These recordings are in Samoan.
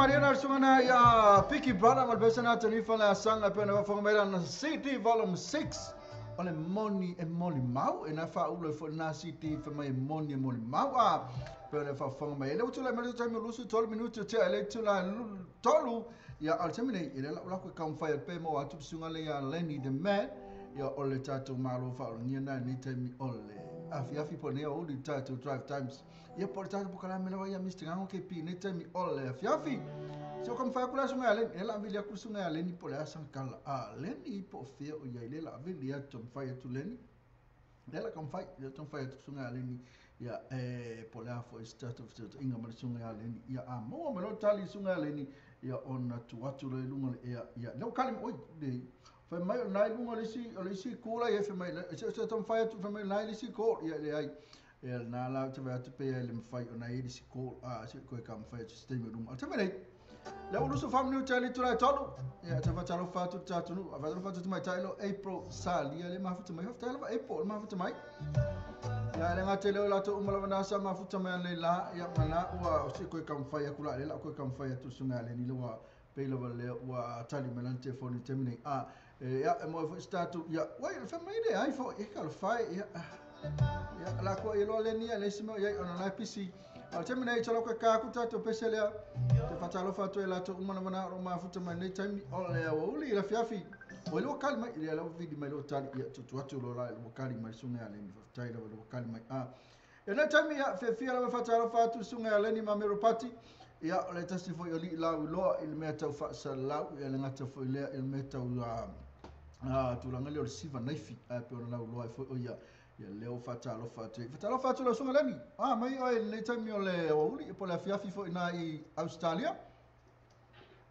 Mariana sungana ya Piki Brother ma le na tanifa la sanga pe na fa mai na CD volume 6 o le moni e moli mau e na fa ulo fo na CD fa mai moni e moli mau a pe na fa fa mai le tula mai le lusu 12 minuti te le tula tolu ya al temine ile la la ko kam fa pe mo atu sunga le ya Lenny the Man ya o le tatou malo fa o ni na ni taimi o le afi afi po ne o le tatou drive times ia po le tatou pokala me la ya Mr. Ngango KP ni taimi o le afi afi so kam fa kula sunga le la vili ku sunga le ni po le asan kala a le ni po fe o ya ile la vili ya tom fa ya tu le ni le la kam fa ya tom fa ya tu sunga le ni ya e po le afo start of inga ma sunga le ni ya a mo me lo tali sunga le ni ya ona tu atu le lunga ya ya no kali oi le fa mai na lunga le si ko la ya fa mai se tom fa tu fa mai na le si ko ya le ai e na la te va tu pe le mfai ona le si ko a se ko kam fa tu stay me room a te mai le ulu so family tali tu la tolu ya te va talo fa tu ta tu nu va fa tu mai talo April Salia le ma fu mai fa talo April ma fu mai ya le ngate le la to umala na sa ma fu mai le la ya mana ua se ko kam fa ya kula le la ko kam fa ya tu sunga le ni lo wa pe lo le ua tali melante foni temine a ya mo fu statu ya wai fa mai le ai fo e ka fa ya ya la ko ilo le ni le simo ya ona la pc al temine talo ka ka ku tato pesele te fatalo fa to la to umana mana ro ma fu mai nei taimi o le o uli la fiafi o lo kali mai le la vidi mai lo tali ya tu tu lo la lo kali mai sunga le ni fa tai lo kali mai a e na taimi ya fe fia la fatalo fa tu sunga le ni ma mero pati ya o le tasi fo oli la lo il mea tau fa salau ya le ngata fo le il mea tau a tulanga le o siva naifi a pe ona la lo fo o ya ya leo fatalo fa te fatalo fa tu la sunga le ni a mai o le taimi o le o uli po la fiafi fo ina i Australia.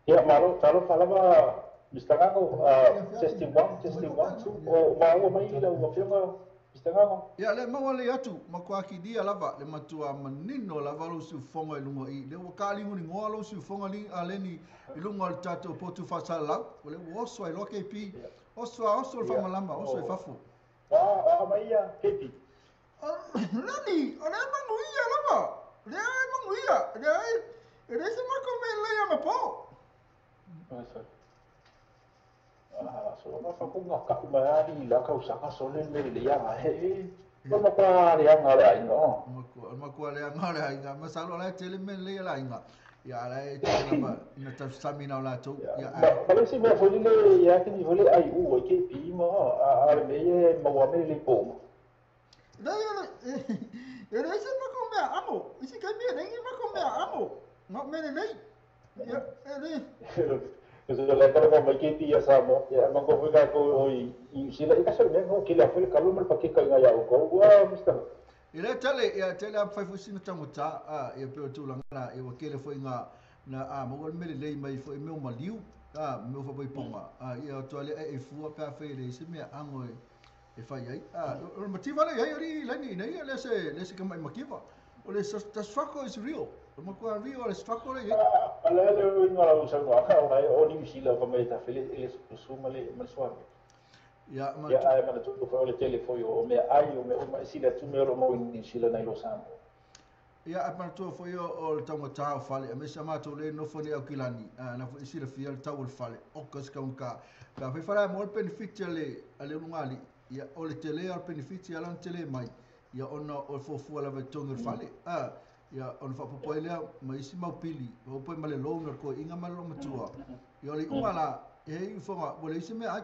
Ya malo talo falava Mr. Ngango, testing 1 testing 1 2 o maua mai la ua fionga Mr. Ngango. Ya le maua le atu makoa ki dia lava le matua manino lava lo su fonga i lunga i le wakali nguni ngoa lo su fonga li aleni i lunga le tatou potu fasalau o le oso ai lo KP oso oso le famalama oso i fafo. Ah mai ya KP. Lani o le manguia lava le manguia le e se mako me le ya mapo. Ah, so ma fa ko ngaka ma ni la ka usanga so le le le ya he. Ma ma le ya ngala ai no. Ma ko le ngala ai nga ma salo la tele me le la inga. Ya la e tele ma na ta samina la to. Ya ma le si me fo le ya ke ni le ai u ke pi ma a le me ma wa me le po. Da ya e le se ma ko me amo. Isi ka me ne ma ko me amo. No me le. Ya e le. Kasi la kala mo mai ya samo ya mango foi ka ko i sila i ka me ko kila foi ka lo mal pa ke ka ya ko wa Mr. Ile tele ya tele a fa foi sino tamuta a ya pe tu la na e wakele foi nga na a mo me le mai foi me maliu a me fa foi ponga a ya to le e fu pa fe le se me ango e fa ai a o motiva le ai ri le ni nei le se ka mai makiva o le the struggle is real. O ma ko real le struggle le ala le inga la usa no ka o ni sila fa mai ta fele ele suma le mal suami. Ya ma ya ai ma tu ko le telefo yo me ai o me o ma sila tu me ro mo ni sila na lo samo. Ya a ma tu fo yo o ta ta fale me sama to le no fo ni akilani na fo sila fi al ta fale o ka ska un ka ka fe fara mo benefit le ale lungali ya o le tele al benefit ala tele mai ya ona o fo fu ala vetonga fale a ya on fa popoilea mai si mau pili o poi male loan ko inga malo matua ya le umala e i fonga o le se me a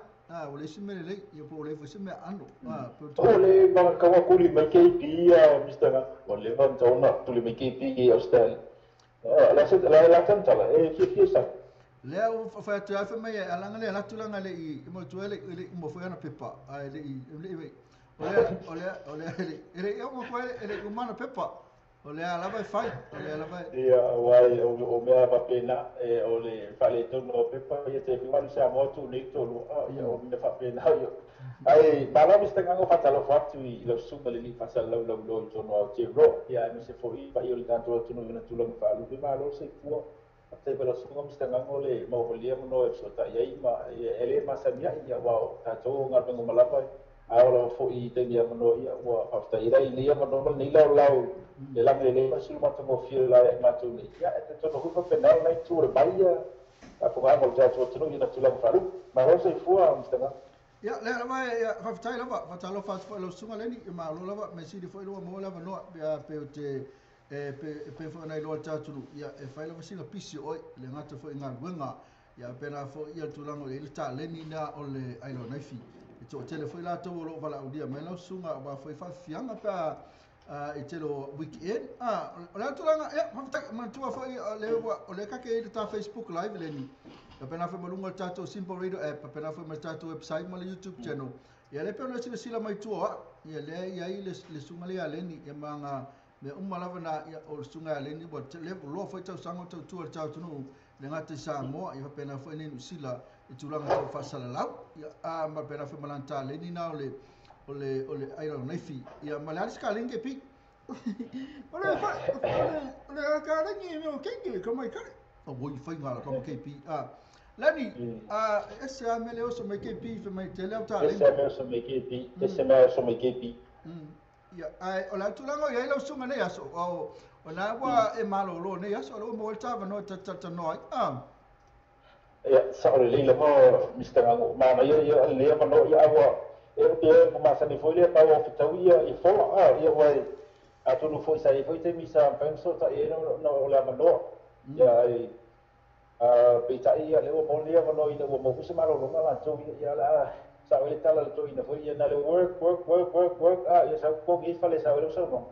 o le se me le ya po le fo se me ando a o le ba ka wa kuli mai KP ya Mr. Nga o le van tona tu le mai KP i Australia la se la la tantala e ki ki sa le o fa tu fa mai alanga le la tulanga le i mo tu le le mo fo na pepa a le i le o le o le le o mo fo le umana pepa o le ala vai fai o le ala vai ia wai o mea papena e o le fale tono pepa ia te fiwa sa motu ni tolu ia o mea papena ia ai malo Mr. Ngango fatalo fatu i lo suma le li fasa lau lau lo tono au te ro ia me se foi pa ia le tanto tu no na tula fa lu malo se fua te pela suma Mr. Ngango le mau holia mo no e sota ia ma ele ma samia ia wa ta to ngal pengo malapa A o fo'i taimi avanoa ia ua faafetai ai nei avanoa ma lenei laolao le lagi lelei ma sulu matagofie la ia matou nei. Ia e talitonu foi faapena lena itu o le mai ia faafogaaga o le tatou atunuu i ona tulaga faalupe. Malo soifua Mr. Gago. Ia, lea lava e faafetai lava, faatalofa atu foi i lau susuga Leni, ia malo lava, mea sili foi lua maua le avanoa, pe o te e pe foi ona iloa le tatou atunuu, ia e fai lava sina pisi o oe, le gata foi i galuega, ia faapena foi ia le tulaga o i ai le taleni lea o le ailonaifi. E toatele foi latou o lo o valaaulia mai lau susuga aua foi faafiafiaga pe a i tele o weekend. O le tulaga, ia, faafetai, manatua foi o lea ua o lea kake i le ta Facebook Live Leni. Faapena foi ma luga o le tatou Simple Radio app, faapena foi ma le tatou website ma le YouTube channel. Ia lea pe ona silasila mai tua o au, ia lea e i ai le susuga lea ia Leni, ia ma aga mea uma lava na, ia o le susuga ia Leni ua loa foi tausaga o tautua i le tatou atunuu, le gata i Samoa, ia faapena foi nei Niu Sila i tulaga tau faasalalau, ia ma faapena foi ma lana taleni na o le o le o le ailalonaifi, ia ma le a le sikaleni KP. O le o le kaleni me o kenge ka mai kare. O oi whainga la kama KP. Lani, ese a mele oso mai KP fe mai te leo taleni. Ese a mele oso mai KP, ese mea oso mai KP. Ia, ai, o le tulaga o i ai lau susuga nei aso, o na ua e malolo nei aso, o le ua maua le tāvanoa e talatalanoa ai. Ia, sao lelei lava Mr. Gago, manaia ia lenei avanoa, ia ua e o pe ua masani foi lea pau o fetau ia i fola, ia ua atonu foi sa i foi taimi sa mafai ona soosootai ai ona o le avanoa. Ia ai peitai ia lea ua maua lenei avanoa ina ua maua foi se malologa latou ia, ia o le a sao ai le tala a le toeaina foi ia na le work, work, work, work, work, ia sau totogi ai fale e sao ai lau saunoaga.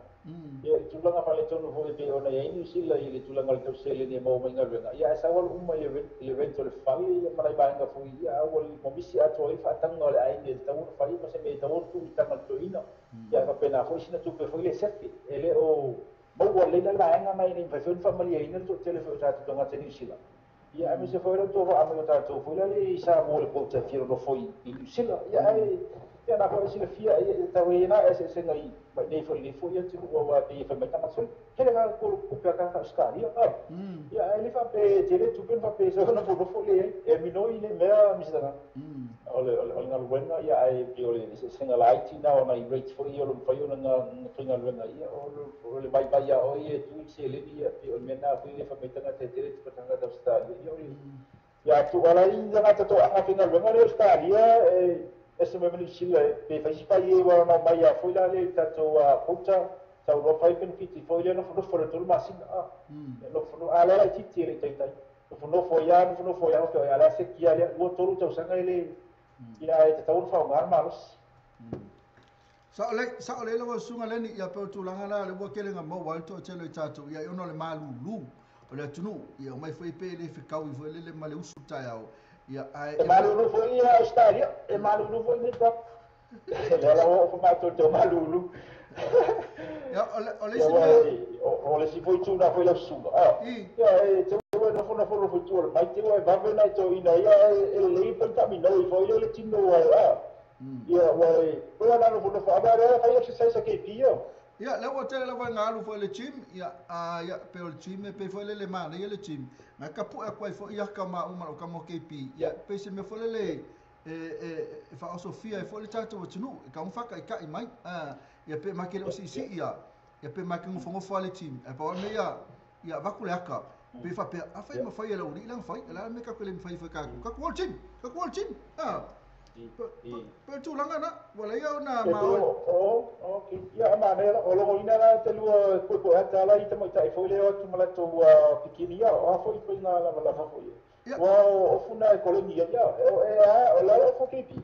Ia i tulaga faaletonu foi pei ona i ai Niu Sila i le tulaga o le tau seleni e maua mai galuega, ia ae sau alu uma i le rent o le fale ia ma nai vaega foi ia a ua misi atoa ai le faatauga o le aiga e tatau ona fai ma se mea e tatau ona tuu i taga o le toeaina. Ia ae faapena foi sina tupe foi le sefe e le o maua lelei la le vaega na ina ia mafai foi ona faamalieina le toatele foi o tatou tagata i Niu Sila. Ia aemaise foi le tou vaa mai o tatou foi lea i Samoa i le quota e fia nonofo i Niu Sila. Ia ae ia na foi e silafia ia e tau ai na eseesega i mai nei foi i lenei foi atunuu aua pei e fai mai tagata foi tele lava le tupe a tagata Ausetalia. Ia ae le faapea e tele tupe na faapea e sau nonofo leai e minoi le mea Mister Gago. O le galuega ia ae pei o le eseesega laiti na o nai rates foi ia o lo o mafai ona faigaluega ia o le vaivai ia oe ia e tu i seleni ia pei o le mea na foi le fai mai tagata e tele tupe tagata Ausetalia ia o le ia atu ala i tagata toaga faigaluega le Ausetalia e ese mai ma Niu Sila pe fai si fai e ua na mai a foi la le tatou quota tau loa fai penefiti foi lea nofonofo le 3 masina nofonofo a la laitiiti e le taitai nofonofo ia nofonofo ia o ia la sekia lea 2 3 tausaga e le ia e tatau ona faaaoga le malosi. Sao lelei lava susuga Leni, ia pe o tulaga la le ua tele na maua ai le toatele o tatou, ia ona o le malulu o le atunuu, ia omai foi pe le fekaui foi lele ma le usu taeao, ia ae E malulu foi ia Australia, e malulu foi nei pa. Lea la ua oo matou i le tau malulu. Ia o le isi mea O le isi foi itu na foi lau susuga. Ia e te ua nofonofo nofo i tua o le mai te ua e vave nai toeaina ia e lelei pe taaminoi foi lea le tino ai. Ia ua e ua na nofonofo ava lea fai exercise a KP ia. Ia, lea ua tele lava ina alu foi i le gym, ia, ia, pe o le gym e pei foi lele manaia le gym. Na tapu'e atu ai foi ia ka ma uma o ka mo KP. Ia, pei se mea foi lele e faaosofia ai foi le tatou atunuu, e tau faataitai mai. Ia pe ma ke le o siisii ia, ia pe ma ke nofonofo lava le gym. Ae pau lava le mea ia, ia avatu le ata, pe faapea, afai e mafai e le aualii lana fai, o le a le mea tatou te le mafai ai foi tatou. Tatou o le gym, tatou o le gym. Pe o le tulaga na, ua leai ona E ma oe. Okay. Ia manaia la, o logoina la te lua koekoe ata la i tamaitai foi lea o atu ma latou pikini ia, o a foi ituaiga lavalava foi ia. Ua o funa e koleni ia, ia, e a, o le ala o fo KP.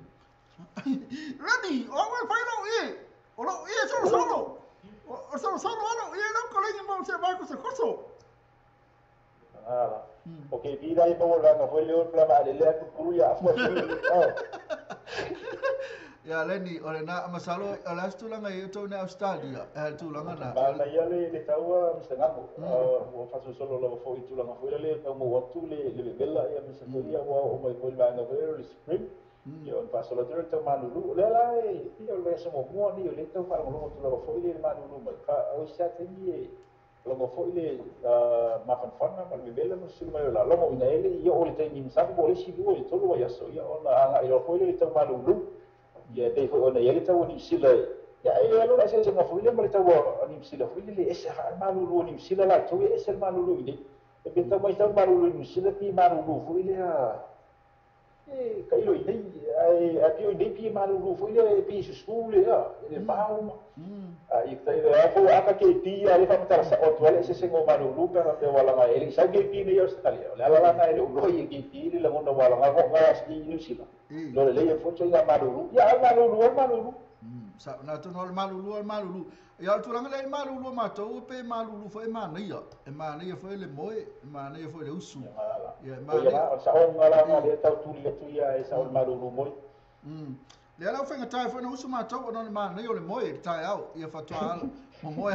Lani, o au e fai lou ie, o lou ie solosolo. O solosolo a lou ie lau koleni mo se vai ko se koso. Ala. O KP la i maua langa foi lea o le vaalele a kukulu ia afua foi. Ia Leni, o lena masalo o le a se tulaga i ai outou nei Australia, e le tulaga na. Manaia le taua Mr. Gago, ua faasolosolo lava foi i tulaga foi lele e tau maua atu le vevela ia aemaise foi ia ua oo mai foi i le vaega foi lea o le spring. Ia ona faasolo atu lea o le tau malulu. O lea la e pei o le vaiaso muamua lenei o lea e tau faalogologo atu lava foi le malulu mai. O isi lava taimi e logo foi le mafanafana ma le vevela ma le sulu mai o la logo ina e le i oo i le taimi masalo po o le isi 2 i le 3 vaiaso ia ona agai loa foi lea i le tau malulu. Ia pei foi ona i ai le tau o Niu Sila ia e alu la eseesega foi lea ma le tau a Niu Sila foi lele e ese malulu o Niu Sila latou e ese le malulu i inei. E pe tau matau malulu i Niu Sila pe malulu foi lea e tailo i nei ae pei o i nei pei e malulu foi lea e pei e susu lea e le vao ma a i tailo a fou aka KP ia le faamatala sa'o atu ai le eseesega o malulu pe a faapea ua laga e le'i sau KP nei Australia o le ala lana e le uloi e KP le lagona ua laga fo'oga i Niu Sila lo lelei e foi ituaiga malulu ia a malulu a malulu. Sa na tonu o le malulu o le malulu. Ia o le tulaga lea i malulu o matou pe malulu foi e manaia. E manaia foi le moe, e manaia foi le usu. Ia e manaia. O le sa'oga la lea tau tuli atu ia e sa'o le malulu moi. Lea la faigata ai foi na usu matou ona o le manaia o le moe i le taeao. Ia faatoa ala momoe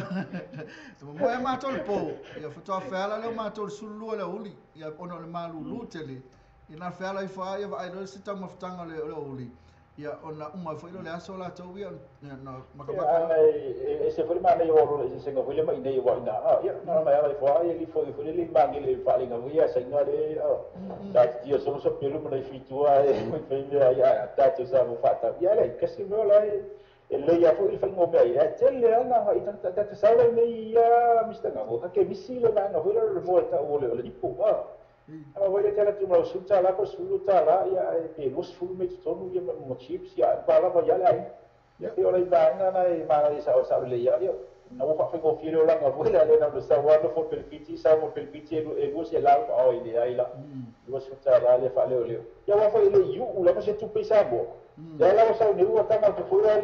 momoe matou le po. Ia faatoa feala lea o matou le 12 le aoauli. Ia ona o le malulu tele. Ia na feala ifo lava ia vaai loa le se taumafataga o le aoauli. Ia ona uma foi lea o le aso latou ia na makamaka. Ia e ese foi le manaia o alu eseesega foi le ma i inei aua i ina ia na ona ala ifo lava ia lifo foi lele i magele i faaaliga foi ia saina le taatitia solo sapelu ma nai fitua e fai mea ia tatou sa mo faatau ia leai kasi mea o la e lelei lava foi le faiga o mea ia e tele lava na agai tagata tatou sau la i inei ia Mr. Gago ka kemisi le vaega foi lea o le moa e tau o le ipo a foi le tele atu ma lau $10 po o $10 ia ae pe 20 mea i totonu ia ma chips ia pa lava ia le aiga ia pei o nai vaega na e manaia sa'o sa'o lelei lava ia na ua faafaigofie le olaga foi lea lea na ona sau lava nofo le pelefiti sau ma le pelefiti e 200 ma oi leai la $20 lea faaleoleo ia aua foi e le i u'u lava se tupe i Samoa lea la ua sau nei ua taga atu foi lea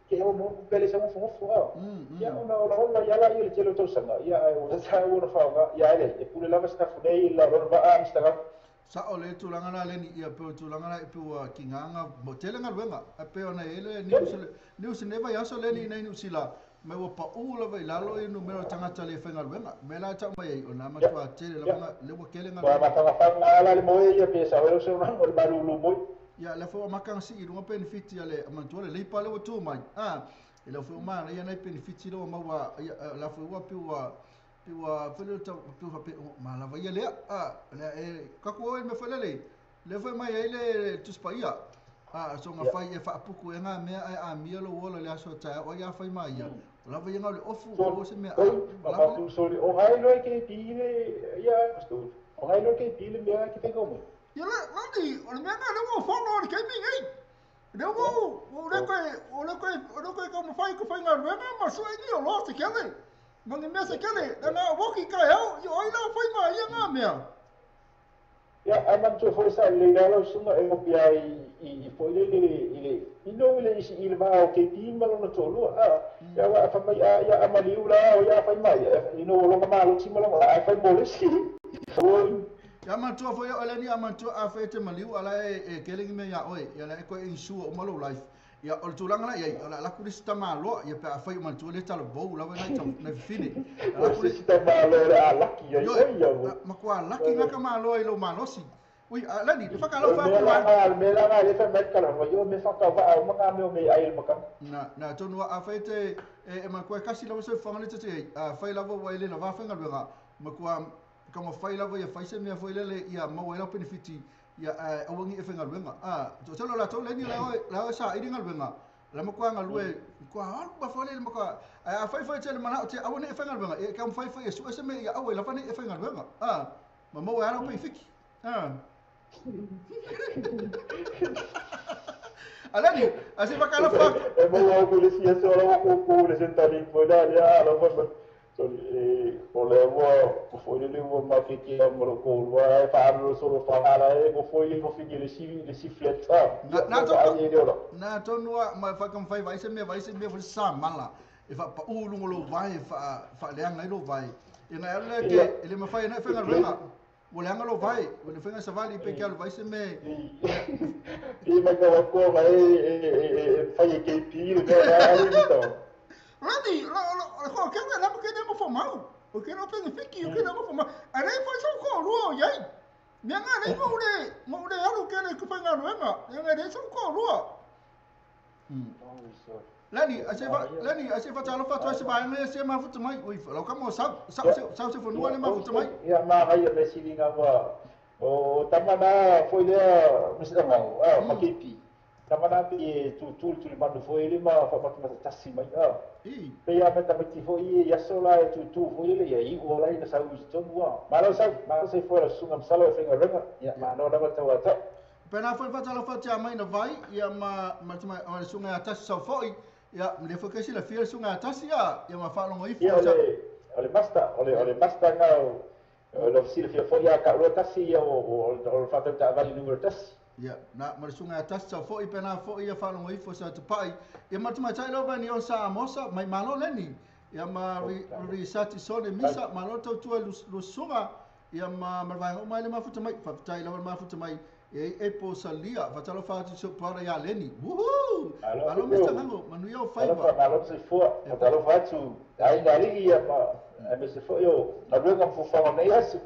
ke o mo pele sa ngofo a ia ona ola ola ia la ia le tele o tausaga ia ae ua tatau ona faaaoga ia ae leai e pule lava sitafu nei i lona vaa Mr. Gago. Sa'o le tulaga la leni ia pe o tulaga la i pe ua kigaga mo tele galuega ae pei ona i ai le news news i lenei vaiaso leni inei Niu Sila mai ua pa'u lava i lalo i numera o tagata le faigaluega mea la e ta'u mai ai o lena matuā tele lava lea ua tele galuega. Ua la le moe ia pe sa'o ai lau saunoaga o le malulu moi. Ia lea foi ua maka sii i luga penefiti a le manatua le leipa lea ua tu mai a e le foi ua manaia nai penefiti lea ua maua ia la foi ua pei ua pei ua foi lea tau pei faapea malava ia lea a lea e kaku oi le mea foi lele lea foi mai ai le Tusi Paia a soga fai e faapuku e ngā mea ae amia lou ola i le aso taeao ai a fai ma ia o lava ia ngau le ofu o se mea a lava sorry o ngai loa ke pi le ia o ngai loa ke pi le mea ke fai mo. Ia le lani o le mea lena lea ua fono i le taimi lenei. Lea ua ou le koe o le koe o le koe taumafai ku faigaluega ma sue ni oloa se kele ma ni mea se kele lana woki taeao ia o ai la fai ma ia ngā mea. Ia ae manatua foi sa lelei la lau susuga e opi ai i foi lele i le ino i le isi i le vaa o KP ma lona toalua a ia aua a fai mai a ia a maliu la o ia a fai mai ino o lona malosi ma lona ae fai mo le isi. Ia manatua foi oe leni a manatua a fai e te maliu a la e kele ni mea iā oe ia la e koe insure uma lou life ia o le tulaga la i ai o le a laku le isi tamaloa ia pe a fai o manatua le talavou lava nai nai fafine a laku le isi tamaloa le a laki ai oe ia matua laki nga tamaloa i lou malosi ui a leni le whakalau whāku a le mea la nga le whai mai kala mai o me whakawaa o manga me o me ai le makana na na tonu a fai te e matua kasi lava soifuaga le tete ai a fai lava ua e le lavā faigaluega matua taumafai lava ia fai se mea foi lele ia maua ai lau penefiti ia ae aua nei e faigaluega a toatele o latou leni la oe la oe saili galuega la matua galue matua alu ma foi lele matua ae afai foi e tele manao te aua nei e faigaluega ia e taumafai foi e sue se mea ia aua ai lava nei e faigaluega a ma maua ai lau penefiti a Alani, a se whakalofa. E maua au le sia so la ko ko le sentali foi la lea la foi sorry e o le ua foi le ua ma ke ke ma lo ko ua e fa lo so lo fa ala e ko foi ko fi le si le si flet a na to na tonu ma fa kam fai vai se me vai se me foi sa mala e fa pa u lungo lo vai fa fa leanga i lo vai e na le ke le mafai na fenga renga ua leaga lou vae ua le faiga savali pe ke alu vai se me i mai ka ko mai e fai e KP le mea la alu i tau. Lani la la ko ke la ke ne mo fo mau o ke no pe fiki o ke no mo fo mau a le fai so ko ruo iai mea nga le mo le mo le alu ke le ku faiga luenga e le so ko ruo. Lani a se fa lani a se fa talofa atu ai se vaega ia se mafuta mai ui lau ka mo sau sau se sau se fonua le mafuta mai. Ia ma ai me silinga ua o tama na foi lea Mr. Ngau a ma KP. Tamana e tu tu le manu foi le ma fa mata mata tasi mai a. Pe ia meta mai ti foi ia sola e tu foi le ia i o lai na sau i tonu a. Malo sau, malo sai foi la sunga msalo e whenga renga. Ia ma no na mata wa ta. Pena foi fatalo fatia mai na vai ia ma ma ma le sunga tasi sau foi ia le foi kasi la fia sunga tasi ia ma fa longo ifo. Ia o le master, o le master ngau o le sila fia foi ia ka ro tasi ia o fa ta vali numero tasi. Ia, na ma le sunga tasi sau foi pena foi ia fa longo ifo sa te pai. Ia ma tuma tai lova ni o sa amosa mai malo leni. Ia ma ri sati sone misa malo tau tua lu sunga ia ma ma vai o mai le mafuta mai fa tai lova mafuta mai e e po salia fa talo fa tu so para ia leni. Woohoo! Malo mista ngango manu ia fai ba. Malo se fo fa talo fa tu ai ngari ia ma me se fo yo na ruga fu fa nei asu.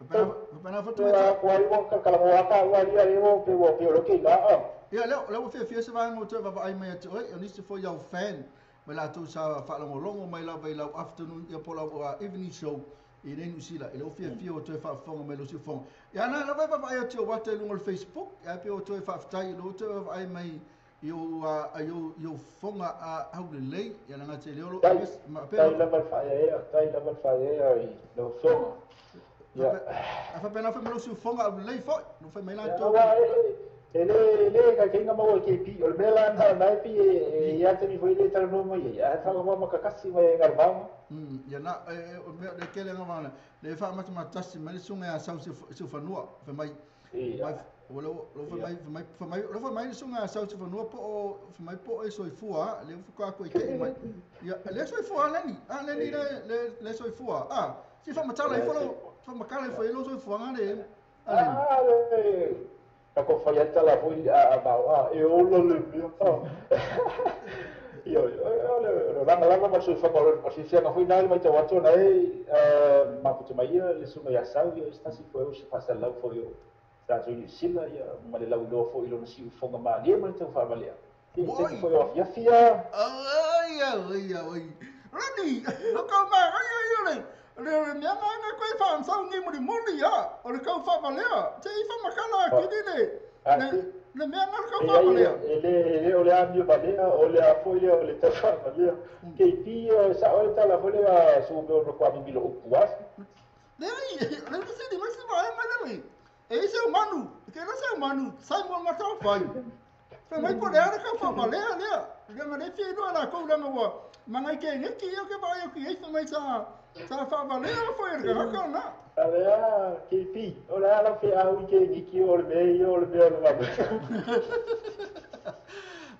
Pena fa tu wa wa ka kala wa ka wa ia le o pe o pe lo ke na a. Ia leo leo fia fia se va ngo te va ai mai te oi o ni se fo iau fan mai la tu sa fa longo longo mai la vai lau afternoon ia po lau evening show i nei New Zealand e leo fia fia o toe faafofoga mai lo siufoga ia na lava vaavaai atu o wata i luga o le Facebook ia pe o toe faafetai lo toe vaavaai mai i o i o foga a aulelei ia na gate leo lo ma pe tai lava le tai lava le faaea i lau foga ia a faapena foi ma lo siufoga aulelei foi no fai mai latou e le ka kinga mau ke pi o le mea la na pi e ia te mi foi le tala no mai ia fa ma ma kakasi mai ngarvanga. Ia na e o mea le kele nga le fa mata matasi mai sunga ya sau se fanua fa mai o lo lo fa mai fa mai fa mai lo fa mai sunga sau se fanua po o fa mai po e soifua le fu ka ko i mai ia le soifua lani a lani le le soifua a si fa matala i fo lo fa makala i fo lo soifua nga le a le ka ko fai ata la foi a ba a e o lo le mea Io le langa langa ma sui fa ko o si sia foi na mai te wato na e ma putu mai ia le sunga ia sau ia sta si foi o se fa sa lau foi o sa tu ni sila ia ma le lau lo foi lo si fonga ma le ma te fa ma le te foi o fia fia ai ai ai Rani lo ka ma ai ai le le le mea nga ko fa sau ni mo ni ya o le kau fa valea te i fa makala ki ni le le mea nga kau fa valea e le o le amio valea o le a foi le o le ta fa valea ke pi sa o le tala foi le a su me o ko mi lo kuas le le le se ni ma se va ma le e se o manu ke na se o manu Simon ma tau fai fa mai po le ara kau fa valea le le nga le fi no la ko la nga mangai ke ngeki o ke vai o ki e fa mai sa sa fa valea foi le ka na Alea, ke pi o le ala fe au ke ngiki o le me o le me o le ma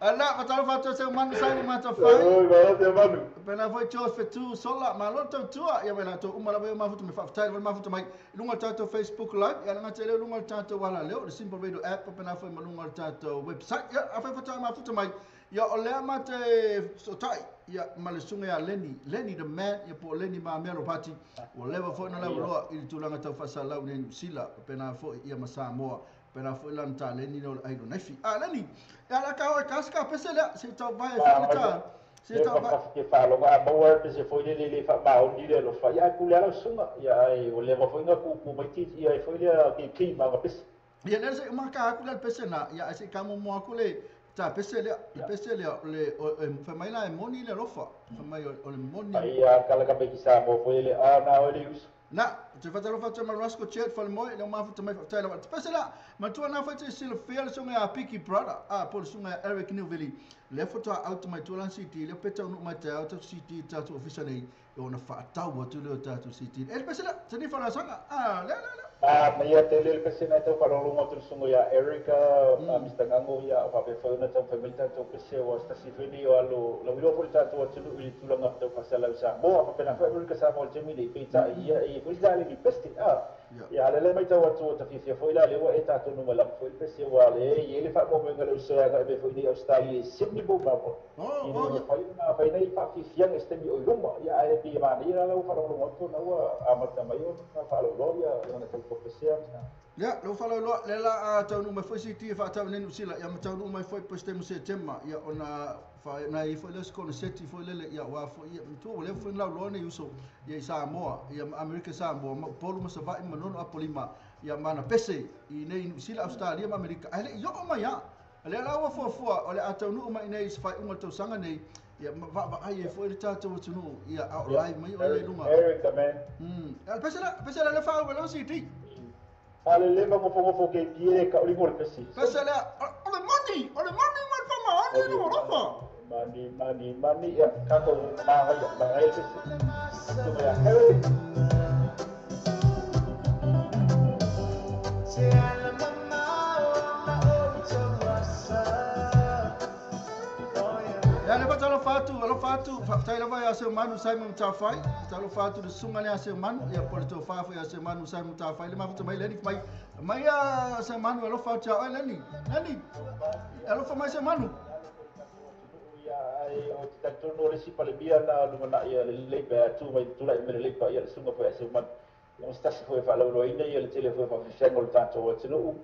Ala, fatalo fato se manu sai ma ta fai. Oi, ma te manu. Pena foi George Fetu sola ma lo tau tua ia mena to uma la ma futu me fa tai ma futu mai lunga tato Facebook live ia nga tele lunga tato wala leo the Simple Radio app pena foi ma lunga tato website ia a fa fa ma futu mai ia o lea ma te so tai ia ma le sunga ia Lenny Lenny the man ia po Lenny ma mea pati o leva foi na leva loa i tulaga tau fasalau nei New Zealand pena foi ia ma Samoa pena foi lan ta Lenny no ai no nefi a Lenny ia la ka o kaska pese le se tau vai fa ta se tau vai ke fa lo ma mo pe se foi le le fa ma o ni le lo fa ia ku le la sunga ia ai o leva foi na ku ku mai ti ia foi le ke ki ma ga pese ia le se ma ka ku le pese na ia se ka mo mo ku le ta pese le pese le le fa mai la moni le lofa fa mai o le moni ia kala ka pe ki sa mo foi le a na o le us Na, te fatalo fatu ma Roscoe Chet fa mo le ma futu mai tai la pese la ma tua na fa te sila fia le sunga a Piki Brother a po le sunga Eric Newville le foto out mai tua lan city le peta no mai te out city ta tu office nei o na fa tau atu le ta tu city e pese la te ni fa la sanga a le le le a mai ia te le pese na tau fa lo mo tu sunga ya Eric a Mr Ngango ia fa pe fa na tau fa mai ta tu pese o sta si fini o alo la wilo fo ta tu atu i tulaga tau fa sala sa mo fa pe na fa Eric sa mo te mi le pe ta ia e foi la le peste a ia le le mai tau atu ta fi foi la le wa e ta tu no la foi pese wa le e le fa mo me ngalo sa ga be foi ni Australia Sydney bo ma bo oh oh fa na fa nei fa fi fiang este mi o luma ia e pi ma ni la fa lo mo tu na wa a ma ta mai o na fa lo lo ia na tau ko pese a ia lo fa lo le la tau nu mai foi city fa tau ni sila ia ma tau nu mai foi peste mo se tema ia ona fa na i foi le skona seti foi lele ia wa foi ia tu le foi la lo ni uso ia Samoa ia Amerika Samoa ma polu ma sa vai ma nono apolima ia mana pese i nei New Zealand Australia ma Amerika ai le yo ma ia Le la ua fuafua o le a taunuu mai nei i se faaiuga o le tausaga nei, ia ma vaavaai ai foi le tatou atunuu, ia a o live mai oe le i luga. Eric the man. Pese la, pese la le faaue lau CD. Faalelei ma gofogofo ke pie ka o le pesi. Pese lea, o le moni, o le moni ma le faamaoni i luga alofa. Mani, mani, mani, ia, tatou magaia, magaia le pesi. Suga ia Eric. Ia le faatalofa atu, alofa atu, faafetai lava ia Seumanu Simon Tafai, faatalofa atu le susuga lea Seumanu, ia po o le tofa foi ia Seumanu Simon Tafai, le mafuta mai Leni mai. Mai ia Seumanu alofa atu ia oe Leni. Leni, alofa mai Seumanu. Ia ai o te talitonu o le isi palemia na lumanai ia lelei pe a tu mai tulai mai lelei pa ia le susuga foi a Seumanu. Ia o se tasi foi e faalauiloaina ia le tele foi o faafiafiaga o le tatou atunuu.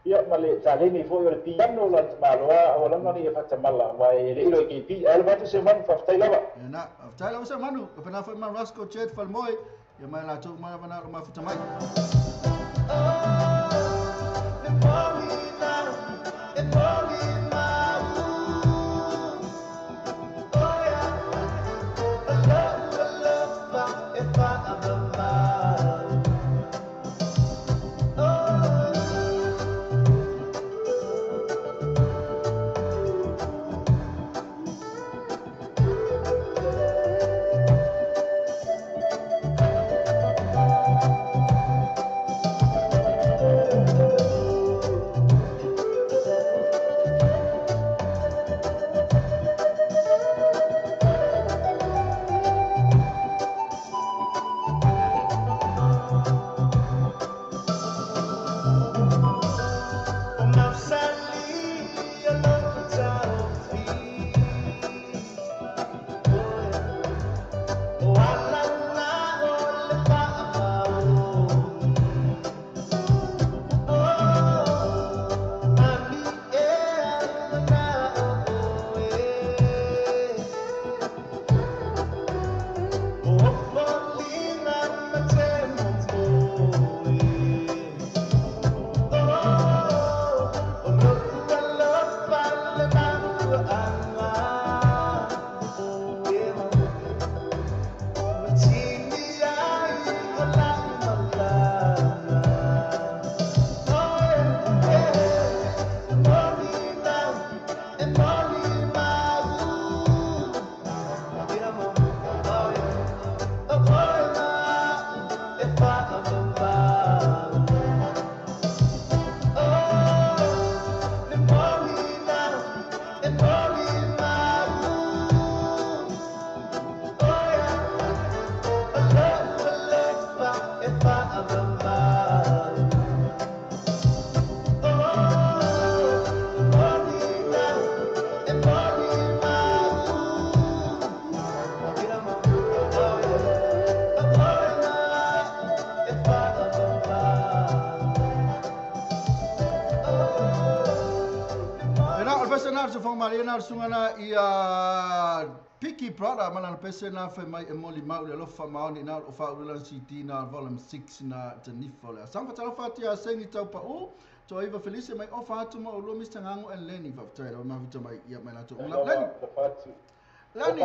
Ia ma le taleni foi o le piano la le tamaloa aua lava nei e faatamala aua e le ilo i KP. Ae alofa atu Seumanu, faafetai lava. Ia na, faafetai lava Seumanu, faapena foi ma Roscoe Church Falemoe, ia mai latou uma lava na o mafuta mai. Suga na ia Piki Brother mana le pese na fai mai e moli mau le alofa maoni na o faaula CD na volume 6 na Jenifa le asanga faatalofa atu ia Sengi Taupa'u Toaiva Felice mai ofa atu ma ulua Mr. Gango and Lenny faafetai lava mafuta mai ia mai latou Lenny Lenny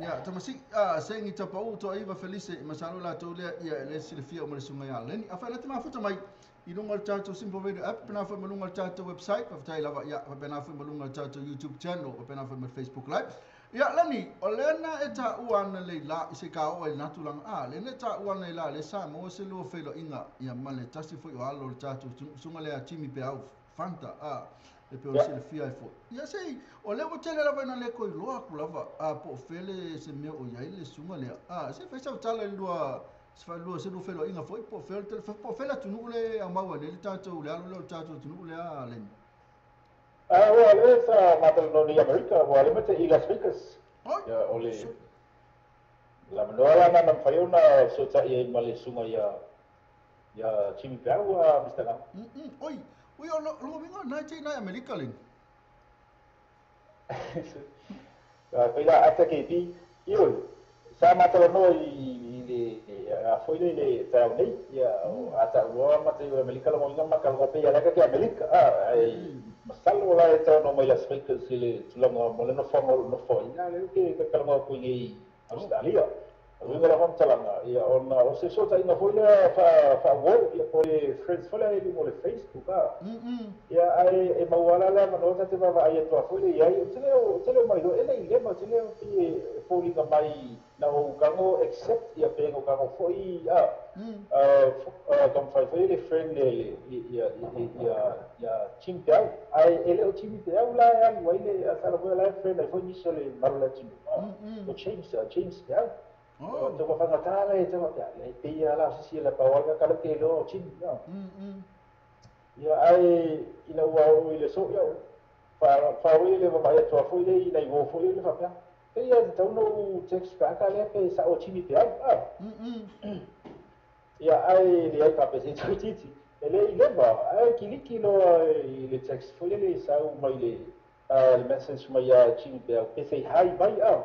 ia tamasi Sengi Taupa'u Toaiva Felice masalo latou lea ia le silafia o ma le susuga ia Lenny afai le te mafuta mai i luga o le tatou Simple Radio app, pena foi ma luga o le tatou website, faafetai lava ia faapena foi ma luga o le tatou YouTube channel, faapena foi ma le Facebook Live. Ia Lani, o lena e taua ana lei la i se kaoa i lena tulaga, lena e taua ana i la le sa maua se lua feiloaiga ia ma le tasi foi o alo o le tatou susuga lea Jimmy Peau Fanta, e pei o le silafia ai foi. Ia sei, o lea ua tele lava ina le toe iloa atu lava, po o fea le se mea o i ai le susuga lea. Se fai sau tala i le lua se lua se lua feiloaiga foi po o fea po o fea le atunuu le aumau ai nei le tatou le alo lea o le tatou atunuu lea Leni. Ua le sa matalanoa i Amerika, ua le mate i Las Vegas. Ia o le lamanoa la na mafai ona fesoatai ai ma le susuga ia Jimmy Peau a Mr. Gango. Oi, oi o logo uiga na e te i Amerika Leni. Fai la ata KP, ioe, Sa matalanoa i le a foi le taeao nei, ia a ta'uloa ma te Amerika logoina ma kalogo pe ia leka ke Amerika a ai masalo la e talanoa mai Las Vegas i le tulaga mo le nofoaga o lo nofo ai ia lea ke talanoa atu i nei Australia. O le uiga o la faamatalaga, ia ona o se fesootaiga foi lea faauo, ia po o le friends foi lea i luga o le Facebook a. Ia ae e maua la le avanoa ta te vaavaai atu foi le i ai. Ou te le o mailoa e le i leva, ou te le o pei e foliga mai na ou tago accept ia pe na ou tago foi a taumafai foi le friend le ia ia ia Jimmy Peau. Ae e le o Jimmy Peau la e alu ai le tala foi la e friend ai foi nisi o le mamalu o le atunuu. O James Peau. O te whakatā le te whakatā, le pia la sisi le pau ka le ke lo Jimmy. Ia ai ina ua o i le so ia fa fa le va ia tua foi le ina i wo foi le fa pia. Pe ia te tau no text ka ka le pe sa o Jimmy Peau. Ia ai le ai pa pe se titi. E le i leva ai kiliki lo i le text foi le sau mai le le message mai ia Jimmy Peau pe say hi mai a.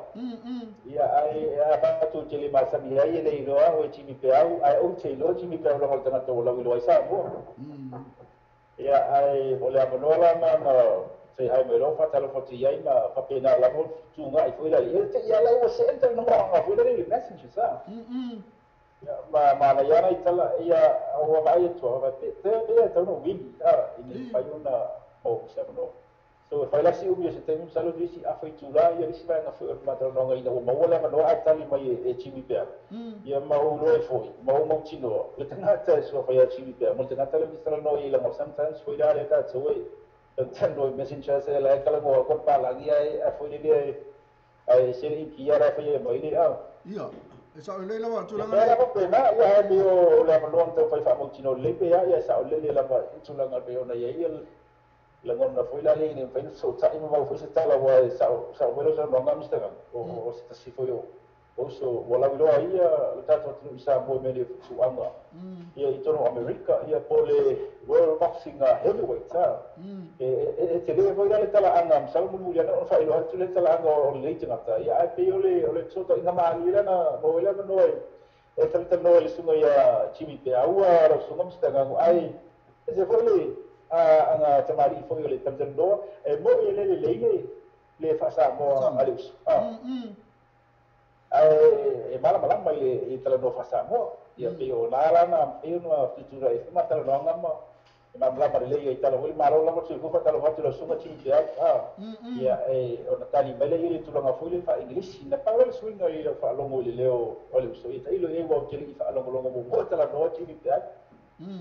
Ia ai a fatu te le masani ai le iloa o Jimmy Peau ai o te lo Jimmy Peau lo tanga to lo iloa sa mo. Ia ai o le avanoa la na say hi mai lo fatalo fati ai ma fapena la mo tunga ai foi la ia te ia la o se enter no ma foi le message sa. Ia ma na ia na itala ia o vai to va te te ia tau no wili a ini fai ona o se no. So fai la si umi se temi salo disi a foi tula ia lisi vai na foi matalanoga ina ua maua le avanoa ae tali mai e Jimmy Peau. Ia ma ou loa e foi, ma ou mautinoa le tagata e suafa ia Jimmy Peau, mo le tagata le talanoa i lago sometimes foi la le tatou e talanoa i messenger se la e kalagoa ko palagi ae a foi lele ae se le ikia la foi e mai le a. Ia, e sa'o lelei lava tulaga le lava pena ia e o le avanoa na taufai faamautinoa lelei pe ia sa'o lele lava i tulaga pe ona iai ia lagona foi la le ne fai so tai ma mau foi se tala ua e sa'o sa'o foi lo sa mistaka o se tasi foi o so ua lauiloa ia le tatou atunuu i Samoa i mea nei o fetu'uaga ia i tonu o Amerika ia po le World Boxing Heavyweight a e telē foi la le tala'aga masalo mulimuli ana ona faailoa atu le tala'aga o lelei tagata ia ae pei o le fesootaiga malie lea na maua ai le avanoa e talatalanoa i le susuga ia Jimmy Peau lau susuga Mr. Gago ae ese foi le aga tamalii foi o le talatalanoa e mo'i e le lelei le faasamoa a le uso ae e malamalama i le talanoa faasamoa ia pei o la lana pei ona tutulai foi matalanoaga ma e malamalama lelei ai tala foi le malo lava soifua faatalofa atu lau susuga Jimmy Peau ia e ona tali mai lea i le tulaga foi le faaigilisi na pau le suiga i lau faalogo i le leo o le uso ia tailo i ai ua ou te lii faalogologo muamua talanoa Jimmy Peau.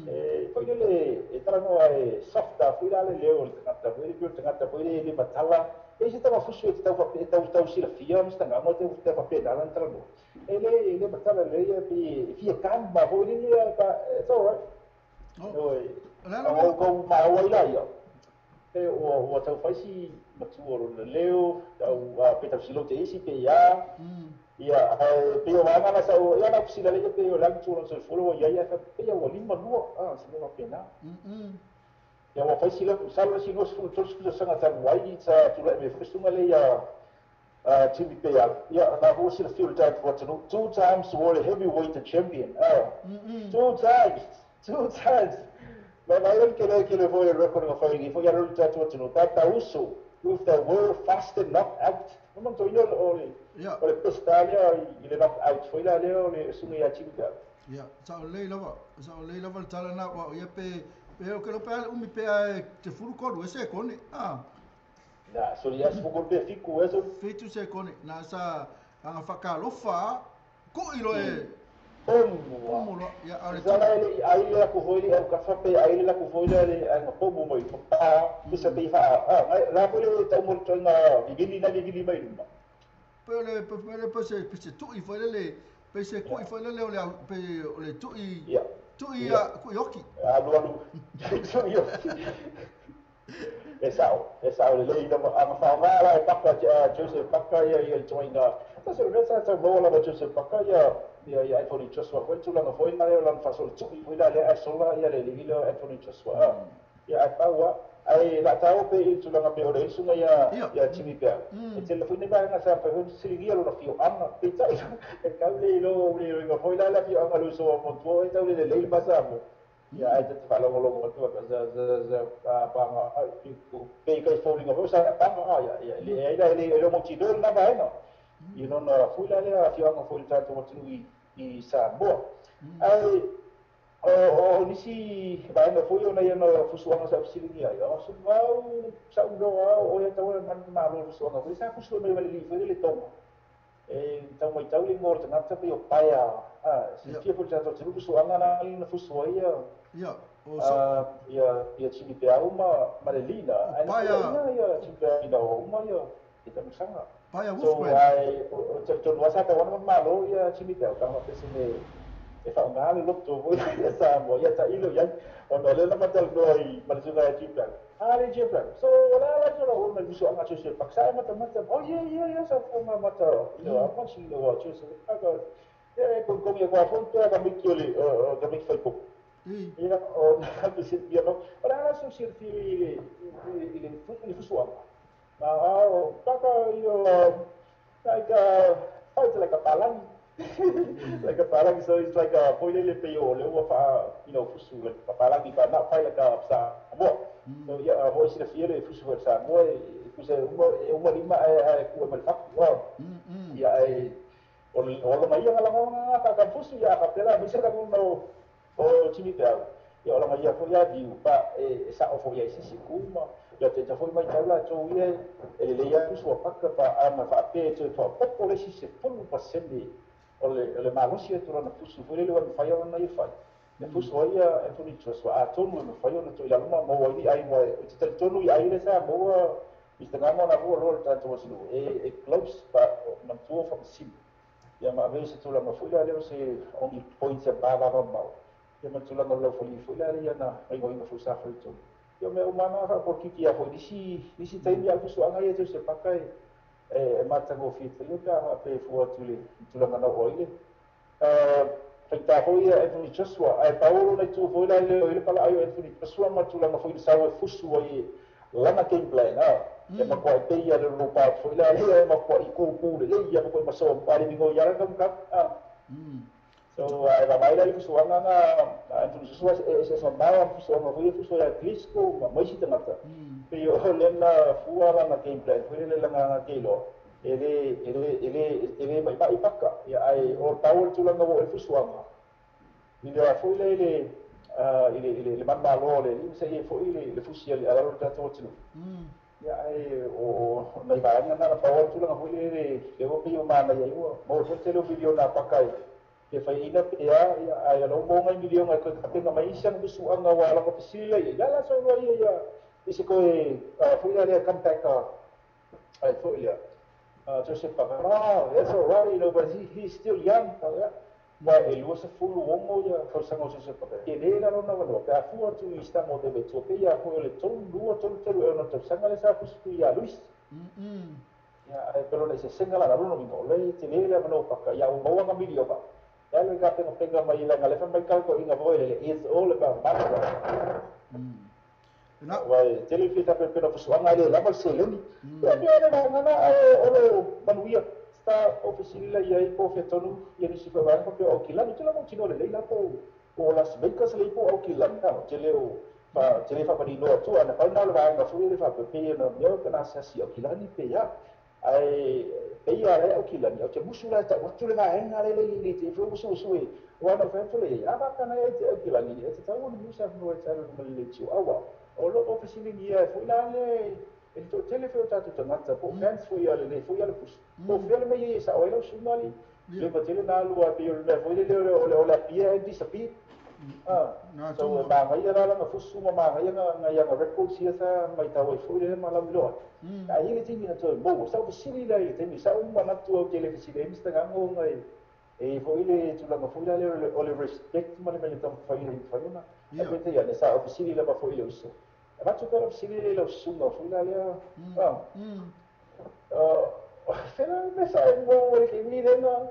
E foi le e talanoa e soft a foi la le leo o le tagata foi le pei o le tagata foi le le matala e se tamafusu e te tau fape tau tau silafia ma se tagaga te te faapena lana talanoa e le matala lelei ia pe e fia kama foi le ia pa it's all right. Oi o kou maua ai la ia pe ua tau fai si matua o lona leo tau pe tau silou te isi pe ia ia ae pei o vaega na sa o ia na kusila le pe o lagi tulaga soifua ua iai ae faapea ua lima lua se mea faapena. Ia ua fai sila salo si 23 tausaga talu ai sa tula'i mai foi susuga le ia Jimmy Peau. Ia na foi silafia o le tatou atunuu 2 times world heavyweight champion. 2 times 2 times. Ma mai le kele kele foi le record nga fai foi ia le tatou atunuu ta uso with the world fastest knockout. No man to ino o le o le pesta lea i le knockout foi la lea o le susuga ia Jimmy Peau. Ia, sa'o lelei lava, sa'o lelei lava le tala na ua ia pe pe o ke lo pe ale umi pe ae te fulu kolu e sekone a. Na, so ia se pe fiku e so. 7 sekone na sa anga whakalofa ko i lo e pomu lo ia ale sa la le ai le ku foi le au ka fa pe ai le ku foi le ai nga pomu mai pa se pe fa a la foi le tau mo to nga vivili na vivili mai luma. Pe le pe le pe se pe se tui foi le pe se kui foi le o le pe o le tui tui a kui oki. Alu alu tui oki. E sao le lei lava a whaonga la e paka Joseph Paka ia ia le toinga. Ta se le sa ta mo lava Joseph Paka ia ia ia Anthony Joshua foi tulaga foi na leo lana faasolo tui foi la le ae sola ia le alii lea o Anthony Joshua. Ia ai paua ai la tau pe i tulaga pe o le usuga ia ia Jimmy Bell. E tele foi nei vaega sa fai foi fesiligia lona fioaga peitai e tau le iloa le iloiga foi la le afioaga le uso a matua e tau le lelei le Samoa. Ia ai te faalogologo atu sa panga pe kai foliga foi sa panga ia ia le ai la le le mautinoa lena vaega. I lona foi la lea afioaga foi le tatou atunuu i Samoa. Ae o nisi vaega foi ona ia na fusuaga sa fesiligia ai. O sumau sa uloa o ia tau man malo fusuaga foi sa fusu mai le foi le tonga. E tau mai tau le ngor tagata pe o paia a silafia foi le tatou atunuu fusuaga na na fusua ia Ia o ia ia Jimmy Peau ma le lina. Ai na ia Jimmy Peau ina o uma ia i tamasaga. Paia So Wolfgram. Ai o te tonu asa ka wana malo ia Jimmy Peau ka ma pese me e whaonga le loto foi ia Samoa ia ta ilo ia ona le na matal no i ma le suga ia Jimmy Peau. Ah le Jimmy Peau. So wala la tolo o na viso anga se paksa mata mata. Oh yeah yeah yeah sa fo ma mata. You know, I'm watching the watch so aka ia ko ko ia kwa fo te ka miki ole ka miki fai ko. Ia o na pese ia no. Wala la so sir fi i le i le i fusuanga. Ma o paka you like fight like a palangi. Like a palangi, so it's like a foi le pe o le ua fa you know fusu like a palangi but not fight like a Samoa. So yeah, voi sila fia le fusu foi Samoa e fusu uma uma lima e ku ma le faku. Ia e o o la mai nga la ka ka fusu ia ka pela mi se ka no o Jimmy Bell. Ia o la mai foi ia viu pa e sa o foi ia sisi kuma. Ia te ta foi mai tau la tau ia e le ia fusu a paka pa a ma fa pe te fa popo le sisi fulu pa sende o le malosi e tūrana fusu foi le ua mawhai ona i whai. E fusu ai ia Anthony Joshua a tonu e mawhai ona to ila luma maua i ai wa te tali tonu i ai le sa maua i te ngama na rua loa le tātou atunuu. E close pa na tua whakasimu. Ia ma aveu se tūlanga foi la leo se only points e bava mau. Ia ma tūlanga lau fali foi la ia na ringo foi sa foi tonu. Ia me umana fa por kiki ia foi nisi taimi a fusu anga ia te se pakai e matango fi te ka pe fu atu le tūlanga na o ile. Faita foi ia Anthony Joshua ai Paulo na tu foi la le pala ai Anthony Joshua ma tūlanga foi sa o fusu ai lana game plan a. E ma koa pe ia le lupa foi la le ma koa i ku ku le ia ma koa maso pa le bingo ia ka ka a. So ai va mai la fusu anga nga Anthony Joshua e se sa ma fusu anga foi fusu ia Klitschko ma mai si tangata. Pe o le na fua la na game plan foi le langa ke lo. Ele ele ele ele mai mai paka ia ai o tau tūlanga o fusu anga. I le foi le le i le le man malo le i se i foi le fusi ale ala lo tatou atunuu. Ia ai o nai vaega na pau tūlanga foi le le o pe o mana ia ua mo foi te lo video na paka e fai ina pe ia ai lo mo ngai miliona ko ka penga mai isa fusu anga wa la ko fisila ia la so lo ia ia ise ko e foi le comeback ai foi ia Joseph Parker, oh, that's all right, you know, but he's still young. Ma e lua se fulu ongo ia tausaga o Joseph Parker. E le la lona wanoa, pe a fua atu i sta mo te vetua, pe ia foi le tolu, lua, tolu, tolu, e ona tausaga le sa fusu ia Luis. Ia, e pero le se senga la lona mingo, le te le le wanoa paka, ia o maua nga milio pa. Ia le ka penga penga mai la nga lefa mai kau ko inga voi le, it's all about money. Wai, tele fita pe pena fusuanga le lava se leni. Ia pia le ngana o lo manuia sta ofisila ia i po fetonu ia ni sifa ba ko o kilani tela mo tino le leila po o Las Vegas le po o kilani na tele o pa tele fa pa ni no tu ana pa na le ba fu le fa pe pe no meo kana sa si o kilani pe ya ai pe ia le o kilani o te musu la ta o tu le va enga le le le te fu musu su e wa na fa le ya ba kana e te o kilani e te tau no musa no e tau no le tu awa o lo ofisila ia foi la le e to tele foi tatou tangata po fans foi ia le foi ia le fusu po fele me ia sa o elo sumali le pa tele na lua pe o le foi le o le pia e disappear ah so ma ngai la la fusu ma ma ngai nga nga ia records ia sa mai tau foi le ma la milo ai le tingi na to mo sa ofisila la ile temi sa uma na tu o tele fisila mi sta ngango ngai e foi le tulaga foi la le o le respect ma le me tam fai le fai na e pe te ia ne sa ofisila la pa foi le uso Avatu pera fisili le usunga foi la lea. Fela me sa mo le ke ni lena.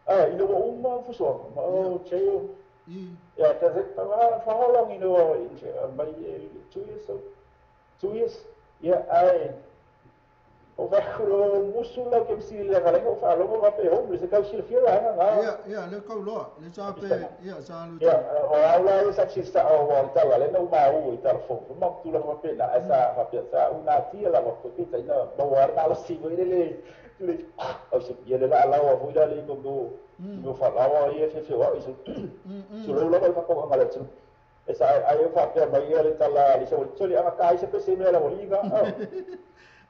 Ah, ina wa uma fuso. Ma o cheo. Yeah, does it for how long, you know, my 2 years, so 2 years. Yeah, I o vakulo musu la ke msi le ga o fa lo va pe ho se ka si fi la nga. Ia le kau loa le sa pe ia sa lu. Ia o aula e sa si sa o o ta la le no ma u i ta fo ma tu la va pe na esa va pe sa una tia la va pe ta ina ma wa na lo si le le le o se ia le la la o fu la le ko go go fa la wa ia fe fe wa i so so lo lo fa ko nga le tu esa ai fa pe ma ia le ta la le so le anga kai se pe se me la boliga.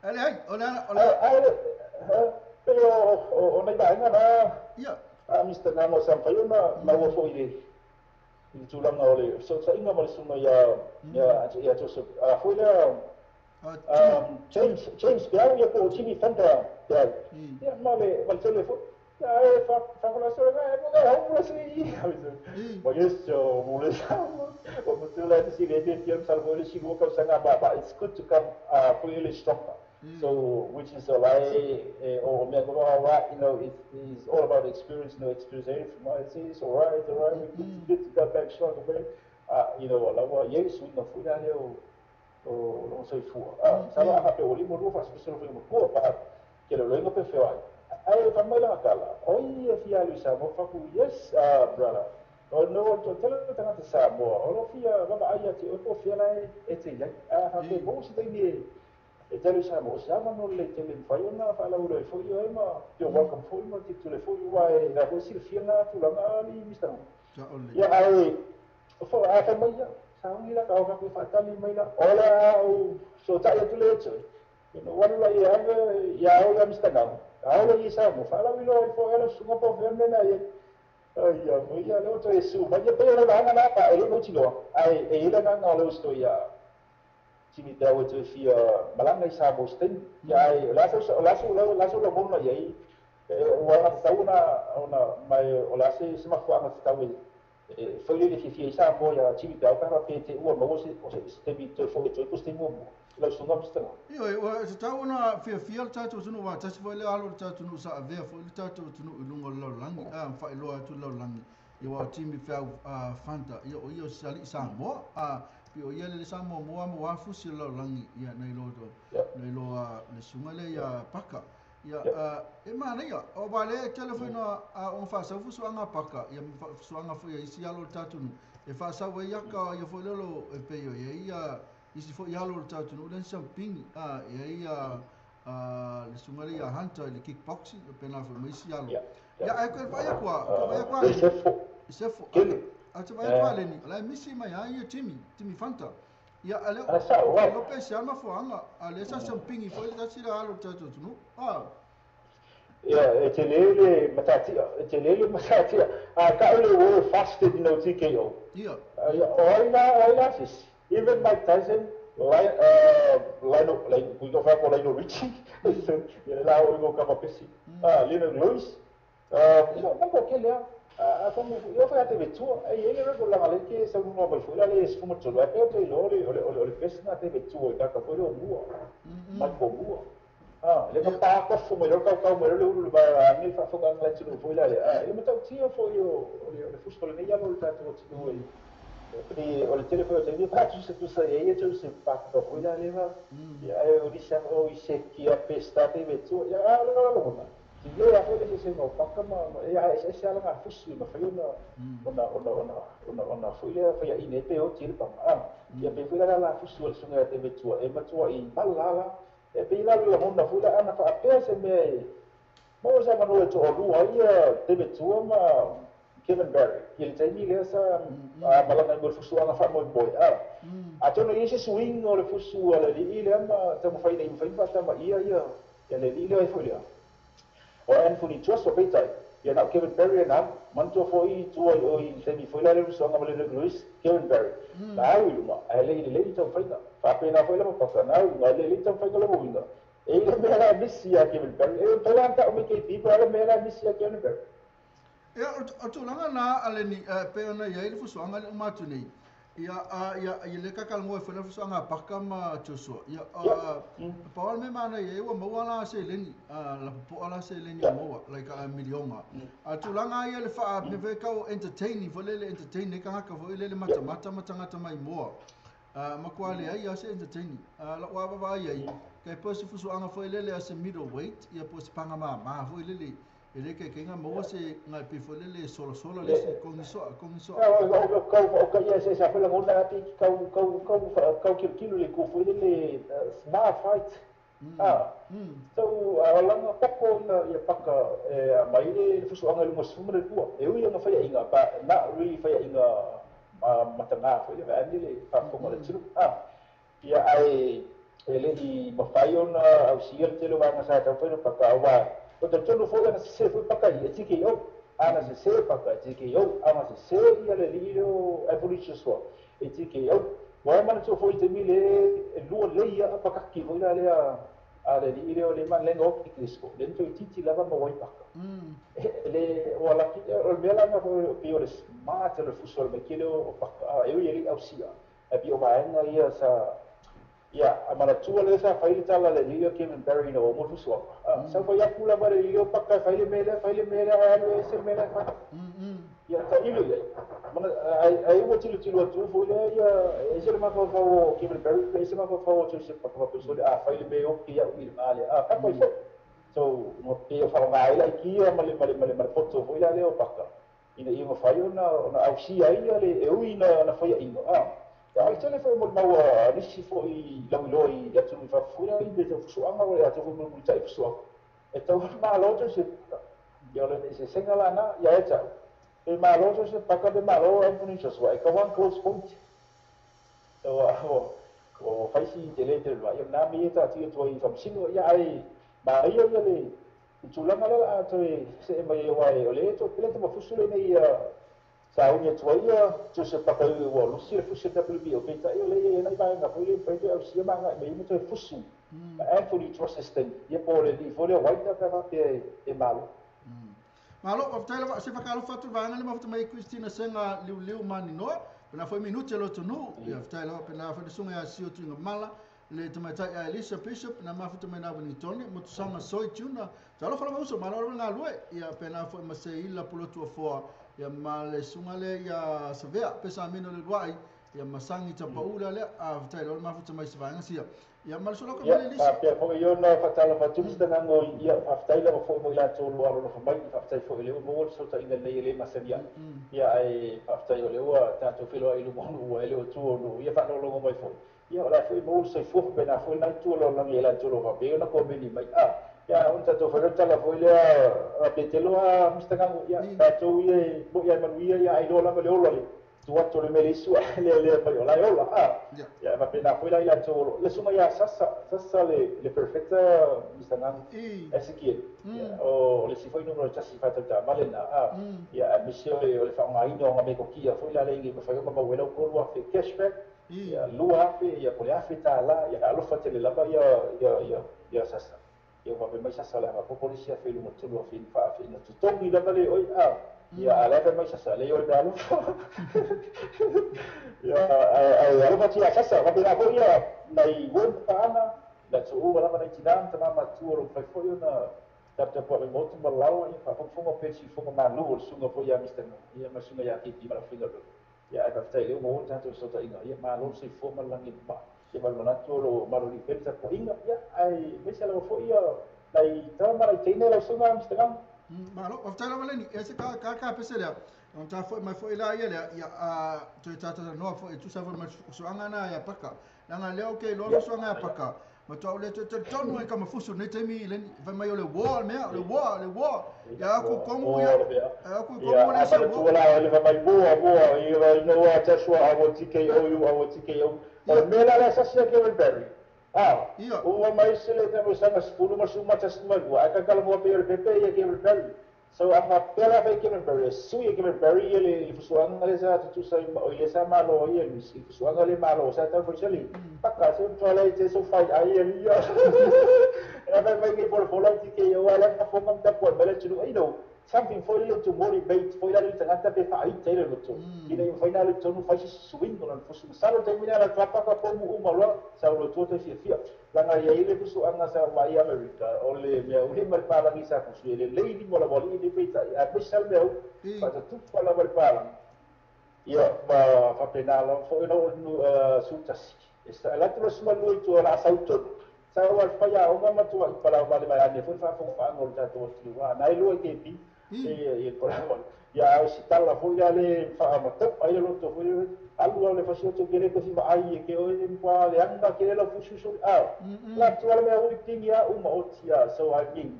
Ale ai, o le ai pero o nei vaega na. A Mr. Namo sa mafai ona maua foi i le tulaga o le fesootaiga ma le susuga ia Joseph a foi lea James Piau ia po o Jimmy Fanta Piau ia ma le tele foi ia e faafolasoga e mo ga ho se i ma yes so mo le o mo tula si le te tiam sal foi le si mo ka sanga ba it's good to come foi le stronger. So, which is a lie, or it's all about experience, no experience. It's all right, good to go back strong away. Lawa, yes, we know, we know, o lo soifua. Sa la hape o limo lua fa so mo ko pa ke le loinga pe feo ai. Ai fa mai la kala. O i e fia lu sa mo fa ku yes, brother. O no to tele tangata sa mo. O lo fia va ba ai ati o ko fia la e te ia. Ah ha pe mo se te ni e tele sa mo sa ma no le tele fai ona fa la uro e foi o ma you're welcome foi ma ti tule foi wa e la ko si fia na tu la ali mister. Ia ai fo a fa mai ia sa ngi la ka ka fa tali mai la ola o so ta ia tule tso you know what la ia ia o ia mister ngau a o ia sa mo fa la wi lo fo ela su ngo po fe me na ia ai ia mo ia le o su ma ia pe la na na pa e lo ti lo ai e ila na na lo sto ia Jimmy Dao te fia malanga i sa mo sten ia ai la so la so la so lo mo na ia i o ala tau na ona mai o la se se mafuanga tau e foi le fia i sa mo ia Jimmy Dao ka pe te ua mo se o se te bi te fo te ko ste mo la so ngam sten. Io e se tau ona fia fia le tatou tunu wa tasi foi le alo le tatou nu sa avea foi le tatou tunu i lunga o le lalolagi a faailoa atu le lalolagi ia wa o Jimmy Feau Fanta ia o ia o se ali'i Samoa a pi o ia le Samoa moa mo afusi o le lalolagi ia nai lo nai lo le suga le ia Paka ia e manaia o wa le tele foi na o faasau fusuaga Paka ia fusuaga foi a isi alo o le tatou nuu e faasau ai aka ia foi lelo e pei o ia ia isi foi alo o le tatou nuu le sampingi a ia ia le suga le ia Hunter i le kickboxing pena foi ma isi alo ia ai koe vai akua ko vai akua Sefo Sefo a te vai akua leni la misi mai a ia Jimmy Fanta ia ale o lo pe se alma foanga a le sa sampingi foi le tasi la alo o le tatou nuu a. Ia e tele le matatia, e tele le matatia. A ka le wo fasted no TKO. Ia. O ai la ai la sis. Even Mike Tyson, Lionel, like we go for Lionel Richie. Ia la o go kama pesi. Ah, Lionel Lewis. Ia ma ko ke lea. A fa mo ia fa te vetua. Ai ele re ko la le ke sa mo mo fu la le se mo tlo pe te lo le ole ole ole pesi na te vetua i ka ka fo le mua. Ma ko mua. Ah, le ka pa ko fu mo le ka ka mo le ulu ba ni fa fo ka ngai tunu foi la le. Ah, le matau tia foi o le le fus le ia lo ta to tunu e. Fordi o le tele foi o te pa tu se tu sa e tu se pa ko foi la le va. Ya e o di sa o i se ki a pesta te vetua. Ya a lo lo na. Ti le a foi le se no pa ka ma ya e se ala nga fusu ma foi ona ona ona ona ona ona foi le foi i ne pe o ti le pa. Ah, ya pe foi la la fusu le sunga te vetua e matua i malala. E pe ila le hona fula ana fa apea se me mo sa manu e to olua ia te vetua ma Kevin Barry. I le taimi lea sa malaga mo le fusuaga faamoemoe a. Atonu i se suiga o le fusu a le alii lea ma taumafai ina ia mafai ona faatamaia ia ia le alii lea ai foi lea. O Anthony Joshua peitai, ia na o Kevin Barry e na manatua foi i tua i o i le taimi foi la le fusuaga ma le Lewis, Kevin Barry. Na au i luma, ae le i lelei le taumafaiga. Faapena foi la mapaka, na au i luga, ae le lelei le taumafaiga la mauiga. E i le mea la misi ia Kevin Barry. E o la ta'u mai KP, po o le mea la misi ia Kevin Barry. Ia o tulaga na aleni pe ona iai le fusuaga le uma atu nei. Ia a ia ia le ka kalongo e fela fusoaga a Paka ma Joshua. Ia a pau le mea manaia ai ua maua la seleni, a lapopoa la seleni ua maua like a miliona. A tulaga ia le faa mea foi tau entertaining foi lele entertain ai tagata foi lele matamata ma tagata maimoa. A matua leai lava se entertaining. A lau lava vaai ai, tai pei o se fusoaga foi lele a se middleweight ia po o se paga mama foi lele E le kaikaiga maua se ngai pei foi lele solasola le isi kongi soa kongi soa. Kau o ka ia se sa foi lagona ati kau kau kau kau kilokilo le ku foi lele smart fight. Ah. So langa poko ia ia paka e mai le fusoaga i luga o le 12. E ui ona faiaʻiga but not really faiaʻiga matagā foi le vaeane le faafofoga o le atunuu. Ah. Ia ae e leʻi mafai ona ausia le tele o vaega sa taumafai ona paka auā o talitonu foi ana sesē foi paka i e TKO. Ana sesē paka e TKO. Ana sesē ia le alii lea o Anthony Joshua e TKO. Ua e manatua foi i le taimi le e lua lelei ia apakaki foi la lea a le alii lea o le Malenga o Klitschko lea na toeitiiti lava maua ai paka. E le ua laki o le mea la lena foi pei o le smart o le fuso o le maikele o paka e ui e leʻi ausia ae pei o vaega ia sa Ia, a manatua lea sa fai le tala a le alii o Kevin Barry ina ua uma le fusoaga. A, sau fai atu lava le alii o Paka e fai le mea lea, fai le mea lea, ae alu ese le mea la e fai. Ia, tailo i ai. Mana, ai, ai ua tilotilo atu foi lea ia, e ese le mafaufau o Kevin Barry, e ese le mafaufau o Joseph Paka faapea sole, a fai le mea oki au i le va lea. A, paka ai foi. So, pei o faaaoga ai le aikia ma le, ma le, ma le, ma le poto foi la lea o Paka, ina ia mafai ona, ona ausia ai ia le, e ui ina faiaʻiga. A, Ia, o le tele foi o molimau a nisi foi lauiloa i atunuu i fafo foi i mea tau fusoaga, o le a tau foi mulimulitai fusoaga. E tau malo Joseph Parker. Ia, o le eseesega la na, ia e tau. Pe malo Joseph Parker pe malo Anthony Joshua, e kau close point. So, ua fai si tele tele loa. Ia, na mea e taatia atu ai i faamasino, ia, ae manaia ia le tulaga lea o le a toe see mai ai aua o lea e toatele tamafusu lenei ia sauni atu ai ia Joseph Pakaui ua lusi le fusi o le WBO, peitai o lea e i ai nai vaega foi lea e mafai toe ausia ma agai mai ai ma toe fusu ma Anthony Trosestan, ia po o le alii foi lea o White pe a faapea e malo. Malo, faafetai lava se whakaalofa atu vaega le mafuta mai Christina Senga Liuliu Maninoa. Pena foi minute lo tonu. Ia faafetai lava pena foi le sunga ia sio tuinga mala le tamaitai a Elisa Bishop na mafuta mai na Wellington motusaga soi tuna. Talofa lava uso malo lava galue. Ia pena foi ma se ila pulotu afoa ia ma le sunga le ia Savea Pesamino le luai ia masangi tapaula lea a faafetai lava le mafuta mai se vaega sia. Ia ma le soloka Ia, mai le Elisa. faapea foi ona faatalofa atu se tagago ia, faafetai lava foi mo i latou o lo o alolofa mai, faafetai foi o lea ua maua le fesootaiga lelei e le masani ai. Ia, ae faafetai o lea ua tatou feiloai i luma o nuu e le o tua o nuu, ia faalogologo mai foi. Ia, o le a foi maua le soifua faapena foi lena itu o le lalolagi e latou o lo o faapea ona komeni mai. A, ia, ona tatou fai loa le tala foi lea a Petelo a Mister Gago, ia, tatou ia e moi lava e manuia, ia, ae iloa lava le ola le tu atu o le mea le isu ae lealea mai o la e ola. A, ia, e faapena foi la i latou o lo o, le susuga ia Sasa, Sasa le, le perfecta Mister Gago, Ezekiel, ia, o le isi foi numera tasi faatautaamale lena, a, ia, aemaise o le, o le faaaogaina o gametokia foi la lea ina ia mafai ona maua ai lau 3,000 cashback, ia 2,000, ia po o le $1,000, ia alofa tele lava ia ia ia ia Sasa. Ia ua vave mai Sasa o le a faaopoopo le isi afe i luga o le 3,000 i 4,000 ina totogi lava le oi a ia a o la e fai mai Sasa leai o le mea alofa. Ia ae ae alofa atu ia Sasa faapena foi ia nai uo ma paaga le atunuu ua lava nai tinā ma tamā matutua o lo o mafai foi ona taputapuai mai maota ma laoa ia faafogafoga pe siufoga malu o le susuga foi ia Mister Ngo ia ma le susuga ia KP ma le aufaigaluega. Ia, ae faafetai o lea ua maua le tatou fesootaiga. Ia, malo le soifua ma le lagi e mamaa. Ia, ma le manatu o lo o maloli pea le tapuaiga. Ia, ae aemaise lava foi ia nai tama ma nai teine lau susuga Mister Gama. Malo, faafetai lava Leni. Ia se ka ka ka pese lea. Ona ta foi mai foi la ia lea, ia a toe tātalanoa foi e tusa foi ma le fusuaga na ia Paka. Leaga lea ou te iloa le fusuaga ia Paka, matua ou le toe talitonu ai ka mafusu nei taimi Leni. Fai mai o le war le mea, o le war, le war. Ia aku komu ia, aku komu le Ia, se a war. manatua la le fai mai moa, moa, ia, you know what, Joshua, I will TKO you, I will TKO. O le mea la lea sasi a Kevin Barry. A, ua mai se le tausaga 11.2, ae kakalamoa pei o le pepe ia Kevin Barry. So a faapea la fai Kevin Barry, e sui e Kevin Barry ia le fusuaga lea sa tutusa i oi lea sa malo ai ia Luis, i le fusuaga lea malo sa tau fai sali. Paka se mtoa lea i te so fai ai ia ia. E fai mai ngai folafola i TKO, a o la e faafofoga ma tapuai mai le atunuu, you know, Something foi le to motivate foi la le tagata pe faaita i le loto ina ia mafai na alu i totonu fai se suiga o lona fusu. Masalo le taimi lea ala atu paka pomu uma loa sau lotua toe fiafia laga iai le fusuaga sa vaai Amerika o le mea uli ma le palagi sa fusu e lelei lima o le aualii nei peitai aemaise sa le mea uli faatatupa lava le palagi ia ma faapena lava foi ona oo sutasi e alu atu le aso malua i tua o le a sau tonu sau a le faiaoga ma tua'i palau vale mai ane foi le faafogafaaga o le tatou atunuu a na e lua i kepi e palau ia a o se tala foi la le faamatau ai le loto foi alu au le fasioto ke le kosi vaai e ke oe mpa leaga ke le lau fususu a la tua le mea ui pigi a uma oti a. So I mean,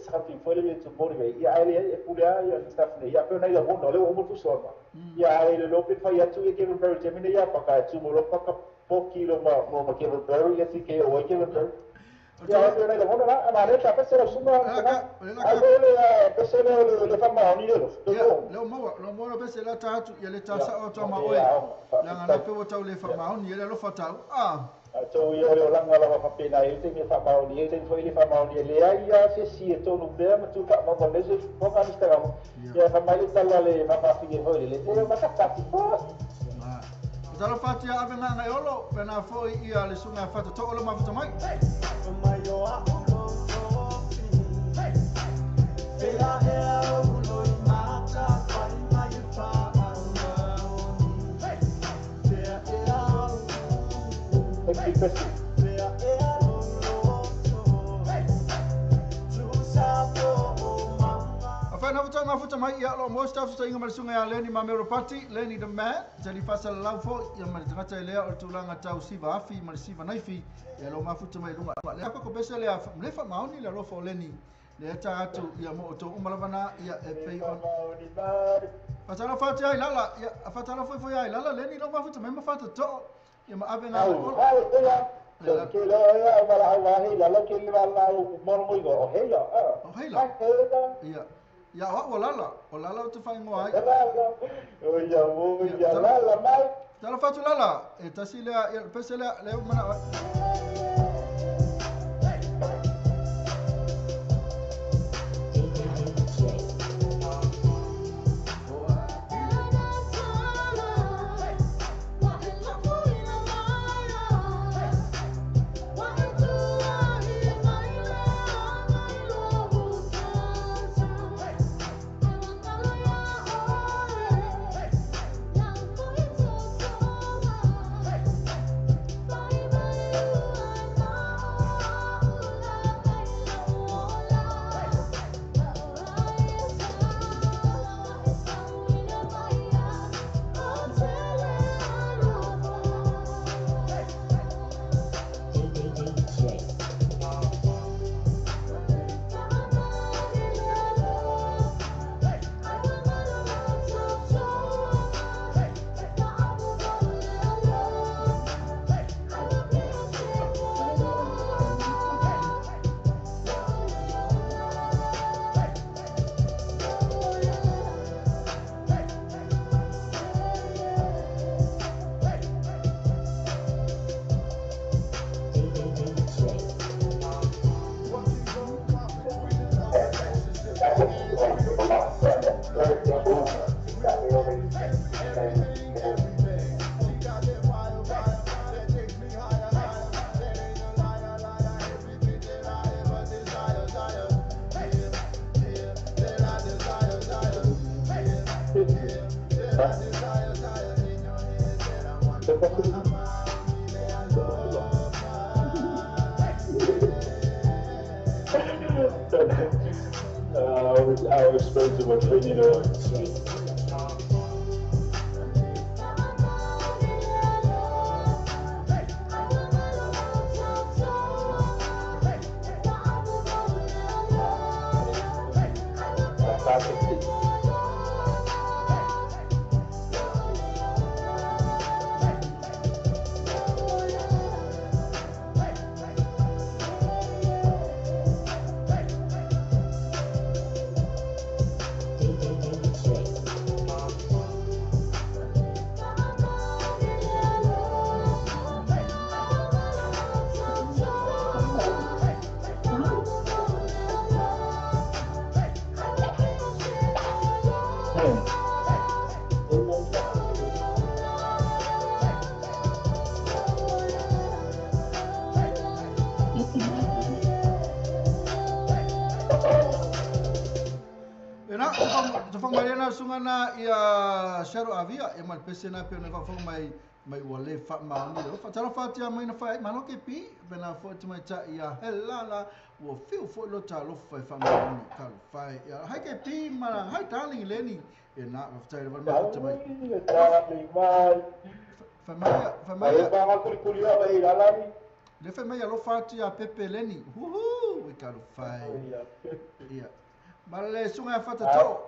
something foi le to motivate ia ai le e pule a ia stuff nei ia pe nei la wona le o mo fusuaga ia ai le lope fai atu e Kevin Barry te mine ia paka e tumo lo paka po kilo ma mo ma Kevin Barry ia ti ke o ai Kevin Barry ia pe nei la wona la ma le ta pese la suma ai le pese le le fa ma ni le ia le o maua lo maua pese la ta atu ia le ta sa o ta ma oe la ngana pe o tau le fa ma ni le lo fa tau a. Atau ia o le olaga lava faapena e taimi e faamaonia ai taimi foi le faamaonia leai a se si e tonu pea ma tu faamaoga le se foga Instagram ia faamai le tala le faamaafine foi le le masakati po. Talo fatia ave nganga e olo pena foi ia le sunga fata to olo mafuta mai. Afai na futa mafuta mai ia lo mo staff sa inga mal sunga ia Leni Mamero Pati Leni the man tali fasa lau fo ia mal tangata lea o tulanga tau siva afi mal siva naifi ia lo mafuta mai lunga le ko bese le le fa maoni le lo fo Leni le ta atu ia mo to umalavana ia e pei on fatala fati ai lala ia fatala foi foi ai lala Leni lo mafuta mai mafata to ia ma ave na o ke lo ia wala wa he la lo ke le wala o moro mo o he ia o he la ia ia o lala o lala o te whaingoa ai o ia o ia lala mai tala fatu lala e tasi lea ia pese lea lea mana. I was supposed to watch video. DJ. mai lena suga na ia Shadow Avia ia ma le pese na pe na faafofoga mai mai ua le faamaoni le faatalofa atu ia mai na fai malo ke pi pe na foi te mai ta ia helala ua fiu foi lo talofa e faamaoni talofa ia hai ke pi ma hai darling Leni e na faafetai le mafuta mai fai mai le fai mai alofa atu ia Pepe Leni huhu i talofa ia ma le suga fatato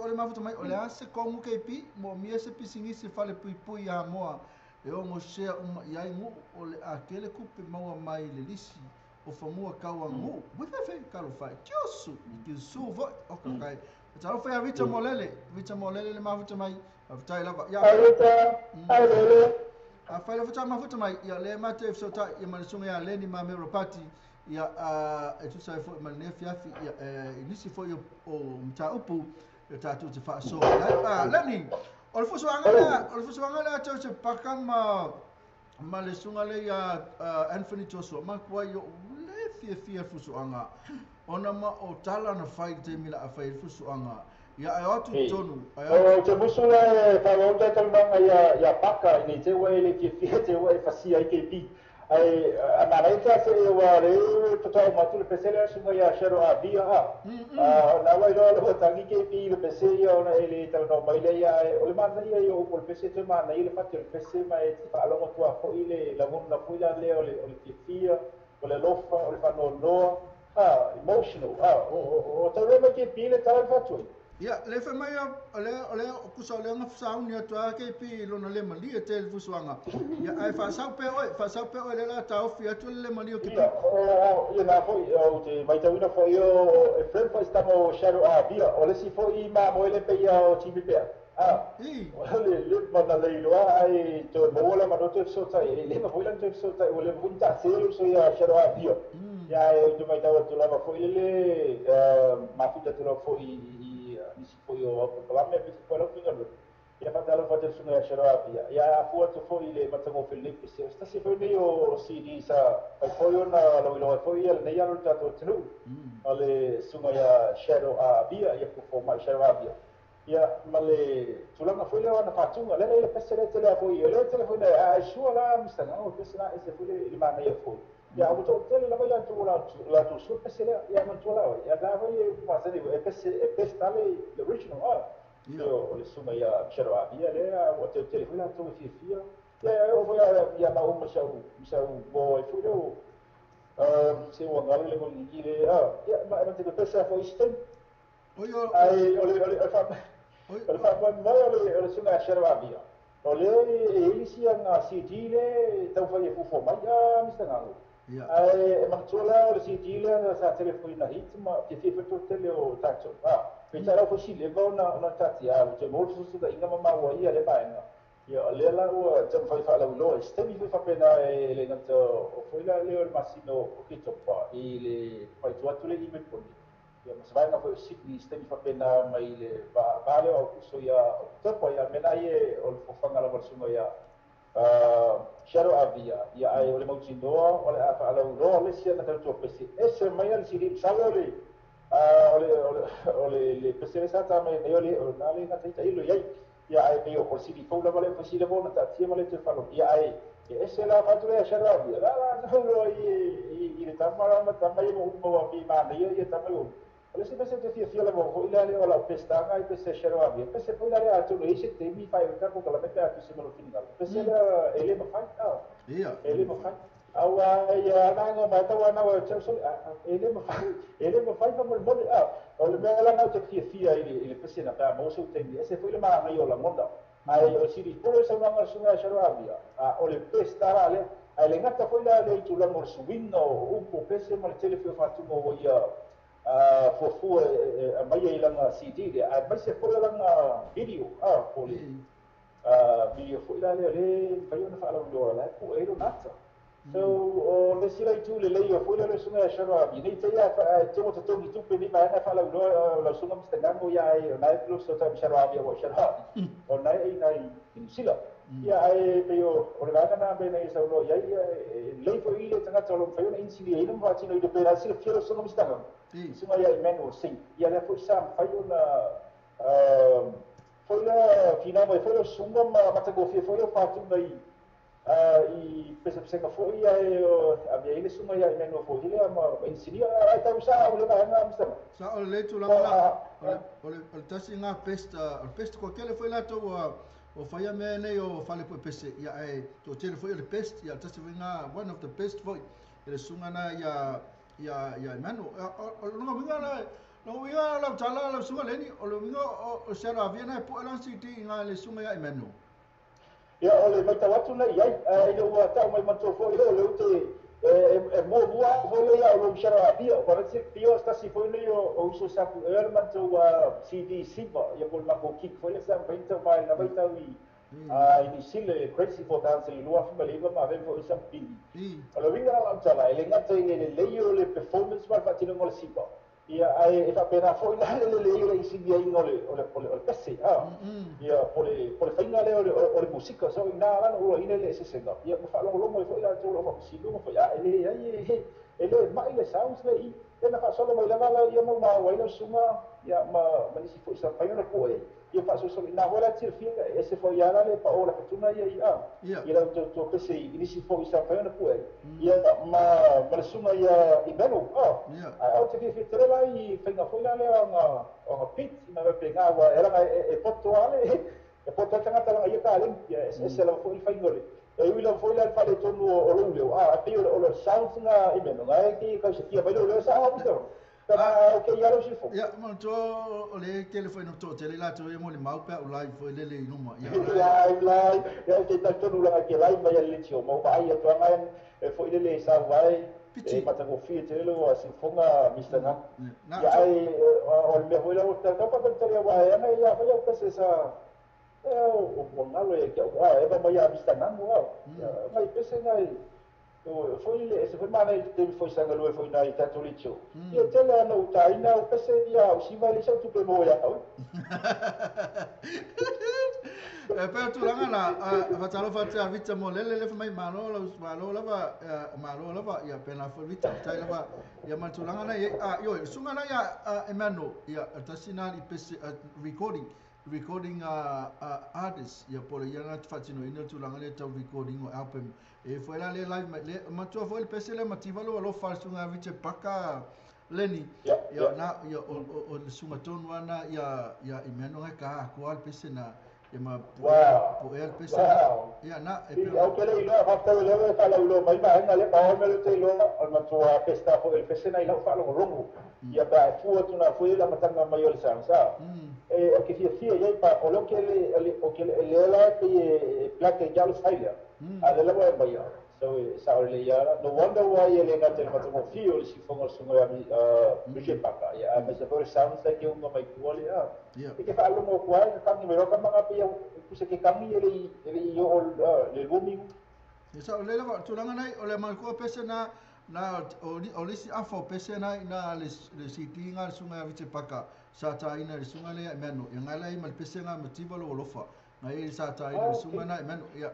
le mafuta mai o le a se kongu ke pi mo mia se pisingisi fale pui pui ia moa e ongo sea uma iai ngu o le a kele kupe maua mai le lisi o fanua kaua ngu wifefe talofa tiosu i ki su voi o kakai talofa ia Richard Molele le mafuta mai faafetai lava ia Ai Lele a fai le futa mafuta mai ia le mate sota ia ma le suga ia Leni ma me Ropati ia e tusa ai foi ma lenei afiafi ia i nisi foi o mataupu e tatou te faasoa ai. Leni, o le fusuaga lea tau se paka ma le suga le ia Anthony Joshua ma kuai o le fiafia fusuaga ona ma o tala na fai le taimi la a fai le fusuaga ia ai o atu tonu ai o te musu le faaauau tatalanoaga ia paka i nei te ua e le fiafia te ua e fasia ai KP ai amanaita se ua le totau matu le pese le suga ia Shadow Avia a na wai loa le tangi KP le pese ia ona e le talanoa mai le ia o le manaia ia o le pese te manaia le fati o le pese ma e te faalogo tua foi le lagona foi la lea o le fiafia o le lofa o le faanoanoa emotional o tau mai KP le tala le fatu. Ia, le fai mai o le kusa o le anga sauni atu a KP lona le malia te le fusuaga. Ia, ai faasau pe oi le la taofi atu le malia o KP. Ia, ia na foi, o te maitauina foi o e friend foi stama o Shadow Avia, o le si foi ma moe le peia o TV pea. O le le mana leiloa ai te maua la manoto e fesotai, e le ma foi lan te fesotai, o le foi ta selu so ia Shadow Avia. Ia, e te maitau atu lava foi le mafuta atu lava foi nisi foi o palame pe foi lo finga ia fatalo fatel sunga ia Shadow Avia ia afu atu foi le matango fele pese sta se foi nei o CD sa fai foi ona lo lo foi ia nei alo tatou tenu ale sunga ia Shadow Avia ia ko mai Shadow Avia ia ma le tulaga foi le ona fatunga le le pese le tele foi le tele foi a sua la mistanga o pese la ese foi le mana ia foi ia o to tele la vai la tu la tu su pese le ia man tu la ia la foi ma se e pese e pese tale the original o le sunga ia Shadow Avia le o te tele foi la tu fiafia ia o foi ia ma uma sau boy foi o se o ngale le con ile ia ma te pese foi stem ai o le o fa o fa ma o le sunga Shadow Avia o le e isi nga CD le tau fai e fufo mai a Mr. Ngango. Ai e mantola o le CD le na sa telefoni na hit ma te fifa to tele o tato. Pe tara fo si le ona ona tati a o te mo su da inga mama wa ia le bainga. Ia le la o te fai fa la lo e stemi foi fa pena e le ngata o foi la le o masino o ki topa i le fai tu atu le email poni. Ia mas vai na foi Sydney stemi fa pena mai le va le o so ia o topa ia mena ie o le fofanga la versunga ia Shadow Avia ia ai o le mautinoa o le afa ala lo le sia na tau pese ese mai al siri salo le o le le pese sa ta mai o le o na le na taita ilo ia ia ai pe o siri fo la vale fo siri bona ta tia male te falo ia ai ese la fatu le Shadow Avia la la lo i le tamara ma tamai mo mo pi ma ia ia tamai o le se pese te fia la mo ila le o la pestanga i pese Shadow Avia pese foi la le atu le se te mi fai o ka la mete atu se mo final pese la ele ma fai ia ele ma fai au ia na ngo ma ta na wa che so ele ma fai mo mo o le me la na te fia i le pese na ta mo so te mi ese foi le ma na yo la monda ai o siri polo sa na sunga Shadow Avia o le pestara le ai le ngata foi la le tu la mo suwino o po pese ma le telefone fatu mo ia fuafua mai ai langa CD le a mai se foi langa video po le video foi la le le fai ona fa la lo la po e lo nata so o le sila itu le le foi la le sunga Shadow Avia nei te ia te mo te tu pe ni ma na fa la lo la sunga Mr. Ngango ia ai na e plus to Shadow Avia o Shadow Avia o na e na i sila ia ai pe o le vaga na be nei sa lo ia le foi ile tanga tolo fai ona insili e no va tino i pe la sila fiero sunga Mr. Ngango sunga ia Emmanuel Singh ia le foi sa fai ona Foi la fina mai foi le sunga ma matagofie foi le faatuga i i pesepesega foi ia e a mea i le suga ia i mea foi le ma insinia ai tau sa o le vaega mistama. Sa o le tulaga la o le tasi ngā pest o le pest ko kele foi latou o whaia mea nei o whale po pese ia e to tele foi o le pest ia tasi foi ngā one of the best foi e le sunga na ia ia ia Emmanuel o longa winga la longa winga la tala la sunga leni o le winga o sera avia na po elan city ngā le sunga ia Emmanuel. Ia o le maitau atu nei ai ina ua ta'u mai manatua fo'i o le ute e muamua foi lea o lou Shadow Avia o parati pio stasi foi nei o uso sa pu e le matou CD Siva ia po le makou kick foi le sa vaitau mai na vaitau i i New Zealand Crazy for Dance i lua ma le ma ave foi sa pili. O le uiga la tala e le gata i le lelei o le performance ma le faatinoga o le Siva ia ae e faapena foi la le lelei o le isigiaiga o le pese ia po le faiga lea o le musika so ina la na ulaina le esesega ia ma faalogologo ai foi latou lo faamasinoga foi a e leai e le ma'i le sounds le i ia na faasolo mai lava la ia mau maua ai lau suga ia ma nisi foi sa fai ona po'e ia faasolosolo ina foi la tilafia e ese foi ia la le pa'o le fatuna ia ia ia lau tou pese i nisi foi sa fai ona po'e ia ma le suga ia i melo a o te fiafia tele la i faiga foi la lea oga pit ma faapena ua e laga e poto ale e poto tagata laga ia kaleni ia ese lava foi le faiga o le e ui lava foi la le faaletonu o lou leo a pei o le sounds ga i meno ga e ke kausakia mai lou leo sa a misa. Ia manatua o le tele foi no to'atele latou ia mo le mau pe a'u live foi lele i luma ia live ia te talitonu laga ke live mai ale tio mau vaai atuaga e foi lele sa uae e matagofie tele lo sifoga Mr. Nga ia ai o le mea foi la o taupapalitali uae ana ia foi au pese sa o galo e ke a e va mai a Mr. Ngango a ngai pese ngai foi le se foi mana te foi sanga lue foi na i tatou le tio ia tele ana utaina o pese ia o siva le sau tupe mo ia au e pe tulaga la fatalofa atu ia Vita mo lele le mai malo la malo lava malo lava ia pena foi Vita tai lava ia ma tulaga na ia io sunga na ia Emmanuel ia tasi na i pese recording artist ia po le ia na fatino ina tulaga le tau recording o album e foi la le live mai le matua foi le pese le mativa lo alofa sunga Vita Paka leni ia na ia o le sunga tonu ana ia ia Emmanuel ka ko al pese na ia ma po el pese ia na e pe au kele ilo fa le le fa la ulo mai ma le pa o me le te ilo o matua pesta fo el pese na ilo fa lo rongo ia pa fu atu na foi la matanga mai o le sansa e o ke fia fia ia pa o lo ke le o ke le la pe plaque ya lo faila a le la wa mai so sa o le ya no wonder why ele ga te matua fi o si fongo sunga ya paka ya me se for sounds like un mai kuali a e ke fa lo mo kwa ka kangi me ro ka manga pe se ke kangi ele ele yo o le lumi e sa o le la tulaga nei o le mal ko pese na na o le si afo pese na na le CD nga sunga ya Vita Paka sa ta ina le sunga le Emmanuel ia ngai lai ma le pese nga mativa lo alofa ngai sa ta ina le sunga na Emmanuel ia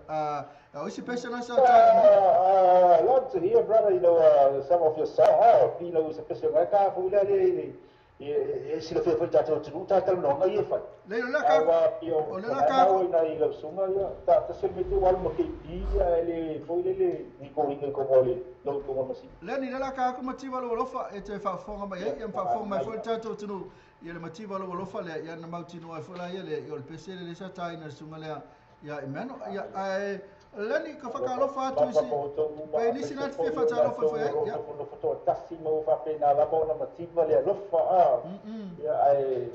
o si pese na sa ta love to hear brother you know some of your song you know se pese nga ka fu la le e si le foi ta tu ta ta no ngai e fa le la ka o le la ka o ina i le sunga ia ta ta se mete wal mo ke pi le foi le ni ko ni ko le lo ko mo si le ni la ka ko mativa lo alofa e te faafofoga mai ai ia faafofoga mai foi tatou tunu ia le mativa lo alofa le ia na mautino ai foi la ia le o le pese le sa ta ina sunga le ia Emmanuel ia ai leni ka whakalofa atu isi pe nisi na te fia whatalofa foi ai ia no foto tasi mo fa pe na lava ona mativa le alofa a ia ai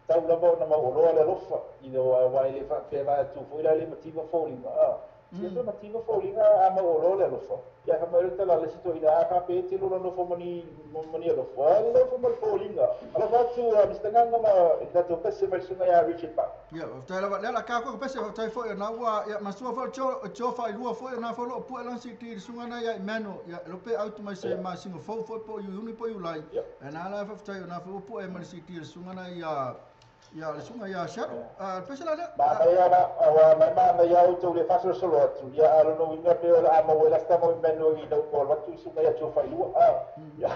tau lava ona mau oloa le alofa i no wa le fa pe la tu foi la le mativa folinga a ia to mativa folinga a mau oloa le alofa ia ka mai le tala le sito ina a ka pe te lona no fo mani mani alofa le fo mal folinga alofa atu Mr. Nganga ma tatou pese mai sunga ia Richard Park ia tai lava le la ka ko pese tai foi na ua ia masua foi cho fa ilua foi na foi lo pu elan city sunga na ia Emmanuel ia lo pe out mai se ma singo fo foi po uni po ulai na la fa tai na foi pu e ma city sunga na ia ia le sunga ia shadow pese la ma ia na wa ma ma ia o le faso solo atu ia alo no inga pe o a mo la sta mo Emmanuel i no ko atu sunga ia cho fa ilua a ia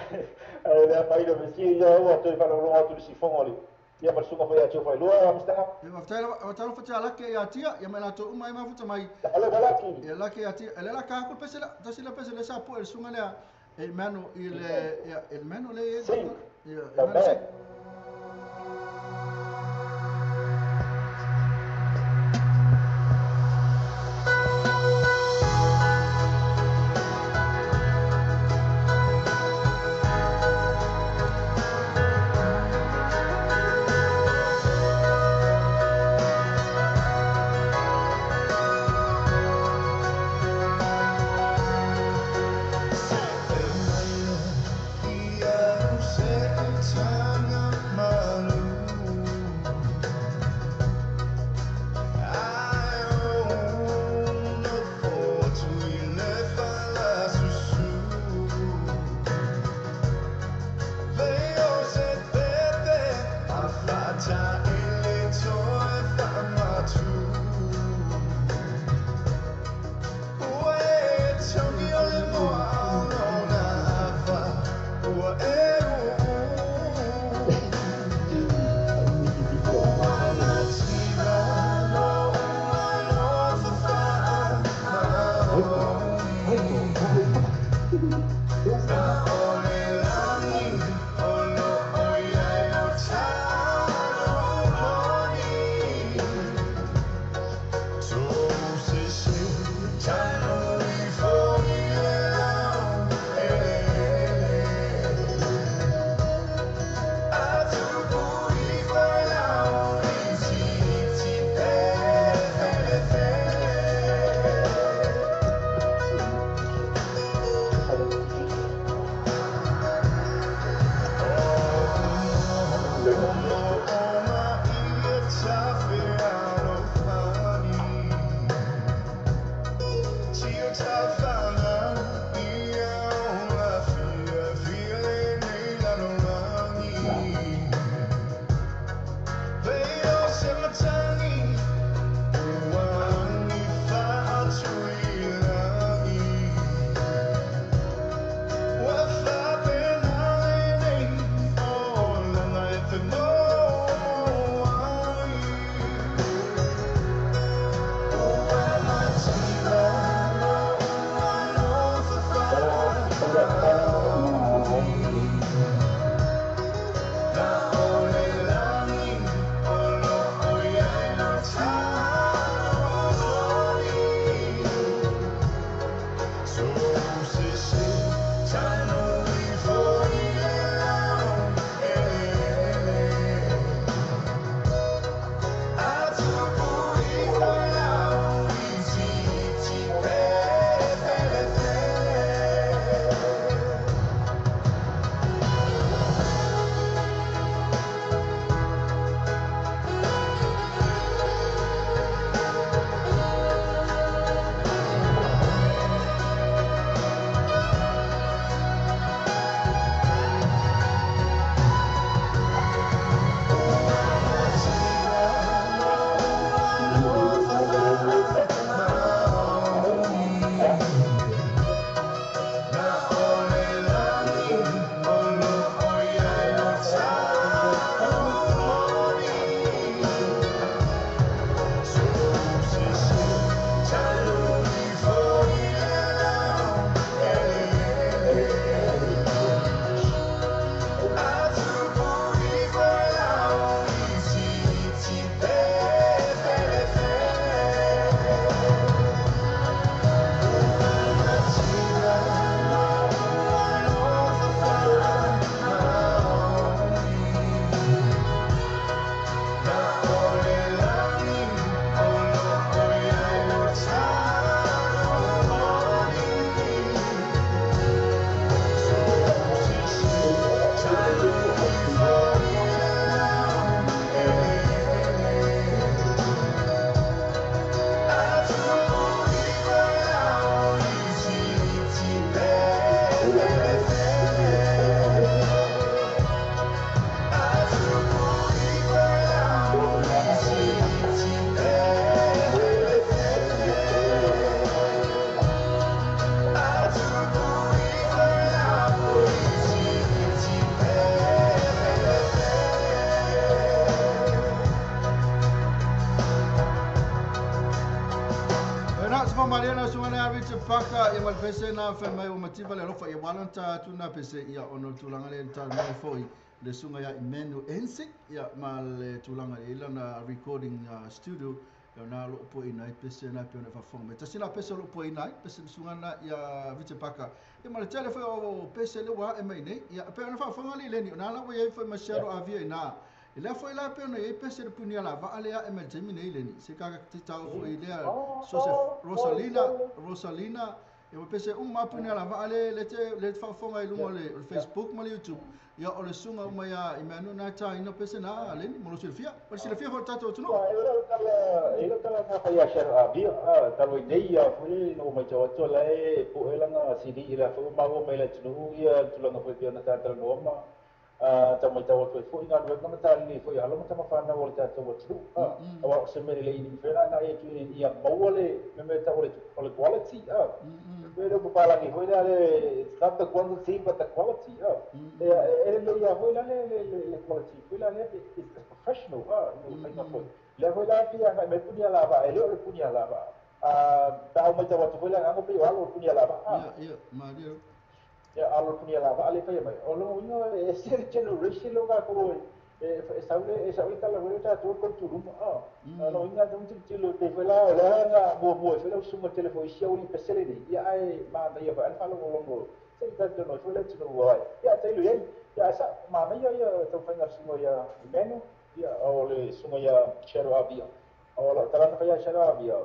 le mai lo mesi ia o to fa lo atu si fongo le Ia ma suka foi a tio foi lua Mr. Ia waftai waftai fa tia lake ia tia ia mai la to uma mai futa mai. Alo balaki. Ia lake ia tia ele la ka ku pese la tasi la pese le sa po el sunga le el mano il ia el mano le ia el mano. Paka ia ma le pese na fai mai o mativa le alofa ia walanta atu na pese ia ona o le tulaga lea na talanoa foi le susuga ia Emmanuel Ensik ia ma le tulaga i lana recording studio ia na o loo pueina ai pese na pei ona e faafofoga mai. Tasi la pese o loo pueina ai pese le susuga lena ia Richard Paka ia ma le tele foi o pese lea ua ae mai nei ia pei ona faafofoga alii Leni o na la ua i ai foi ma Shadow Avia ina e lea foi la pei ona i ai pese le punia lavaa lea ae mai le taimi nei Leni se ka te tau foi lea Joseph Rosalina Rosalina ia ua pese uma punia lavaa le le te le faafofoga i luga o le Facebook ma le YouTube ia o le susuga uma ia Emmanuel na taina pese na Leni mo lo silafia o le silafia foi o le tatou atunuu. E le tala na fai a Shadow Avia talu ai nei ia foi no mai tau atu la e po e langa CD ila foi maua mai le atunuu ia tulaga foi pei ona tatalanoa ma tau mai tau atu ai foi galuega ma talilei foi alo ma tamafanau o le tatou atunuu aua o se mea lelei ni mafai ona e tu ia maua le mea tau o le quality e le papalagi foi lea le it's not the quantity but the quality e lelei ia foi la le quality foi la le it's professional no faiga foi lea foi la pia ngai mai punia lava e le o le punia lava tau mai tau atu foi la ngago pe o alo punia lava ia ia maria ia alo punia lava ale fai mai o lo inga e se generation lo ka ko e saule tala we ta tu ko tu ruma lo inga tu ti lo te foi la o la nga mo mo foi la suma telefone sia uri pesele ni ia ai ma na ia fa lo lo se ta tu no foi la tu no wa ia te lu ia sa ma na ia ia tu fai na suma ia meno ia o le suma ia Shadow Avia o la tala na ia Shadow Avia.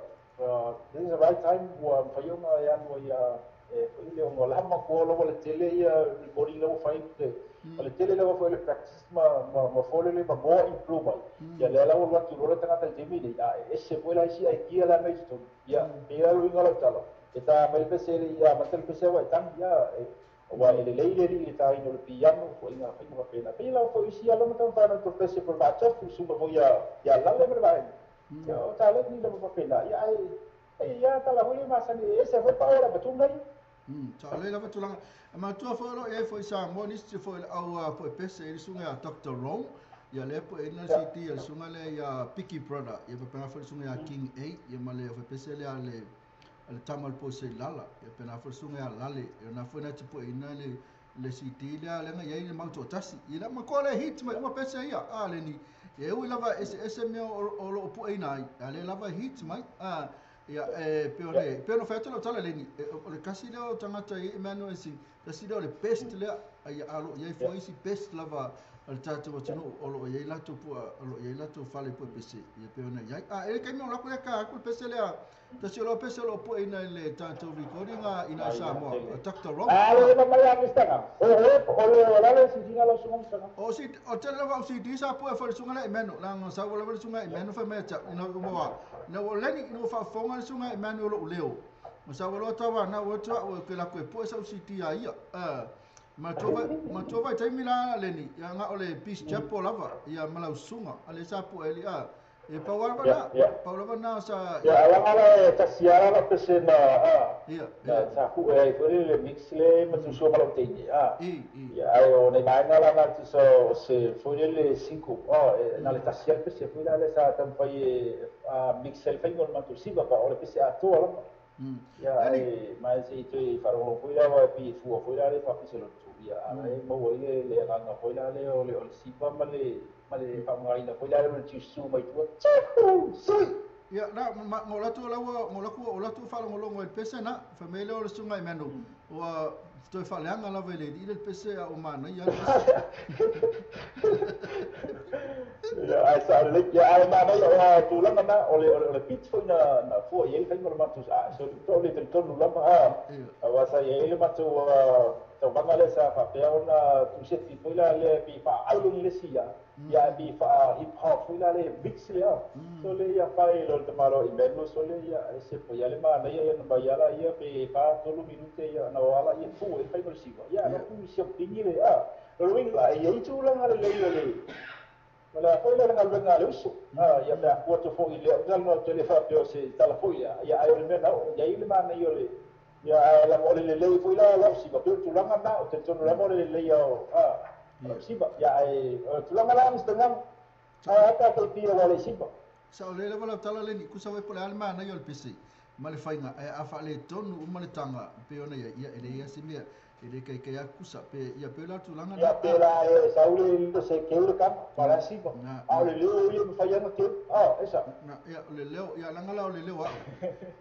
This is the right time ua fai ona ia no ia e foi le o la ma ko lo le tele ia recording lo fai te o le tele lo foi le practice ma fole le ma mo improve ia le la o tu lo tanga te mi ni a ese foi la isi ai kia la mai tu ia ia lo inga lo tala e ta mai pese ia ma te pese wa tang ia wa ele leile li ta ino le piano foi inga fai mo pena pe la foi isi lo ma ta na to pese por ba tofu su mo ia ia la le ba ia o ta le ni lo mo pena ia ai ia ta la holi ma sa ni ese foi pa ora batungai. Sa le lava tulaga ma tua foi lo e foi sa mo ni se foi au po pese le susuga ia Dr. Rome ia le po e na CD ia susuga le ia Picky Brother ia pa foi susuga ia King 8 ia ma le foi pese le ale le tamal po se lala ia pena foi susuga ia lale ia na foi na tipo ina le CD le ale nga ia le mau tasi ia la ma ko le hit mai uma pese ia a le ni ia ui lava ese ese mea o lo po ina ale lava hit mai a ia e pe no fai lo tala leni o le kasi leo tangata i Emmanuel Ensing kasi leo le best lea ia alo ia foi si best lava al tatou atunuu o lo ia latou pua o lo ia latou fale po pese ia pe ona ia a e kai mo la ko ka ko pese lea tasi lo pese lo po ina le tatou recording ina Samoa Dr. Rob a le ma mai a o o le la le si dinga lo sunga o si o tele lava o si disa po e foi sunga le Emmanuel la ngo sa wala wala sunga Emmanuel fa me ta ina mo na o leni no fa fonga sunga Emmanuel lo leo mo sa wala tawa na o tua o ke la ko po sa si tia ia ma tova taimi la leni ia nga o le Peace Chapel lava ia malau sunga ale sa po eli a e pau lava na sa ia ala ala ta siara la pese na a ia sa ku e foi le mix le ma tu so malau teini a ia ai o nei mai na la na tu so se foi le 5 a na le ta siara pese foi la le sa tam fai a mix el fai ngol ma tu siba pa o le pese a to la ia ai mai se tu i faro foi la wa pi fu foi la le fa pese lo tu ia ai mo le le nga foi la le o le siba ma le fa ngai na foi la le tu su mai tu sui ia na ngola tu la ngola ku o la tu fa ngolongo el pese na fa me le o sunga Emmanuel o toi fa le anga la vele ile pese a o mana ia ia ai sa le ia ai ma na o tu la na o le pitch foi na fu ia fai ngol ma tu a so to le to lu la ma a wa sa ia le ma tu tau vanga le sa fa pe ona tu se ti foi la le pi fa ai le sia ia pi fa hip hop foi la le mix le so le ia fa lo te maro i meno so le ia se po ia le ma na ia na ia la ia pe fa tolu minute ia na wala ia fu e fai ngol siwa ia na pu si pingi le a lo wing la ia tu la ngale le le wala foi la ngale ngale usu ia pe ku to foi le ngal no te le fa pe se tala foi ia ia ai le mena ia i le ma na ia le ia la mo le le foi la la siwa pe tu la na o te tonu la mo le le ia a siwa ia ai tu la la mistengam a ta te pia wala siwa sa le la wala tala le ni ku sa we pole alma na yo le pc Ma le faiga ae a faaletonu uma le taga pei ona ia ia e leai lava se mea e le kaikai atu kusa pe ia pei o le tulaga Ia pe la e sau le se keu le kama, pa la siva. Na A o na le leo ia mawhai ana keu. Ah, esa. Na ia o le leo ia laga la o le leo a'u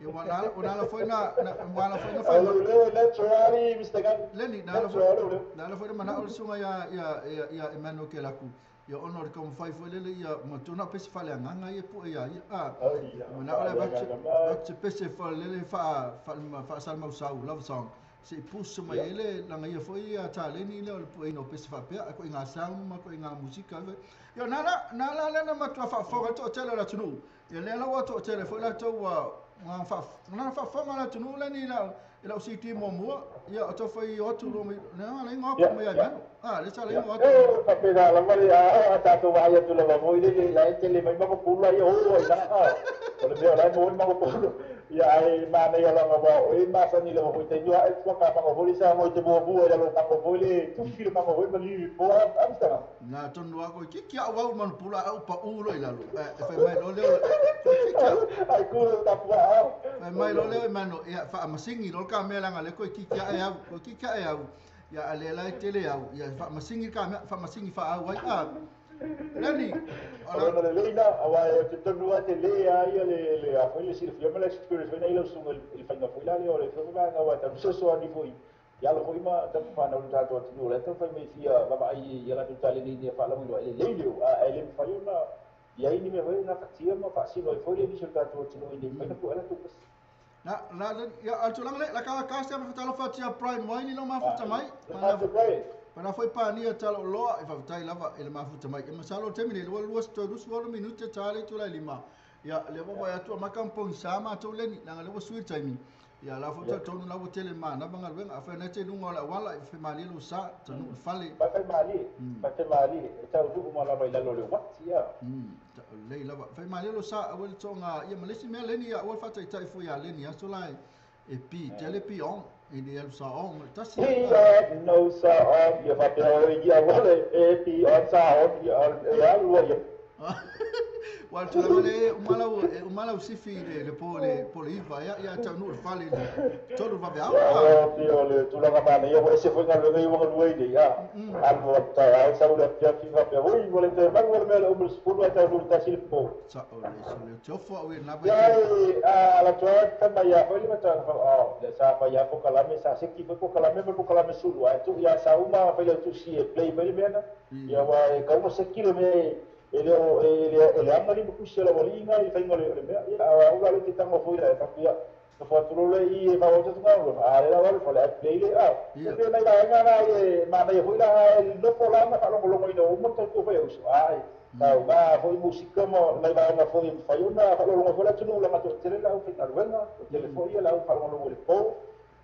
ia ua na ua na ala foi na na ua ala foi na A fai o le leo e naturally, Mr. Gunn. Leni na ala foi Natural o leo. na ala foi na mana'o le susuga ia Emmanuel Kelaku ia ona o le taumafai foi lele ia matua na o pese faaleagaga ia pu'e iā ia a Ai, ia, mana'o le whaale avatu aganga mai. avatu se pese faalelele faa faasalimausau love song se'i pusa mai Ia. ai le lagaia foi ia taleni lea o le pu'eina o pese faapea ko'iga sound ma ko'iga musika ia na la na la lea na matua faafofoga ai to'atele o le atunuu ia lea la ua to'atele foi latou ua na faafofoga le atunuu leni la i lau CD muamua ia o taufai o atu loa mai lea laiga o atu Ia, mai ai ia. manu a le sa Ia, laiga o atu e faapena lava le a tatou vaai atu lava foi lele la e tele mai makopulu ai o ai na a. O le mea o la e maua ni makopulu. Ia ai manaia lava wa o e masani lava foi taimi a e tua ka mango foi sa mo te muamua i lalo mango foi le tufi le mango foi ma livi po a amstanga. Na tonu a koe kiki au au manu pula au pa ulo i lalo e fai mai lo leo koe kiki au Ai ku tapua a. fai mai lo leo e mano ia faamasingi lo ka mea langa le koe kiki a e au koe kiki a e au ia a le lai tele au ia faamasingi ka mea faamasingi fa au ai a lani O ola lona lelei na, aua e te tonu a te le a ia le a foi le silafia ma le experience foi nei lau susuga i le faiga foi la lea o le faiga vaega aua e talu soso foi. Ia alo foi ma tapu whanau le tātou atunuu, o le taumafai mai fia vaavaai ia latou taleni ia faalauiloa e lelei leo, a e le mafai ona i ai ni mea foi na fatia ma faasino ai foi le nisi o le tātou atunuu ina ia mafai ona pu'e latou pasi. Na na ia al tulaga le la ka ka se ma fatalo fatia Brian Wine lo mafuta mai Le pana tātou Brian. pana foi pania talo loa e faafetai lava e le mafuta mai e masalo temi le lua lua tolu sualu minute tale tula lima ia le wa ya tu ma kampong sa ma to leni langa le wa sui taimi ia la fo tonu la tele ma na banga luenga afa na te lunga la wala e fe mali lo sa tanu fale. Faifai mālie, faifai mālie, e taunuu ma lava i lalo o le uati ia. Lei lava fai mali lo sa awel tonga ia malesi mea leni ia awel fata itai fo ia leni aso la e pi tele pi on e le alu sa on tasi He had no sa on, ia faapea oe ia wale, e pi on sa on, ia e alu ia. Wa tulaga le umala e umala usifi le po le po le iva ia ia taunuu le fale le tolu vave au Ia o pei o le tulaga manaia ua ese foi galuega ia ua galue ai nei a. Alu atu taeao sau le afiafi faapea, ui ua le toe malu le mea le uma le 10 ae taunuu le 1 le po. Sa o le so le teofo au e na vai Ia te e ala toa fai mai ia foi le mataga fa o le sa fai ia pokalame sa seki foi pokalame ma pokalame sulu ae tuu ia sa uma fai lau tusi e play mai le mea na. Ia ua e kauma seki le mea e le o e le e le anga ni kusi la wali nga i fai ngole le mea ia a ula le tango foi la fa pia no fa tu le i e fa o tu ngalo a le la wale fa le play le a e pe nai la nga la e ma na foi la no fo la ma fa longo longo ino mo to foi uso ai tau ma foi musika ma nai vaega foi mafai ona faalologo foi le atunuu laga toatele lau faigaluega toatele foi ia lau faalogologo i le po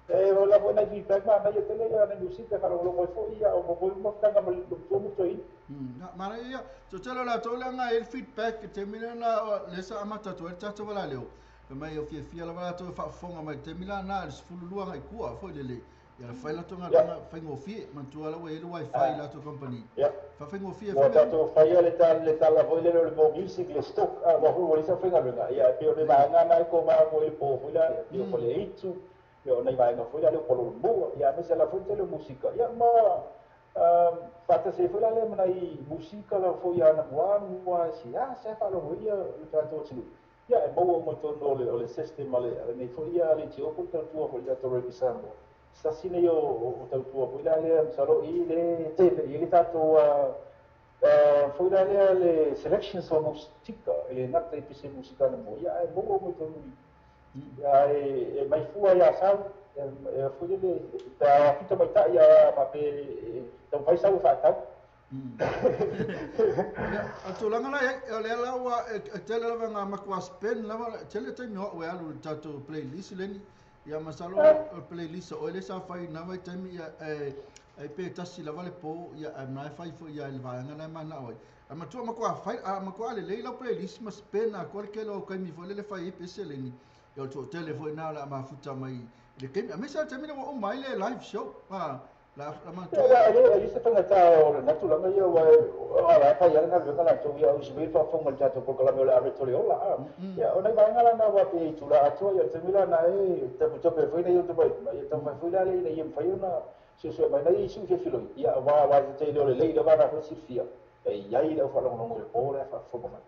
e o la foi nai feedback ma nai tele ia nai musika faalogologo ai foi ia o foi mafutaga ma le tua mutoina. Na mara ia so tele la tole nga el feedback te mila na le sa amata to tata wala leo mai o fia fia la wala to fa fonga mai te mila na le sefulu lua ngai kua foi lele ia la fai la tonga tonga fai ngofie mantua la we le wifi la to company fa fai ngofie Ua foi tatou faia le tala foi lele o le mo music le stock a ua hui ua lisa faigaluega ia e pei o le vaega na e koma mo i le po foi la e pei o le eitu ia o nai vaega foi la le o pololomua ia aemaise ala foi le tele o musika ia ma faatasi ai foi la lea ma nai musika lava foi ana ua se a se faalogo ia le tatou atunuu ia e maua uma i totonu o le system a le lenei foi ia le tiopo le tautua foi le tatou Radio Samoa se tasi nei o tautua foi la lea masalo i le tele i le tatou foi la lea le selections o musika e le gata i pese musika na mo ia ae maua uma i totonu ia e mai fua ia sau e foi lele ta fita maita'i ia faapea taumafai sau e faatau. Ia a tulaga la o lea la ua e tele lava ngā makua spend lava tele taimi o au e alu i le tatou playlist leni ia masalo o playlist o le sa fai na vai taimi ia e ai pe tasi lava le po ia a na fai foi ia le vaega na mana oi a matua makua fai a makua le lei la playlist ma spend a ko le kelo o kaimi foi le fai e pese leni ia o tele foi na la mafuta mai le kaimi a mesa taimi na o mai le live show a La la ma tu le le se fanga ta o le natu la ia wa o la pa ia na venga la tu ia o se fa fonga ta to ko la me la re to le ola ia o nei vaenga la na wa pe tu la atu ia te mila na e te puto pe foi nei o te mai ia te mai foi la le ia fai ona se se mai nei su fe filo ia wa wa te le le le va na ko si fia e ia i le fa longo le po le fa fo ma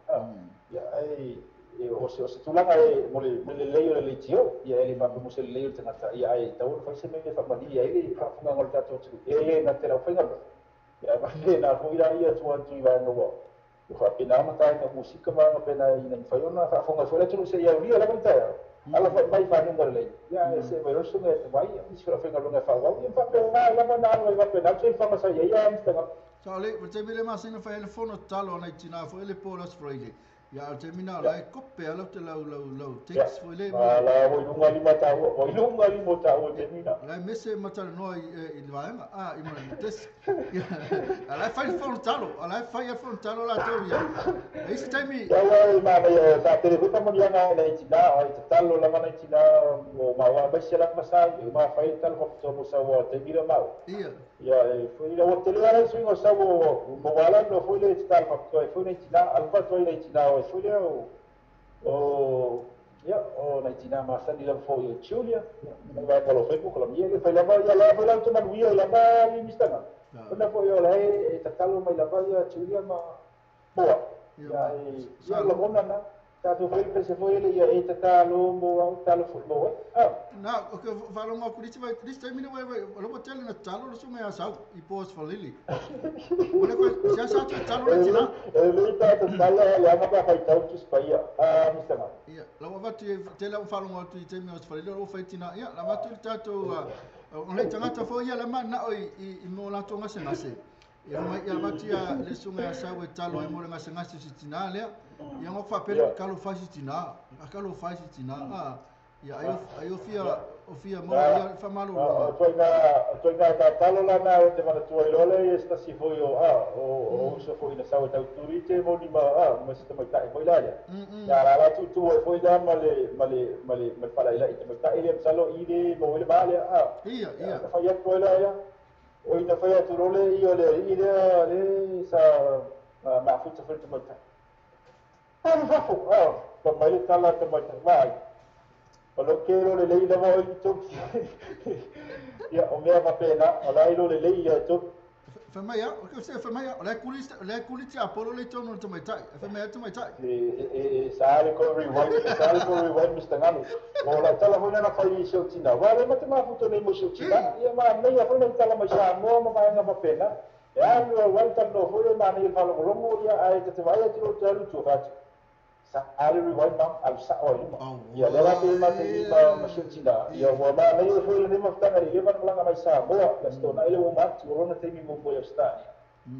ia e o se tulaga e mo le lei o le leitio ia e le fa mo se lei o te ngata ia ai tau fa se me fa mali ia ile fa funga ngol tato tu e na te la fainga ia va le na fo ila ia tu atu i va no wa fa pena ma ta ka musika ma pena ina fa ona fa funga fo le tu se ia uri la ta ala fa mai fa no le ia se vai ro sunga te vai ia se fa funga fa wa ia fa pena la na no va pena se fa sa ia ia msta sa le te mele ma sina fa ele fono talo na tina fo ele po las Friday ia te mina la kope ala te lau lau lau text foi le la voi lunga lima ta voi lunga lima ta o te mina la mese matala no i vaenga a i ma tes ala fai fono talo ala fai fono talo la to ia e se taimi ia wa ma ia sa te le pa mo ia na le tina o te talo la mana tina o ma wa ba se la masa ma fai talo ko to mo sa wa te mira mau ia ia e foi la o te le ala swingo sa o mo wala no foi le talo ko to foi le tina alfa to le tina o foi le o ia o na tina ma sa ni la foi o Julia na va lo foi ko la mia que foi la va ia la foi la to manuia la va ni mistanga ona foi o la e tatalo mai la va ia Julia ma boa ia e ia la bona na ta tu foi se foi ele ia e tatalo mo talo foi mo ah na o que falou uma coisa vai triste aí me vai lo botel na talo lo sume asau e pos falili olha ko já sa tu talo le tina ele tá talo le ma pa fai tau tu spaia ah mistanga ia la va tu te la falo uma tu te me os falili o fai tina ia la va tu tato o le tanga foi ia la ma na o i mo la tonga se ngase ia mai ia vatia le sunga asau e talo e mo le ngase ngase si tina le ia ngo fa pele kalo fa si tina kalo fa si tina ah ia ayo fia o fia mo ia fa malo o toina ta talo la na o te mana tua lole esta si foi o a o so foi na sawa tau turite mo ni ma a ma se mai tai foi la ia ya la la tu tu foi da ma le ma le ma le ma fala ila i te tai le salo i le mo le ba le a ia ia fa ia ko la ia o ina foi a tu role i o le i le le sa ma fu te foi te mai tai ah fa ah pa mai le tala te mai tai o lo que lo le lei lava o to ia o mea pena o la lo le lei ia to fa mai o que se fa mai la kulista la kuliti apolo le to no te mai tai fa mai te mai tai e sa le ko rewind sa le ko rewind Mr. Ngano o la tala foi na fai se tina wa le mate ma futo nei mo se tina ia ma nei ia foi na tala mai sa mo ma vai na pena ia no wa ta no foi ma nei fa lo longo ia ai te vai te lo te lu tu fa sa ali rewind ma al sa o luma ia le la pe ma te ma ma se tina ia wa ma nei foi le ma ftanga le va la mai sa mo la sto na ile o ma tu ro na te mi mo mo sta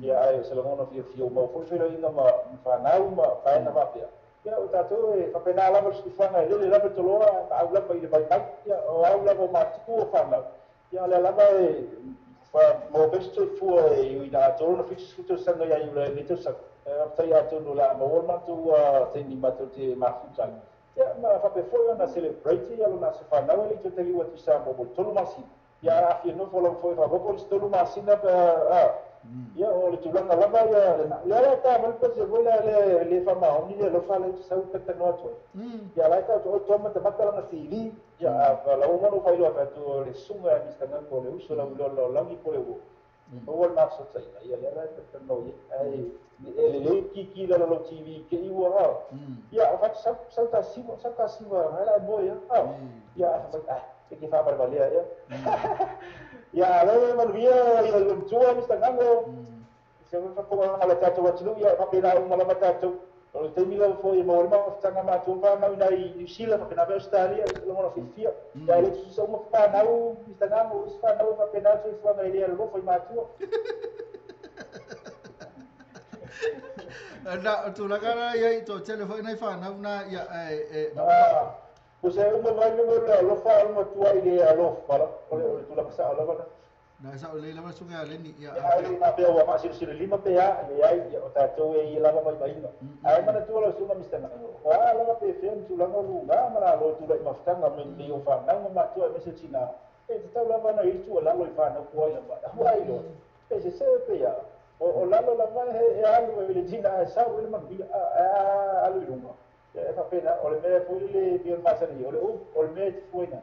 ia ai se lo no fio fio mo foi foi inga ma fa nau ma fa na va pia ia o tato e fa pena la mo si fa na le la pe toloa a la pa ile vai mai ia o au la mo ma tu fa na ia le la va e fa mo best fu e ina to no fi su to sa no ia ile le to sa ta ia to no la mo ma tu te ni ma to te ma fu ta ia ma fa pe foi na celebrate ia lo na se fa na le to te li wa tu sa mo to lo ma si ia a fi no fo lo foi fa bo to lo ma si na a ia o le tulaga lava ia le la ta mal pe se vola le le fa ma oni le fa le sa u peta no atu ia la ta o to ma te mata la sili ia la o mo fa ilo fa tu le sunga mi sta ko le uso la lo la mi ko le o o ma so ta ia le la peta no ia ai le le ki ki la lo TV ke i wa ia fa sa sa ta si sa ta si wa la bo ia ia fa ah ke fa para valer ia ya le manuia ia le tua Mr. Ngano se fa ko ala ta to tulu ia fa pena uma la mata to o te mila fo i mo ma fa nga ma tu fa na ina i Sila fa pena Australia lo mo fi ya le tu sa uma fa na u Mr. Ngano fa na fa pena tu fa na ile lo fo i ma tu na tu la cara ia i to telefone nei fa na na ia e Pois é, uma vai no lo fa uma tua ile a lo fa o le tu la pasa la va na sa le la sunga le ni ia ai na pe o ma si lima pe a le ai o ta to e la mai mai no ai mana tu la sunga Mr. Ngano wa la ma pe fe tu la no lu ga mana lo tu la ma ftanga me ni o fa na ma tu me se tina E te tau lava na i tu lalo i whanau kua i lava. Hua i loa. Pe se se pe ia. O lalo lava he alu e le tina e sau le mambia a alu i lunga. E whapena, o le mea foi le pia masani, o le o le mea te fuaina.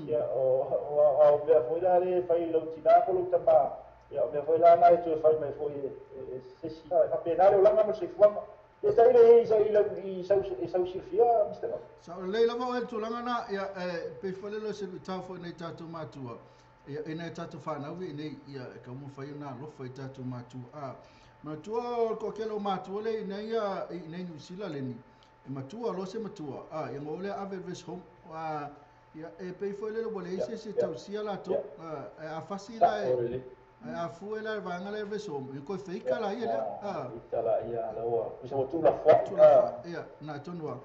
Ia, o mea foi la le whai lau tina ko lau tama. Ia, o mea foi la nai tu whai mai foi e sesi. E whapena le olanga mo se fuanga. E tai le i sau silfia, Mr. Gao. Sa o lei lava o el tūlanga nā, ia, pe fole lo se tau fo nei tātou mātua. Ia, e nei tātou whanau i nei, ia, ka umu whai o nā lofa i tātou mātua. A, matua o ko kelo mātua le i nei, i nei New Zealand le ni. E matua, lo se matua. A, ia ngō le ave res home. A, ia, e pe fole lo wale ise se tausia la tō. A fasi la e... A fue la vaanga le veso, e ko feika la ia le. A ita la ia la ua. Kusa o tula fua. Ia, na tonua.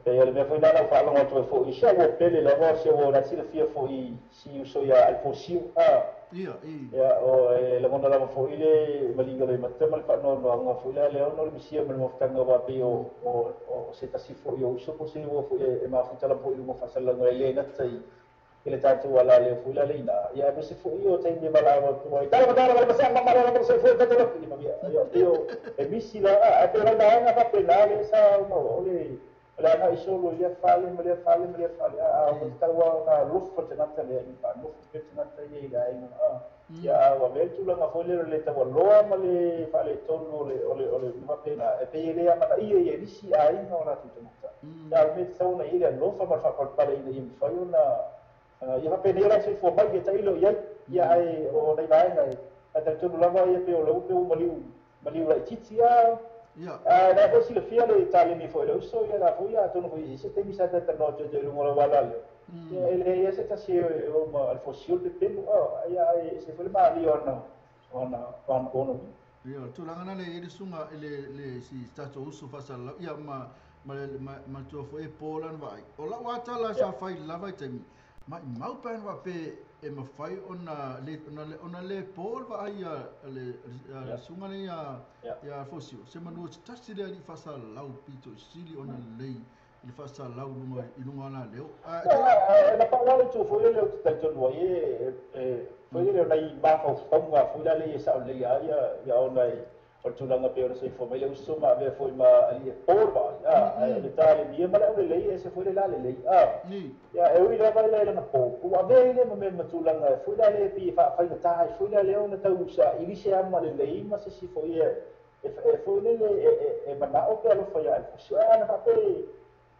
Pe ia le mea foi nana whaalonga atu e fo i sia ua pele la ua sia ua natila fia fo i si uso ia alfosio. Ia, i. Ia, o e langona lava fo i le malinga le matema le whaanoa nga fo i la le ono le misia ma le mawhtanga wa pe o se tasi fo i o uso po se ua fo e mawhitala fo i lunga whasalanga e le nata i ele tātou ala le fo ila leina. Ia me se fo i o teime malawa tua. Tala tala tala sa mama la se fo tata la ni ia teo e misi la a pe la nga pa pe la le sa o le la na isolo ia fale me le fale me le fale a o taua na lofo te nata le ni pa lofo te nata ia ila ai a ia wa vetu la nga fo le le taua loa ma le fale tono le o le o le pa pe na e pe le ma ia ia nisi ai no la tu nata. Ia me sa na ia lofa ma fa pa le ina i fa na ia whapene la se fo mai e tailo ia ia ai o nei vaenga e a talitonu lava ia pe o lau pe o maliu maliu lai titi a ia na fo silafia le taleni fo le uso ia la fo ia atonu foi se taimi sa tatanoa atu i luga o le uala lea ia e leai a se tasi e o ma alfosio le pepelu a ia e se foi le maali ona ona ona ono ia tulaga na le i le suga le si tatou uso faasalalau ia ma ma tua foi e pō lana vaai o lau atala sa fai lava i taimi mai mau pan wa pe e mawhai ona le pōl wa ai le sunga le ia Alfosio. Se manua te tasi lea li whasa lau pito sili ona lei i whasa lau lunga i lunga la leo. E na pawale tō foi leo te taitonua e foi leo nei mawhauwhaunga foi la le e sao lei a ia ona e o tūlanga pe ona se fo mai le uso ma avea foi ma ali e pōr ba a le tā le nia ma le aule lei e se foi le la le lei a ia e ui lava ila ila na pō ku avea ile ma me ma tūlanga foi la le pi whainga tāi foi la le ona tau sa ilise ama le lei ma se si foi e foi le e manao pe alofa ia alfosio e ana whape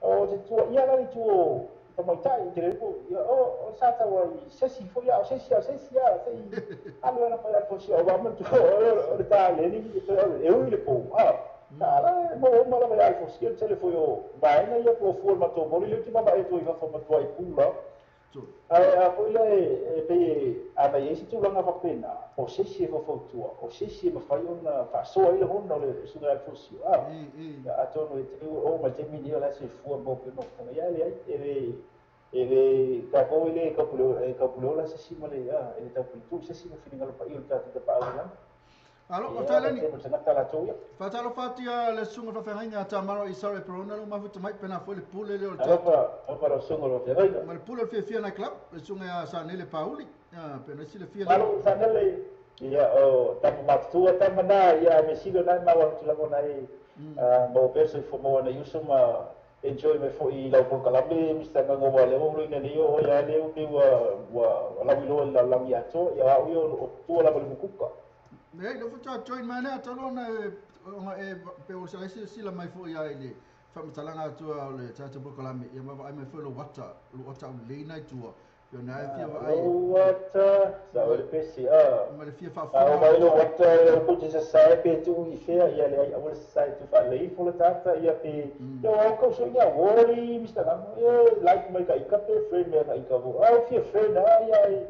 o te tua ia la le tuo tamaitai te lepo ia o sa tau ai sesi foi ia o sesi a sesi a sei alu ana foi alfosio o wa tu o le tā le ni e ui le pō a tā la mo o mala mai alfosio te le foi o vaenga ia po fua matou moli le tima ma e toi fafa matua i pula a foi le e pe a mai ese tulaga faapena o sesi e fofautua o sesi e mafai ona faasoa ai le hona o le suga alfosio a atonu e te o mai taimi nei o la se fua mo pe mafutaga ia le ai e le takou i le kaupuleo la sesi ma le a e le taupulitu sesi ma finagalo paia o le tatou tapaau Alo, o talani. Fatalo fatia le sunga fa fenga ta maro i sare perona lo mafuta mai pena foi le pule le o ta. Apa lo sunga lo fenga. Ma le pule fia fia na club, le sunga sa nele Pauli. Pena si le fia. Alo sa nele ia o ta matua ta mana ia me silo na ma wa tula mona i mo perso fo mo na yuso ma enjoy me fo i lau polokalame Mr. Gango wa le o ina nei o ia le o wa wa la wilo la la ia to ia o o tua la le Nei, le futa join mai le atalo na e pe o sa se la mai fo ia ile whamatalanga atua o le tātou polokalame ia ma vai mai foi lo wata o leina i tua. Ia na e fia vai. Lo wata sa o le pesi a. Ma le fia whawhua. A mai lo wata o puti sa sae pe tu i fea ia le ai awale sa tu wha lei fo le tata ia pe. Ia o kau so ia wori Mr. Gango ia like mai ka ika pe friend me ka ika vo. A fia friend a ia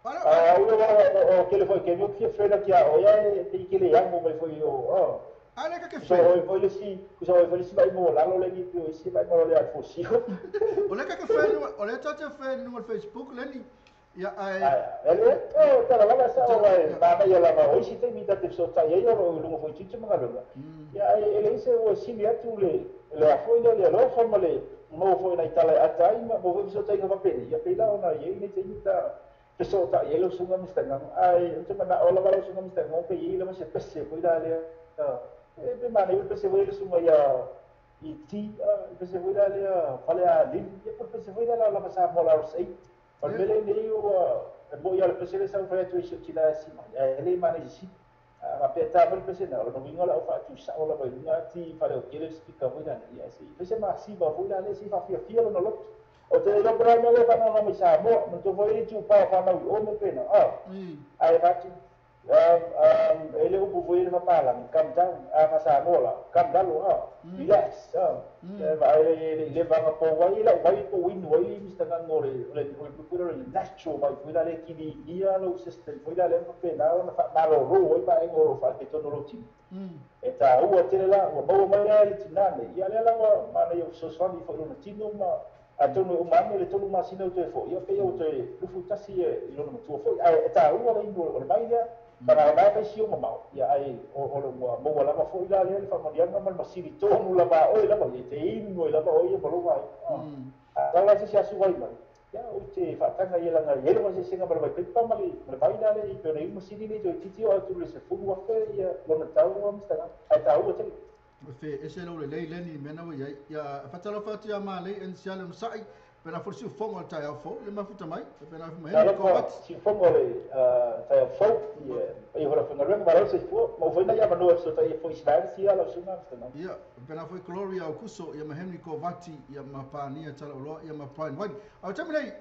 a ua o kele foi ke fia friend kia o ia te kele ia mo mai foi o. A le ka ke friend. So foi le si, so foi le si mai mo lalo le ni pe si mai mo le alfosio. O le ka ke friend o le tate friend no Facebook le ni. Ia ai. Ele o tala lava sa o vai ma ia lava o si te mi tate so ta ia o lungo foi chichi manga lunga. Ia ele se o si mi atu le le a foi le lo fo ma le Mo foi na itala atai ma mo foi so tai ga pele ia pela ona ye ni te ta peso ta ye lo sunga mista ngang ai o te mana ola wala sunga mista ngang pe ye la ma se pese foi la le e pe mana ye pese foi le sunga ya i ti pese foi la le fale a lin ye por pese foi la la sa mo la sei o mele nei o mo ya le pese le sa foi tu se ti la si ma ele mana si a peta foi pese na no vingo la o fa tu sa ola vai nga ti fale o kele speaker foi la ya si pese ma si ba foi la le si fa fia fia lo no lo o te lo pro no le fa no mi sa mo no to foi tu pa fa no o mo pena ah ai va tu ele o foi le fa la calm down a fa sa mo la calm down lo ah relax ah va ele le va po vai la vai po win vai mista ngore le le le natural vai foi la le kini ia lo system foi la le pena ona fa na lo ro vai pa ngoro fa te tono lo ti e ta ua tele la ua maua mai le tinane ia le la ua mana ia fesoasoani foi lona tino ma atonu o mane le tolu masina o toe foi ia pe o toe lufu tasi e i lona matua foi ae e taua le inu o le mai lea mana mai fai si o mamao ia ai o le ua maua lava foi la lea le faamanuiaga ma le masili tonu lava oe lava ia te inu ai lava oe ia ma lou ai tala se si asu vai mai ia o te faataga ia laga ia le sesega ma le vaipepa ma le vai la le i pe ona i masili nei toe titi o atu le 10,000 ia lona taua mistanga ae taua tele. Fe ese lo le lei leni mena wa ia ia fatalo fatu ia ma lei en siale msai pena forsi fongo ta ia fo le mafuta mai pena ma he ko wat si fongo le ta ia fo ia i hora fongo le ma se fo mo foi na ia manu so ta ia fo Israel si ala sunga mstana ia pena foi Gloria Okuso ia ma Henry Kovati ia ma Pania tala lo ia ma Brian White au tamlei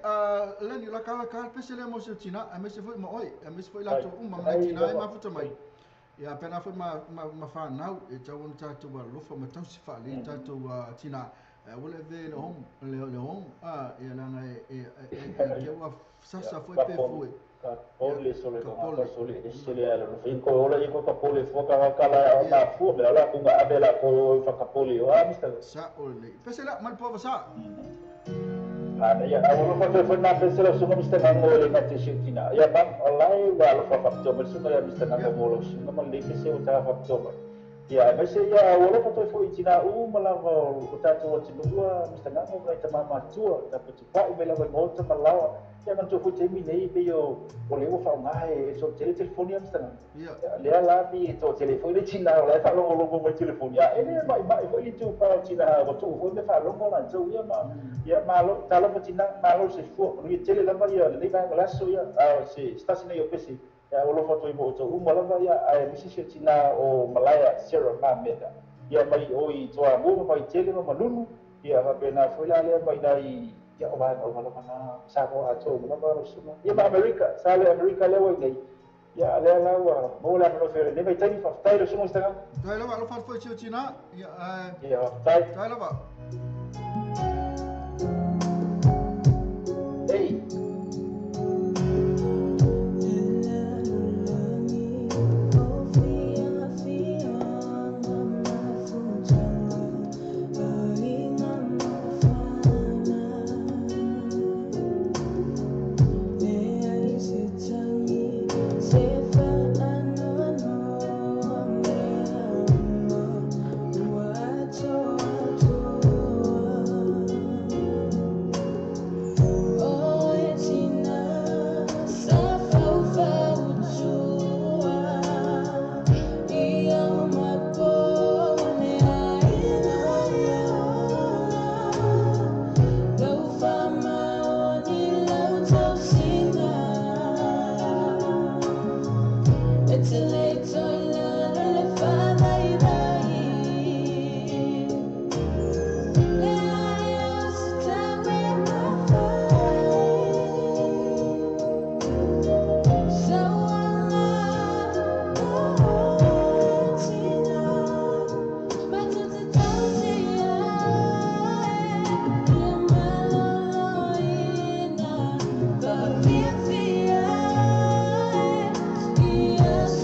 leni la kala kala pese le mo se tina a me se foi ma oi a me se foi la to uma ma tina e mafuta mai ia pena foi ma whanau e tau ona tātou alofa ma tausi whaale tātou tina wala ve le hom le hom a ia langa e ke ua sasa foi pe foi ka pole sole ka sole e sele ala no foi ko ola i ko ka pole fo ka kala na fu me ala ku nga abela ko fa ka pole o a mista sa ole pese la mal pova sa ana ia awolo fa foi na pese la sunga mista ngango le na te tina ia ba wallahi wa lo fa fa to sunga ya mista ngango mo lo sunga mal le pese o ta fa to ia mas ia awolo fa foi tina u malava o ta to tinua mista ngango ngai ta mama tua ta pa i mela mo ta malawa ia man to foi te mi nei pe yo o le o fa ngai so tele telefoni mista ngango ia le la mi to telefoni tina o la fa longo longo mo telefoni ia ele mai mai foi tu pa tina o tu foi me fa longo la tu ia ma ia malo talo tina malo se fu no tele la ma ia le va la so ia a se sta sine yo pesi ia o lo fa to mo to uma lava ia a mi se tina o Malaya Sierra ma meta ia mai o i to a mo mai tele ma malunu ia va pena foi la le mai dai ia o vai o malo na sa ko a to mo ma so ia ma America sa le America le wai nei ia le la wa mo la no fe le mai tani fa tai lo so sta tai lava lo fa foi tina ia ia tai tai lava. Hey.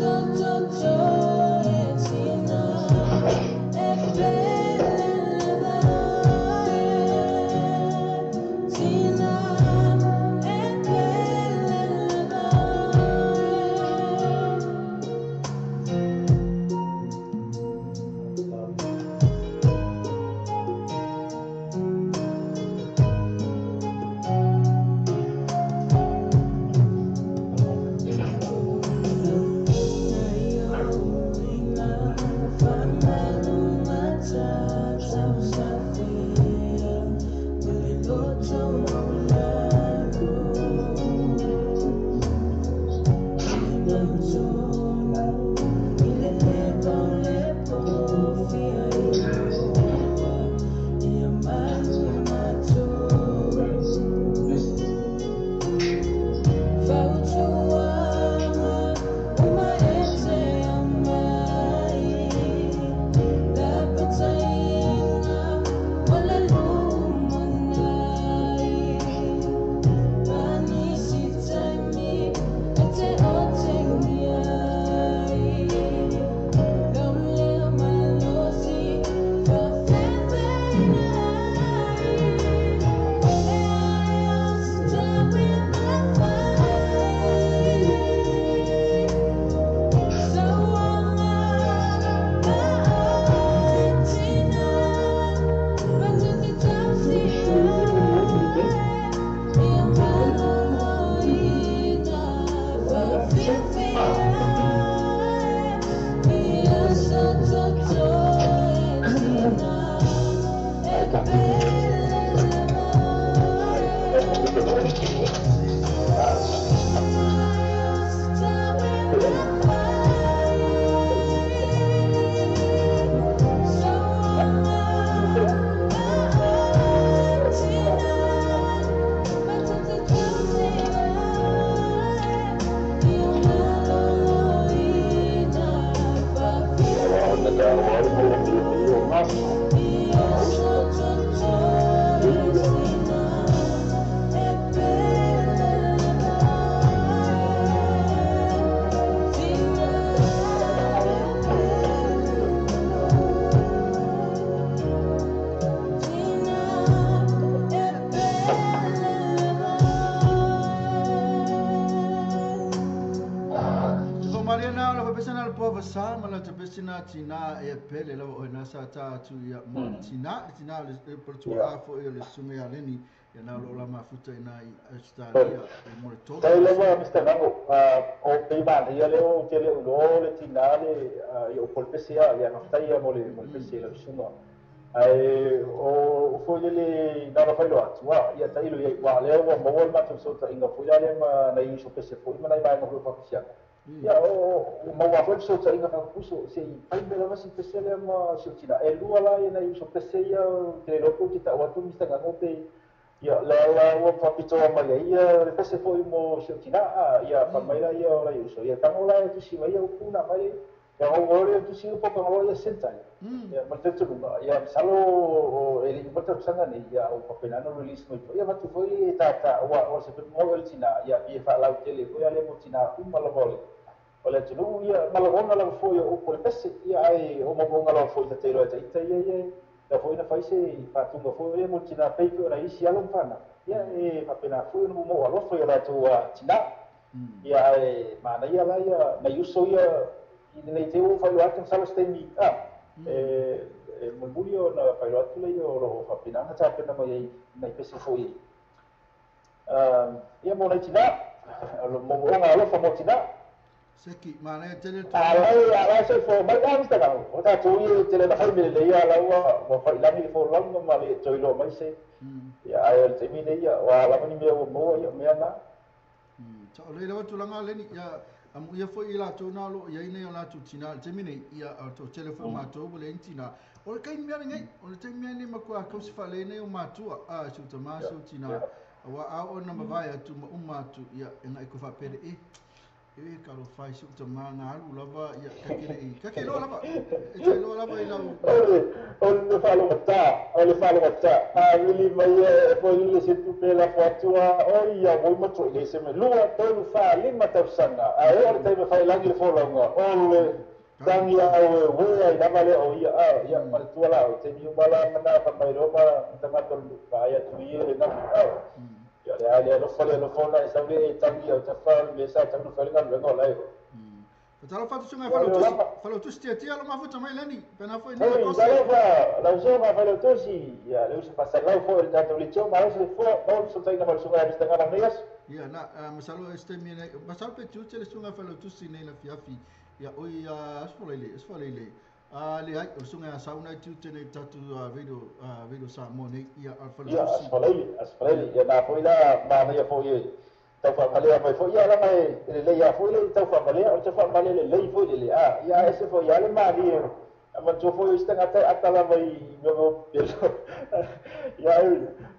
So Sina tina e pele lava o na sa ta tu ia mo tina tina le portu afo e le sunga leni ia na lo la mafuta ina i Australia e mo le to tai lava Mr. Nango o pe ba ia le o te le o le tina le ia o polpesia ia na tai mo le polpesia le sunga ai o foi le na fa lo atua ia tai lo ia wa le o mo ma tu so ta inga foi le ma na i so pese foi ma na i ba no fa pisia ia o maua foi so ta inga fa kuso se pai bela ma si pese le ma si tina e lua la ia na i so pese ia te lo ko ti ta wa tu mista ngo pe ia la la o fa pito ma ia le pese foi mo si tina ia fa mai la ia la so ia tango la tu si mai ia ku na mai ia o le tu si po ka ia senta ia ma te tu ia salo o ele importa sanga ni ia o papel no release mo ia ma tu foi ta ta o o se mo el tina ia ia fa la tele foi ale mo tina uma la vole o le tu ia malagona la foi o po le pese ia ai o mo mo la foi ta te ro ta ita ia ia la foi na fai se pa tu mo foi mo tina pe ko ra isi alo pana ia e papel foi no mo alo foi la tu tina ia e ma na ia la ia na uso ia i nei te o fai lo atu salo stemi e mulmulio na fai lo atu le o lo fa pina ta pena mai nei pese foi ia mo nei tina lo mo nga lo fa mo tina seki ma nei tele ala se fo mai da mista ga o ta tu i tele na fai le ia la ua mo fai la mi fo long ma le toi lo mai se ia ai el temi nei ia wa la ni me mo ia me ana ta o le la tu langa le ni ia amu ia foi la tu na lo ia nei o la tu tina temine ia to telefone ma to le tina o le kai mea nei o le te mea nei ma ko ka se fa le nei o matua a su ta ma su tina wa a o na mavaia tu ma uma tu ia ina ko fa pere e e ka lo fai su ta ma na alu lava ia ka ke le ka ke lo lava e te lo lava i la o le fa lo ta o le fa lo ta a really mai e foi le se tu pela fatua o ia mo ma to le se me lua to fa le ma ta sanga a o le te me fai langi fo longa o le tangi a o we ai na vale o ia a ia ma tu la o te mi mala na fa mai ro ma ta ma to fa ia tu ia le na a ia le lo fa le lo fa la sa le tangi o ta fa le sa ta no fa le na la Talo fatu sunga falo tu tia tia lo mafuta mai leni pena foi ni cosa la uso ma falo tu si ya le uso pasar la fo el dato licho ma se fo no so tai na falo sunga vista ngana meias ya na masalo este mi masalo pe tu tele sunga falo tu si nei la fiafi ya oi asfolele a le ai sunga sauna tu tele tatu video video sa mo nei ya falo tu si asfolele ya na foi la ma ya foi Tau whaamalea mai fo ia langa e le ia fo le tau whaamalea o te whaamalea le lei fo le a ia ese fo ia le mali e ama tu fo ista ngata atala mai no ia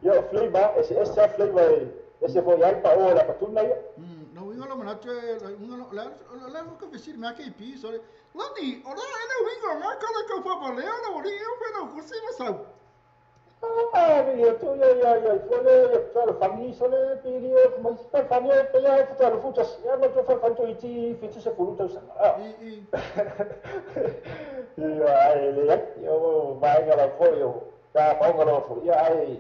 ia flavor ese ese flavor ese fo ia pa o la patuna ia no wingo lo manatu wingo la la ko vesir me ke pi sorry lani ora ele wingo nga kala ko whaamalea la ori e wena ko si masau. Ah, mais tu ya ya ya fole tu famille sole pili mai pa famille pe ya tu lo futa ya no tu fa fanto iti fitu se fulu tu sa ah i ya ele yo vai ga la fo yo ta pa ga la fo ya ai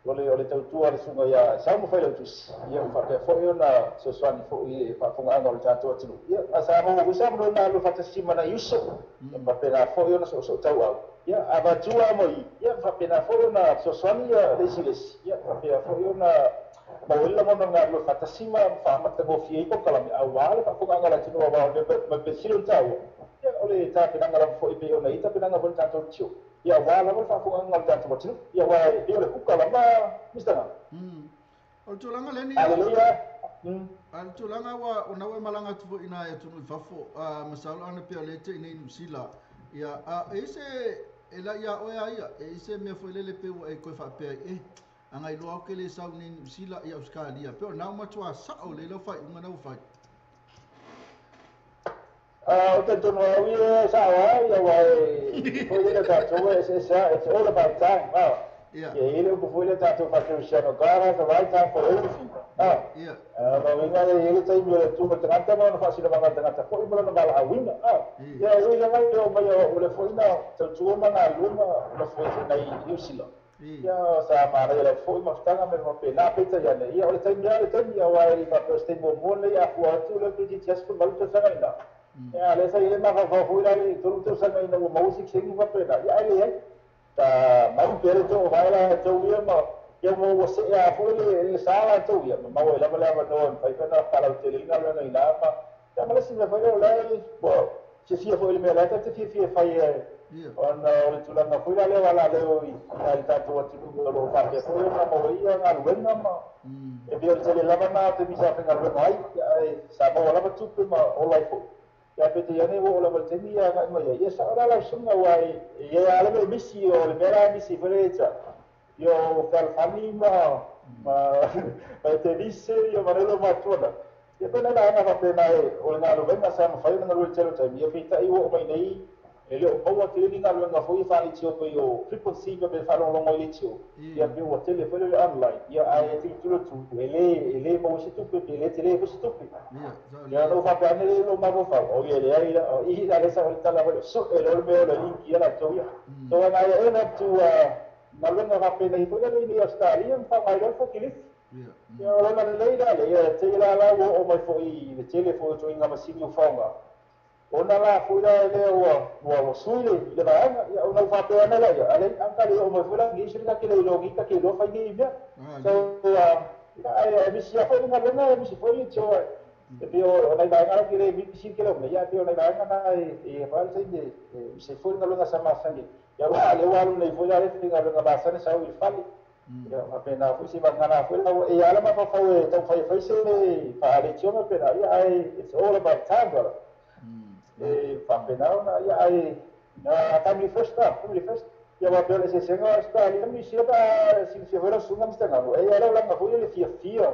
ole tau tua le sunga ya sa mo fa le tu ya fa pe fo yo na so swani fo i fa fo ga le ta tu tu ya asa mo go sa mo na lo fa ta sima na yuso pa pe na fo yo na so so tau au ya abatua mo ya fa pe na fo yo na so swani ya lesi ya fa pe fo yo na mo illa mo na lo fa ta sima fa ma ta go fi ko kala mi awa le fa fo ga la tu no wa me pe silo tau ya ole ta pe na la fo i pe yo na ita pe na fo ta tu ia wa la fa fo ngal ta tu ia wa e le kuka la ma mistanga o tulanga le ni haleluya al tulanga wa ona we malanga tu ina e tu fafo a masalo ana pe le te nei sila ia a ese ela ia o ia e ese me fo le pe o e ko fa pe e anga ilo ke le sa ni sila ia Australia pe na ma tua sa o le lo fa unga na u fa. O te tono au ia sa wa ia wa e foi le tatou it's all about time. Wow. Yeah. E ele o foi le tatou fa Cristiano God the right time for everything. Ah. Yeah. Ma winga ele tem o tu tangata ma fa sila ma tangata foi mo na bala winga. Ah. Yeah, o ia mai o mai o le foi na tau ma na luma o foi na i sila. Ia sa mara le foi ma tanga me ma pena peta ia ne. Ia o le tem ia wa e fa poste mo mo le ia fu atu le pe ti chas ko malu sanga ina. Ya le sa ile ma fa fu la le tu tu sa mai no mo sik sing fa pena ya le ta ma pere to va la to ia ma ia mo se ya fu le sa la to ia ma wa la la no fa fa na para o tele na la ina ma ya ma se me fa le la bo se fia fu le me la ta te fia fa ia on o tu la na fu la le wa la le o i ta to tu lo fa ke fu ma mo ia na lu na ma e bi o tele la ma te mi sa fa na lu ai sa mo la tu pe ma o la fu ya pe te ne wo la volteni ya ma ya sa ora la sunga wa ya ala me misi o le mera misi freta yo fal fami ma ma te visse yo marelo ma tona ya pe na na pa na o na lo venga sa ma fa na lo telo ta ya pe ta i wo mai nei ele o paua te ni nga lo foi fa li tio yo frequency pe fa lo lo li tio ya pe o telefone online ya ai ti tu tu ele ele mo se tu pe ele tele se tu pe ya no fa pe ne lo ma fa o ye le ai i la le sa ta la so ele o me lo link ya la to ya so na ya na tu na lo nga pe nei foi le ni Australia fa mai lo fo kilis ya lo na le la le ya te la la o mai foi le telefone to inga masini o fa ona la foi la le o sui le va ya ona fa pe na la ya ale anka le o mo foi la ni shirika ke le lo ngika ke lo fa ni ya so ya e mi sia foi na na mi si foi cho e pe o na va ga ke le mi si ke lo me ya pe o na va ga na e fa se de se foi na lo na sama sangue ya wa le wa lo le foi la le nga lo ba sa ne sa o fa ya a pena foi se va na foi la e ala ma fa fa e tau fa se le fa le tio ma pena ya it's all about time brother. Fa na ya ai na family first family first ya va per se senga sta ali mi si va si si vera sunga mi sta e era la ma foi le fia fia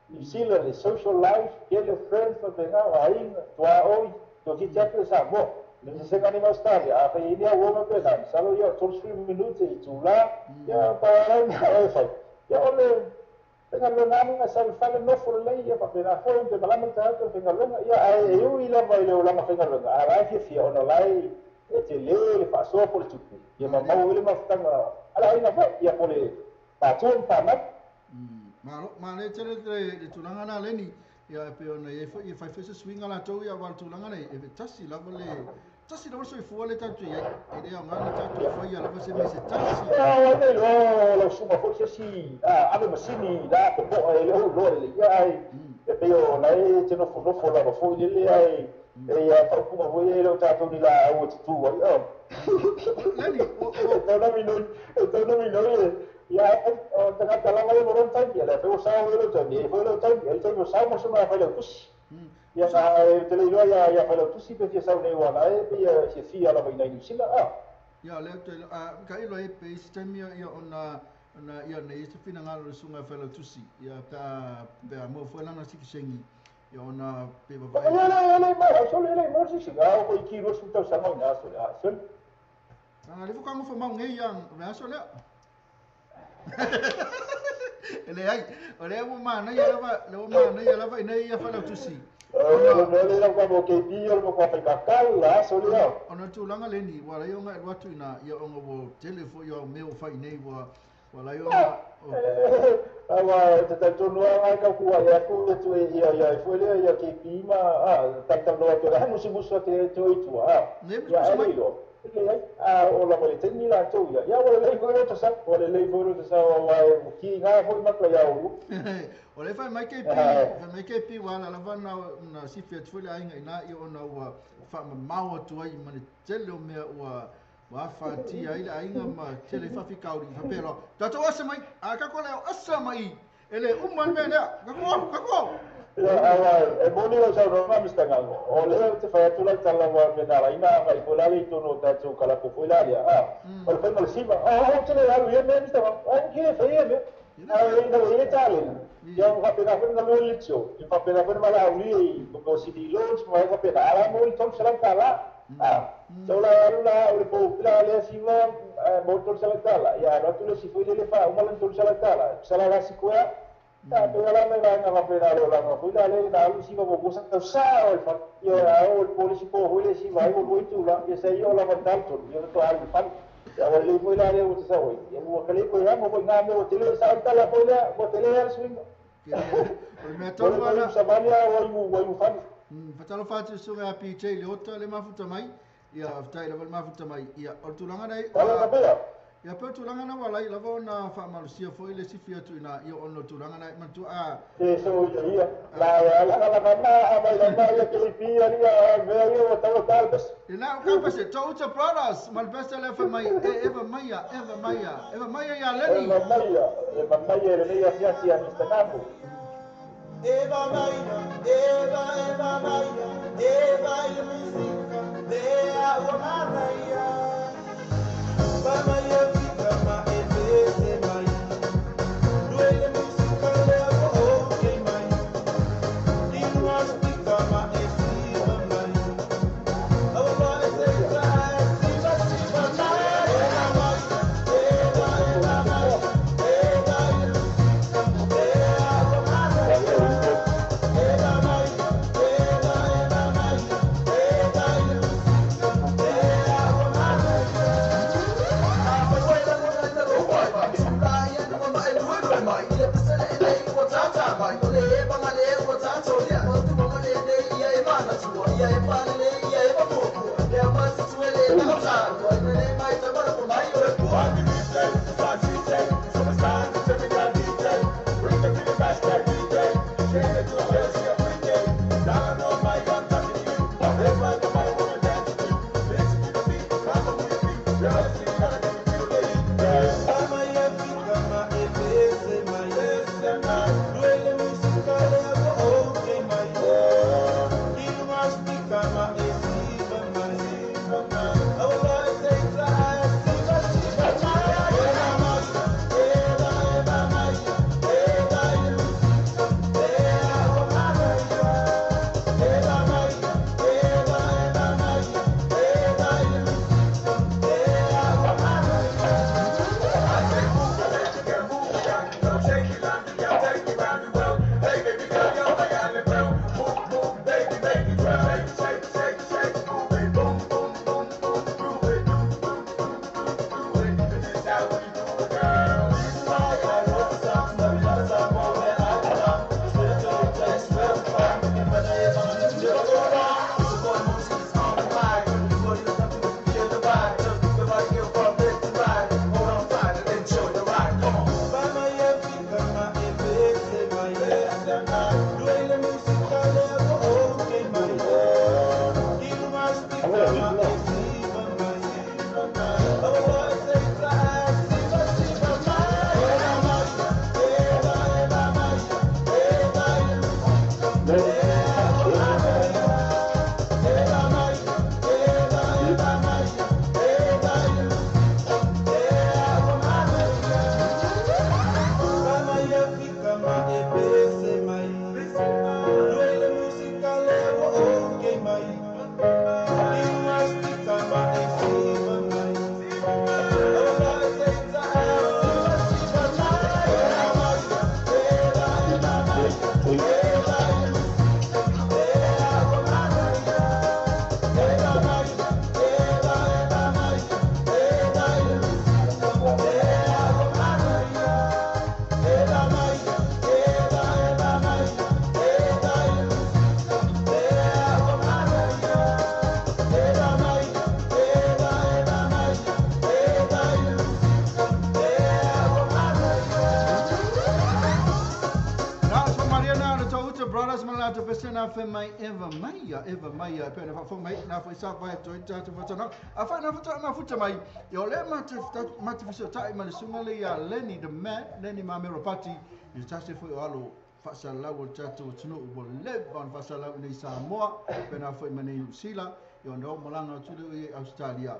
New Zealand le social life get your friends fa benga ai tua oi to ki te sa mo le se senga ni Australia a fa ini a uomo pe na salo io 30 minuti tu la ya para na fa ya ole penga lo na sa fa no for le ya pa pena fo de bala ta to penga lo ya ai eu ila vai le la penga lo a la fi fi ono lai e te le fa so por tu ya ma mo le ma sta ala ina fa ya por le pa tu pa ma ma ma le tele le tulanga na le ni ya pe ona e fa e fa se swinga la to ya wa tulanga le e tasi la le tasi la so fu le ta tu ya e le nga le ta tu fa ya la se me se tasi ya le lo lo suma fo se si a ave masini la ko po e le o lo le ya ai e pe o na e te no fo no fo la fo le le ai e ya fa ku ma fo e lo ta tu ni la o tu tu wa o Leni o no mi no no mi no Ia o tagata lava ia mo taimi le fe o sa o le taimi e le taimi e taimi o sa mo suma fa le tusi. Ia e te le iloa ia fa le tusi pe fia sau nei wana e pe ia fia lava ina i sila a. Ia le te ka ilo e pe isi taimi ia ona na ia nei se finagalo le susuga Failautusi ia pe a mo foi lana sikisengi ia ona pe vavae. Ia le le mai so le le mo si siga o i ki ro su tau sanga ina so le a so. Ah le fuka ngofo mau ngei ia le aso le. Ele ai o le ua manaia lava le ua manaia lava ina ia Failautusi. O le la ko ke pi o ko fa ka kala so le. Ona tulaga leni ua lai ona e alu atu ina ia ona ua tele foi au mea o fai nei ua wala yo awa te tonu ai ka ku ai ku tu ia ia foi le ia ke pi ma a ta no te la musu musu te tu i tu a ia ele lo ele a o la mo te ni la tu ia ia wala le ko to sa wala le ko to sa wa ki ga foi ma ka ia o o le fai mai ke pi fai mai ke pi wala la na na si fi tu le ai ina ia ona ua fa ma atu ai ma le tele o mea ua wa fatia ile ainga ma tele fa fikauri fa pelo tato asa mai a ka ko le asa mai ele umman me le ka ko ya awa e moni o sa roma mista ngango o le te fa tu la tala wa me na ina fa i la le tu no ta tu kala ko foi la ya a o le fa mal siba o te le alu ye me mista a ke fa ye me a ina le tale ya fa pe na fa na le tio fa pe na fa ma la uli ko si di launch ma fa pe na ala mo tom sala tala. Ah, so la la o le po la le siva motor sala tala ya no tu le si foi le fa uma le sala tala sala la sikoa ta pe la me va na pe la la no foi la le na lu siva bo sa sa o fa ya o el polisi po foi le siva o lo tu la ya se yo la mental to yo to al fa ya o le foi la le o sa o ya mo ka le ko ya mo na mo te le sa tala foi la mo te le al swing o me to la sa va ya o o fa. Fatalo fatu suga PJ le ota le mafuta mai ia aftai le mafuta mai ia o tulaga nei ia pe tulaga na wala i lava ona faamalosia foi le sifi atu ina ia ona tulaga nei mantu a e so ia la la la la ma ma la ma ia ke pi ia me ia o tau tal bes ina o ka pese Touta Brothers mal bes le fa mai e eva maia eva maia eva maia ia leni eva maia le ia sia sia Mr. Nambo. Eva Maria, Eva, Eva Maria, Eva Ilusika, Lea Umanaya. Maria Vika ma Eve Mai. Duele musika lea o mai. Iluastika ma Esiva Mai. Awa Eseka Esiva Siva Mai. Eva Maria, Eva, Eva Maria, Eva Ilusika, Lea Umanaya. Duele música, le hago okay, my. fe mai eva mai ia eva mai ia pe na fa mai na fo sa vai to ta to fa na a fa na fa na futa mai yo le ma te ma te so tai ma le sunga le ia Lenny the man Lenny ma me ropati i ta se fo alo fa sa la o tatou tunu o le ban fa sa la ni Samoa pe na fo ma ni Sila yo no molanga tu le i Australia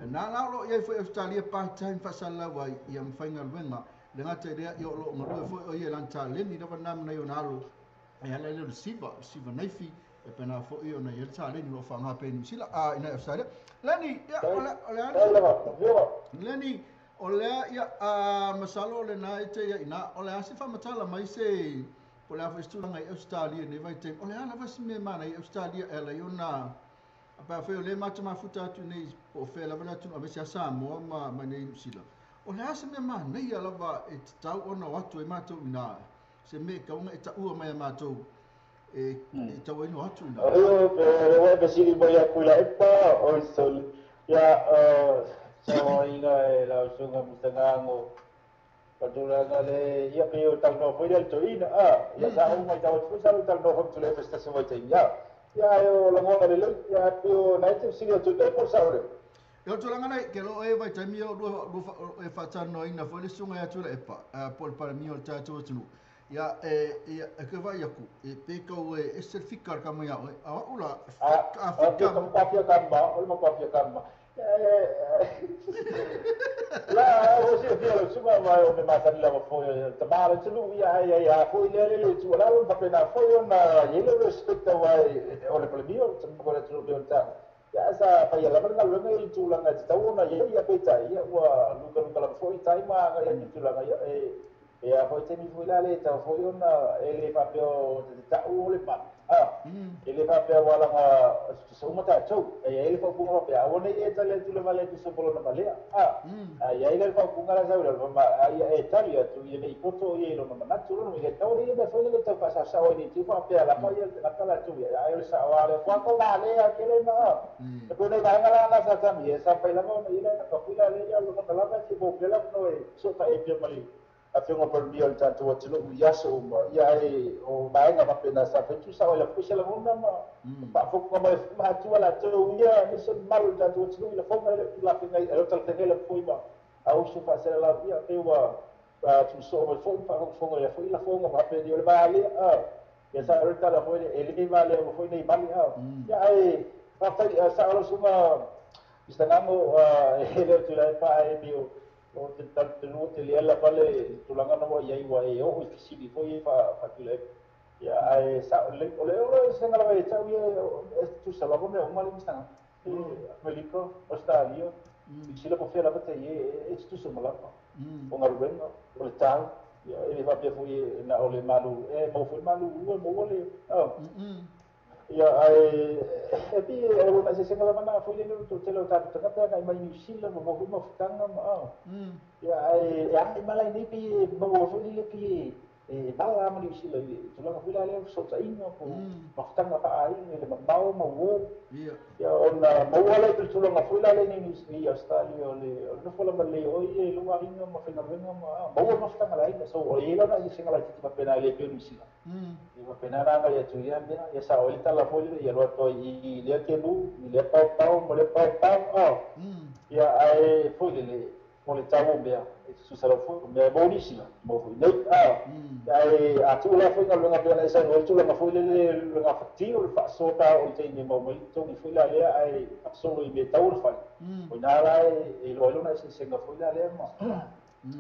na la lo ia fo Australia part time fa sa la wa ia mfainga lwenga le ngata le yo lo ngalo fo ia lan ta Lenny da na na yo na lo e ala le siva siva naifi e pena fo io na ia ta Lenny lo fa nga pe ni sila a ina Australia Lenny ya ola ola Lenny ola ya a masalo le na ite ya ina ola se fa matala mai se ola fo stu ngai Australia ne vai te ola ala va se me mana i Australia ela yo na pa fo le ma ma futa tu nei o fe la vela tu a se Samoa ma ma nei sila ola se me mana ia lava e tau ona watu e matou ina se me ka unga e taua mai a mātou e tau ai no atu ina. Io pe pe sili mo ia kula epa o sol ia so inga e la sunga mustangango patulanga le ia pe o tau no foi del toina a ia sa o mai tau foi sa tau no hom tu le festa se vai te ia ia o la ngona le ia pe o na te sili tu te por sa ore. Yo tūlanga nei, ke lo e vai taimi o lua e whātānoa ina foi le sunga ia tūla epa, po le paramio o le tātou atunu. Ia e e ke vai aku, e pe kau e se fika ka mai au, a ula a fika ma pia kamba, o ma pia kamba. La o se fia lo sunga mai o me masani la fo ta mara tulu ia ia ia fo ile le tu la o pa na fo na yelo respecta wai o le paramio, ta ko le tulu le ta. Ya sa fa ya la verga lo ngai tulanga tau na ia ia peta ia ua luka luka la foi tai ma ia tulanga ia e ia foi te mi foi la le tau foi ona ele fa pe o ta u le pa ah ele fa pe wala nga so uma ta tau ia ele fa bunga pe a one e tale tu le vale tu so polo na balea ah ia ele fa bunga la saura ma ia e tali tu ia nei poto ia lo na tu lo ia tau le be foi le tau fa sa sa o ni tu fa pe la fa ia la kala tu ia ia sa wa le kwa ko la le a ke le na e pe nei ga la la sa sa mi sa fa la mo ia la ka fui la le ia lo ka la va si bo pe la no e so fa e pe mali a fengo por mi ol tanto o tlo ia so ma ia e o vaenga pa pena sa fe tu sa la fusa la mona ma pa fo ko ma ma tu la tu ia ni so mal tanto o tlo la fo ma la fe ngai el tal fe la foi ma a o so fa se la via pe wa tu so ma fo fa fo ya foi la fo ma pe di le ba le a ya sa el tal la foi ele va le foi nei mali a ya e fa fa sa lo suma istangango ele tu la fa e bio o te tanu te le la vale tulanga no ia iwa e o fisili foi fa fa tule ia ai sa le o le o se ngala vai tau ia tu sa la me o mali mistanga Amerika Australia sila po fela pate e e tu sa malapa o ngaruenga o le tau ia ele va pe foi na o le malu e mo foi malu o mo le ia ai e pi o na se ngala mana foi le no te lo ta ta ta ngai mai New Zealand mo mo mo futanga ma ia ai e ai malai ni pi mo foi le pi e bala ma New Zealand tulanga foi la le so ta inga po ma futanga pa ai le ma mo wo ia ona mo wala tu tulanga foi la le ni ni Australia le no foi la ma le o e lo inga ma finga venga ma mo ma futanga la inga so o ile na se ngala ti pa pena le pi New Zealand e va pena na ya tu ya ya sa o ile la foi ya lo to i le ke lu le pa pa mo le pa pa o ya ai foi le mo le tau bea su sa lo foi me mo ni sila mo foi le a ai a tu la foi nga pena sa o tu la foi le le nga fa o fa so ta o te ni mo mo to ni foi la le ai so i me tau fa o na la e lo lo na se se nga foi la le ma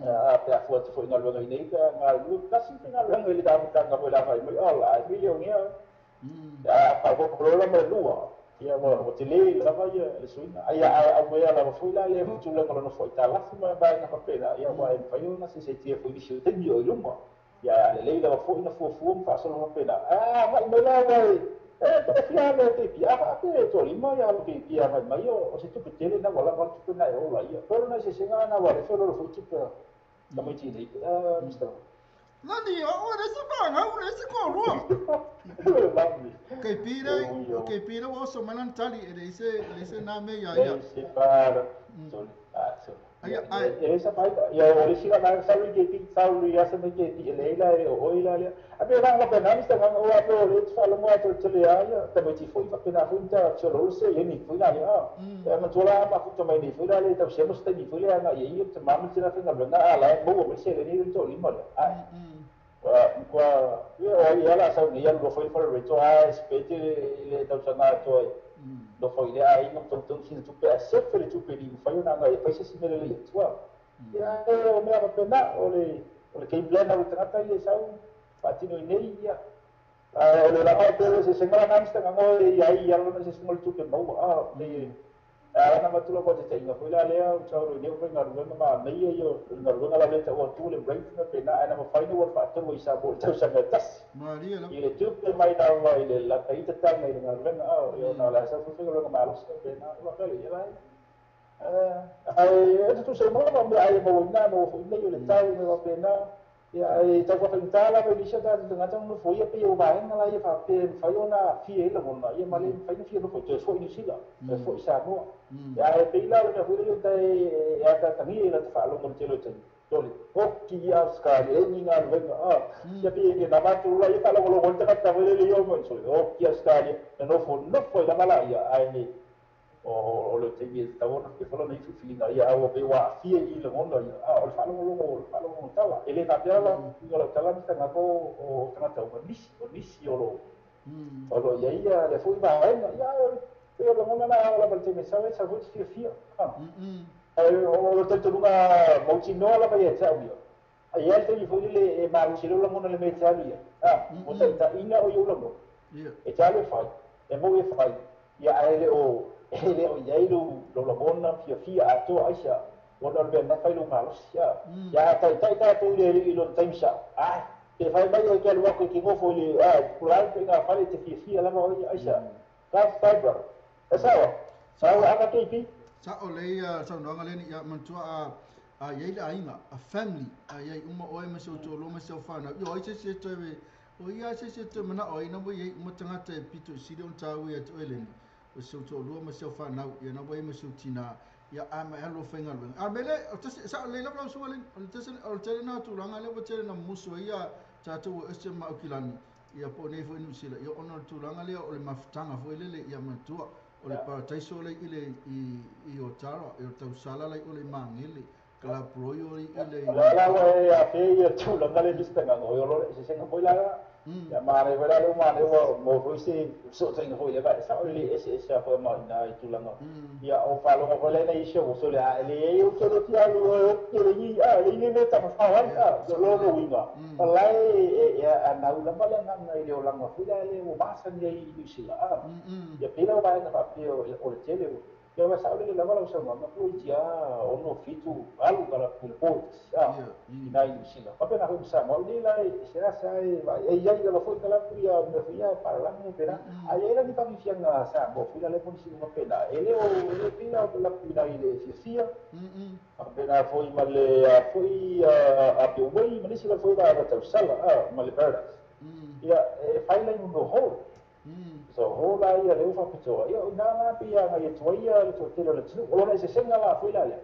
a pe a foi foi nga lo nei ka nga lu kasi nga lo le da nga foi la fa mo ala million ya a pa ko lo mo lua ia mo o te le la va ia le suina ai a mo ia la foi la le tu la no foi ta la ma ba na papela ia wa e fa yo na se se tie foi se te mi o luma ia le le la foi na fo fo fa so no papela a ma mo la wa e te fia le te pia fa te to lima ia lo te pia fa ma yo o se tu te le na wala wala tu na o la ia pero na se se nga na wa le so lo foi tu pa la mo ti le a mister Nani, o le se pa nga o le se ko ro. Ke pira o so manan tali e le se na me ya ya. Se para. So, so. Ai ai E le sa fai ia o le sila na sa ke ti sa lu ia sa me ke ti le la e o oi la le a pe na pe na mista nga o a pe o le fa lo mo to te le a ia ta me ti foi fa pe na fu ta so lo se ye ni foi la le a ya ma tola ma fu to mai ni foi la le ta se mo sta ni foi le nga ye ye te ma me tira fe nga nga a la mo mo se le ni to li mo le a kwa ia o ia la sa ni ia lo foi fa re to a spete le ta sa nga to lo foi le ai no to to sin tu pe a se fe le tu pe ni foi na nga e foi se simele le tua ia o mea faapena o le game plan a le tagata ia e sau faatino i nei ia o le lava pe o se senga lana mistagago e iai ia lona se senga o le tupe maua a le alana matula ko te taiga foi la lea utauro i nei o faigaluega ma meia ia o le galuega la lea taua atu le rate ma pena ae na mafai na ua faatolu ai sa mo le tausaga e tasi i le tupe mai lava i le lataita taga i le galuega a ia ona o le a sau foi faigaluega malosi pena ua fele ia lai ai e tutusa mo ma mea ai maua ina maua foi nei o le tau me faapena ia e tau faafaigata lava i nisi o tatou tagata ona nofo ia pei o vaega la ia faapea e mafai ona aafia ai lagona ia ma le mafai ona fia nofo toe fo'i Niu Sila toe fo'i Samoa ia ae pei la o le mea foi lele uta e atatagia i lata faalogo le tele o taimi tole oki ia Australia e ni galuega a ia pei e na matou la ia faalogologo le tagata foi lele ia o mai sole oki Australia na nofo nofo ai lava laia ae o le taimi e tatau ona fia lona i filifiliga ia aua pe ua aafia i lagona ia a o le faalogologo o le faalogologo tala e le faapea la uiga o lau tala mistagago o tagata uma nisi o nisi o lo i ai ia lea foi vaega ia pei o lagona na ao lava le taimi e sau ai sau foi te fiafia ae o le talitonuga mautinoa lava ia te au ia ai le taimi foi lele e malosi ai lou lagona le mea e te alu i ai a o taitaiga o i ou lagona e te alu e fai e mau e fai ia ae le o i ai lou lagona fiafia atoa aisa ona o le mea na fai lou malosi a ia a taitai tatou i le alii i lona taimi sa'o ai pe fai mai e ke alu aku e ke gofo i le a pulai pe ngā fale te fiafia lava o ia aisa faafetai brother e sao sao aka KP. Sa'o lei saunoaga leni ia manatua a iai le aiga a family a iai uma oe ma si ou toalua ma si au fanau ia o ai se isi e toe o ia se isi e toe mana'o ai na ua iai uma tagata e pito i sili ona tāua ia te oe leni o si ou toalua ma si au fanau ia na ua iai ma si ou tinā ia a ma e alu o faigaluega a mele o tasi sa'o lelei lava lau susuga leni o le tasi o le tele na o tulaga lea ua tele na musu ai ia tatou ua ese ma Aukilani ia po o nei foi Niu Sila ia ona o le tulaga lea o le mafutaga foi lele ia manatua o le parataiso le i le i Otara i o tausala lai o le Magele Club Royal i le O le la ua e afe ia tulaga le mistagago o lo se senga foi la ia mare foi la le mare ua mo foi se fesootaiga foi le vae sa'o le ese ese a foi ma ina i tulaga ia o faalogo foi lena isi o so le a le ai o te le fia alu o ke le i a le i le tafafao ai a o lo lo uiga o la e e anau lava le agaga i le olaga foi la le ua masani ai i Niu Sila a ia pei la o vaega faapea o le tele ia ua sa'o lelei lava lau saunoaga po i tia ono fitu alu kala pule po a ina i Niu Sila faapena foi ma Samoa nei la e se asa e e iai lava foi kalapu ia mea foi ia palalagi pena a iai la ni faafiafiaga Samoa foi la le polisi faapena e le o le pei la o kalapu ina i le fiafia faapena foi ma le foi a pe uei ma nisi la foi vaega tausala a ma le paradise ia e fai lai mo hall so ho la ia le ufa pitoa ia o ina la pe ia ngai atu ai ia le toatele o le atunuu o lona eseesega la foi la lea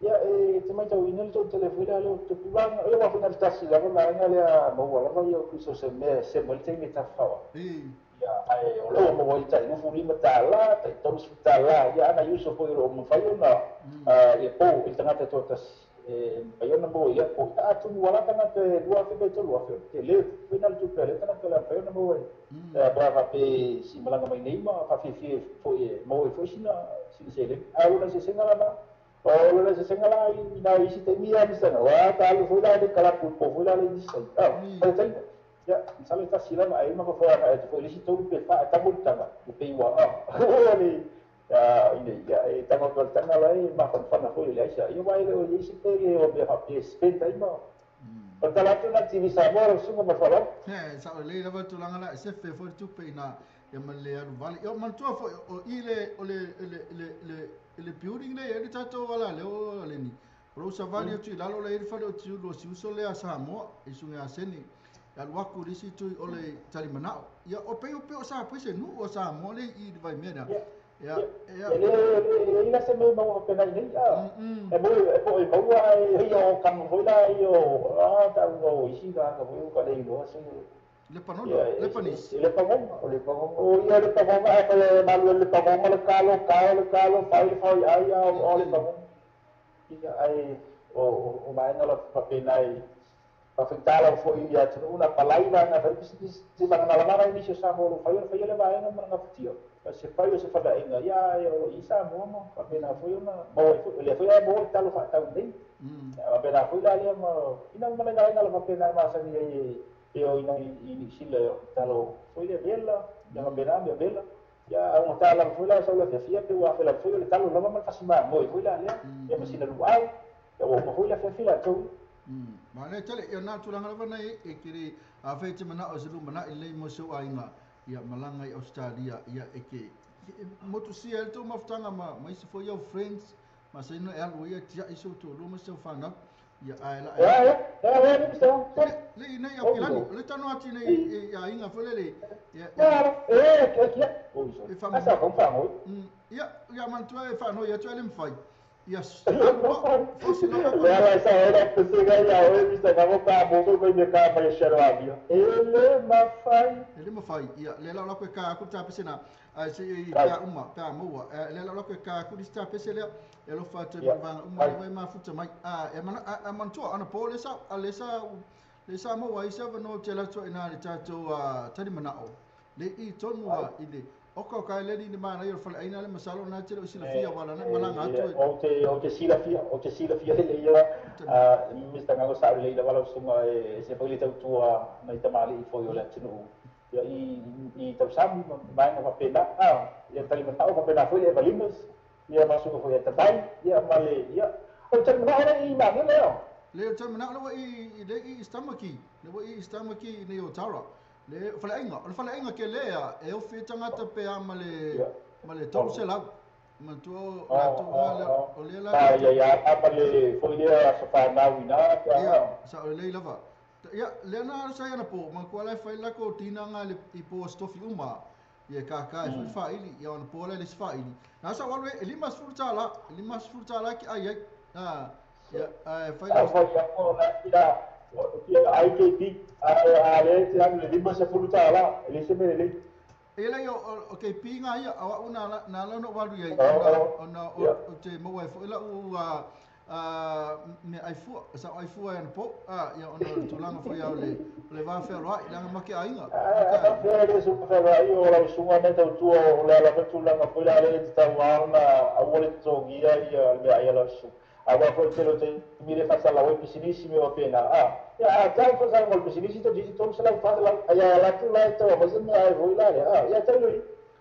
ia e te matauina le toatele foi la lea o tupulaga ia ua foi na le tasi lava vaega lea maua lava ia o tusa o se mea e sema ai le taimi e tafafao ai ia ae o lea ua maua ai le tai $25 tai $30 ia ana i uso foi o loo mafai ona ia pou i le tagata e toatasi e mafai ona maua ia po atonu ua la tagata e 2,000 pe 3,000 o le tele foi na le tupe a lea tagata o le a mafai ona maua ai pe a faapea si malaga mai nei ma faafiafia foi e maua ai foi sina seleni ae o lona eseesega lana o lona eseesega la i nai isi taimi ia mistana ua ta alu foi la le kalapu po foi la le isi a o le taimi ia masalo e tasi lava ae ma fafoe agai atu foi le isi tolu pe fa e tago le taga e pei ua a le ina ia e tago atu le taga la e mafanafana foi le aisa ia ua e le o i se pele o mea faapea spend ai ma o tala atu na TV Samoa lau susuga ma le faaaloalo. He sa'o lelei lava le tulaga la e sefe foi le tupe ina ia ma le alu vale ia manatua foi o i le o le le le le le building le e le tatou ala lea o leni o lou savali atu i lalo la i le fale o tiulu o si uso lea Samoa i susuga ia Seni e alu aku i le isi itu o le talimanao ia o pei o pei o sa pei se nuu o Samoa le i le vaimea lea. Ia ia. E le e ila se me mau pe nei a. E mo e po e mau ai ia o kam foi la i o a ta o isi ga ka foi ka le lo se. Le panono, le panis. Le pangoma, o le pangoma, o ia le pangoma, a le malu le pangoma le kalo, kao le kalo, fai fai ai a o le pangoma. Ia ai o mai na la papenai. Pa fitala fo ia tu una palaiva na fa si ba na la mara ni se sa mo fai fai le vai na na futio. Se fai o se fa inga ia o isa mo mo pa pena fo na mo le fo ia mo talo fa tau nei. Pa pena fo la le mo ina ma na na la pa pena ma sa ni e o ina i sile talo fo le bella ya ma bena me bella ya un tala fo la sa la fia pe wa fe la fo le talo la ma fa sima mo fo la le ya ma sina lu ai ya o mo fo la fia la tu. Ma le tele ia na tulaga lava nei e kiri a fe te mana o se lu mana i le mo so ainga ia malanga i Australia ia e ke motu si el to maftanga ma mai se fo your friends ma se no el ia tia iso to lu ma se fana ia ai la ya ya ya ni so le nei au kilani le tano ati nei ia inga fo le le ya e ke ke o so asa ko fa mo ia ia man tu e fa no ia tu ele mfai. Yes. Ela essa era pesega ia o Mr. Gabo ka bo ko me ka pa shero avio. Ele ma fai. Ele ma fai. Ia le la la ko ka ku ta pesena. A se i ka uma pa mo le la la ko ka ku sta pesele e lo fa te ba uma vai ma futa mai. A e man a man to ana po le sa a le sa le sa mo wai sa no te la to ina le ta to a tani mana o. Le i tonu a i le o ka ka le ni mana yo fa aina le masalo na te o sila fia wala na malanga atu o te sila fia o te sila fia le ia a Mr. Gango sa le wala sunga e se foi le tautua na i tamali i foi o le atunu ia i tausami mai na papena a ia tali matao papena foi le valimas ia masunga foi tatai ia male ia o te mana i ma le o le te mana le i le i stamaki le i stamaki ni o tara le falainga o le falainga ke lea e o fitanga te pe amale male tolu se lau mantua la tu la o le la ya ya apa le foi le sa fa na wina ya sa o le lava ya le na sa ya na po man ko la fai la ko tina nga le i po stofi uma ye ka ka e fa ili ya on po le fa ili na sa wa le lima sfurta la ki ai ah ya fai la fa ya ko la ila IKP a le le lima se furta la le se me le ele yo o ke pinga ia a una na la no walu ia ona o te mo e fo la u a me ai fu sa ai fu en po a ia ona tulanga fo ia le le va fe ro i la ma ke ainga a fe le su fe ro i o la su ma ta tu o la la tulanga fo la le ta wa na a o le to ia ia le ai la su a wa fo te lo te mire fa sa la web pisinissimo o pena a ya ta fo sa ngol pisinissimo to to sa la fa la ya la tu la to mo se me ai voi la ya ya te lo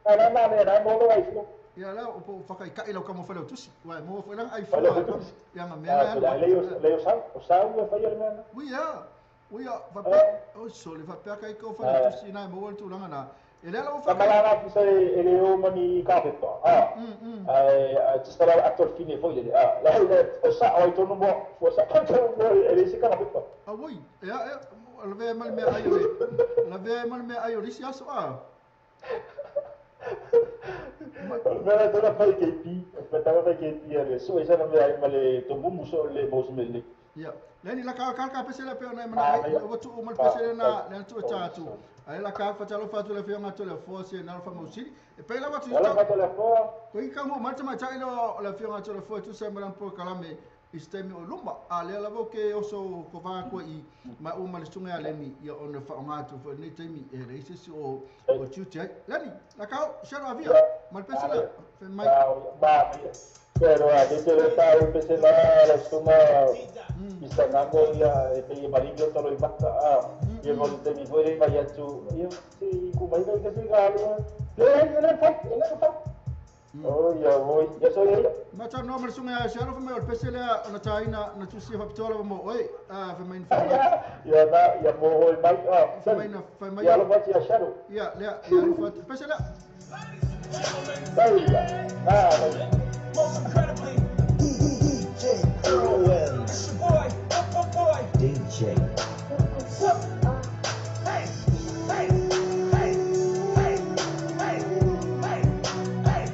a na na na mo lo ai fu ya la o fa kai kai lo ka mo fa lo tusi wa mo fo la ai fu ya ma me la le yo sa o sa o fa yo me wi ya fa o so le fa pe kai ko fa lo tusi na mo tu la na ele la o fa ma la na se ele o mani ka pe pa a a te sta la atol fine foi le a la o sa o to no mo fo sa to mo ele se ka pe pa a wi ya la ve mal me ai le la ve mal me ai o si aso a Mera toda fai KP, petava fai KP ale so esa na me ai male to mumu so le mo le. Ya, le ni la ka ka ka pese le pe na mana o tu o mal pese na le tu ta tu. Ai la ka fa talo fa tu le fe nga tu le fo se na fa mo si. E pe la tu la fa le fo. Ko i ka mo ma ta ma ta ilo la fe nga tu le fo tu se mala po kalame istemi o lumba a le la ke o so ko va ko i ma o ma le sunga le ni ia ona fa nga tu fo ni temi e le se o o tu te le ni la ka se lo avia mal pese le fe mai ba pero a de le ta o pese la la sunga istanango ia e te maringo to lo impacta a e mo te mi foi pa ya tu io si ku mai que se ga le le fa le fa oh ya voy ya soy ella ma ta no sunga se lo fe mai pese le na ta ina na tu si fa pitola mo oi a fe mai fa ya na ya mo oi mai a fe mai na fe mai ya lo fa ya shadow ya le ya lo fa pese le ah most incredibly DJ Irwin. It's your boy, boy DJ. What's up? Hey, hey, hey, hey, hey, hey, hey.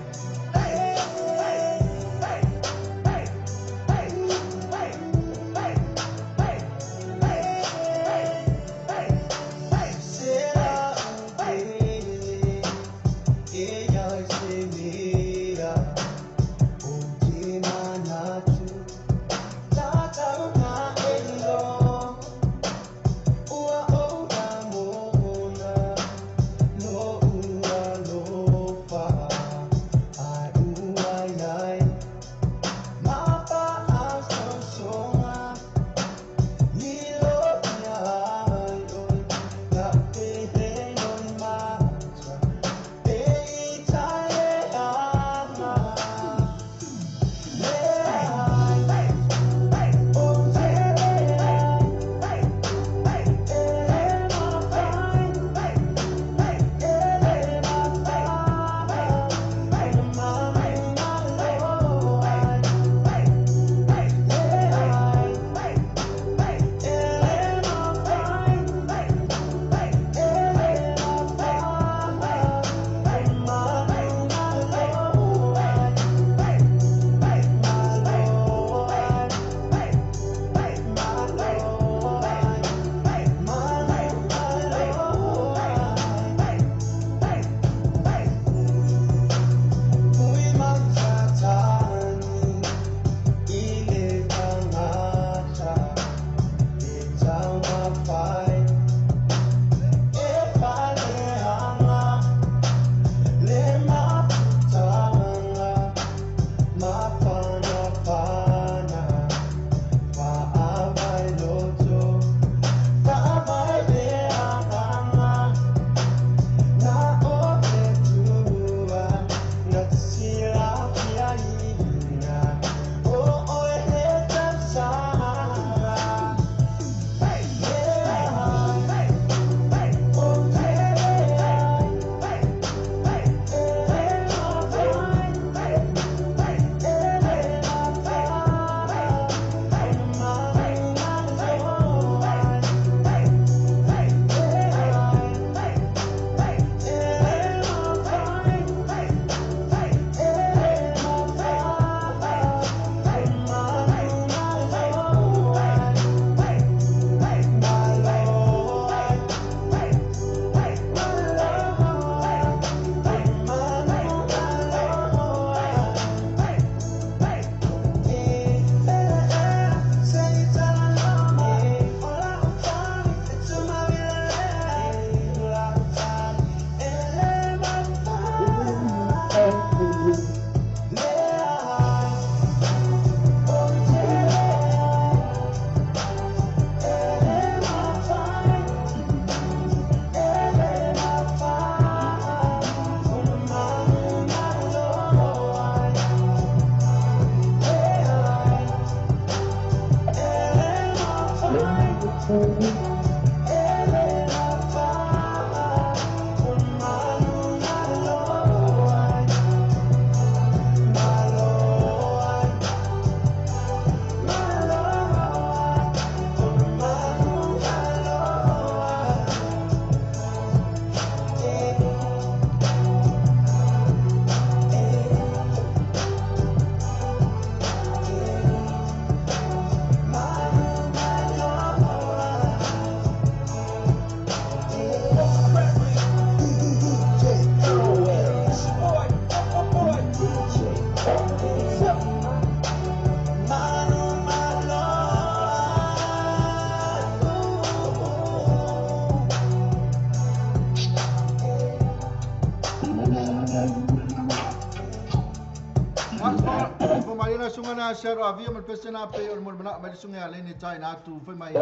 Fa mai na sunga na shero avia mal pese na pe o mo mana mai sunga ale ni tai na tu fa mai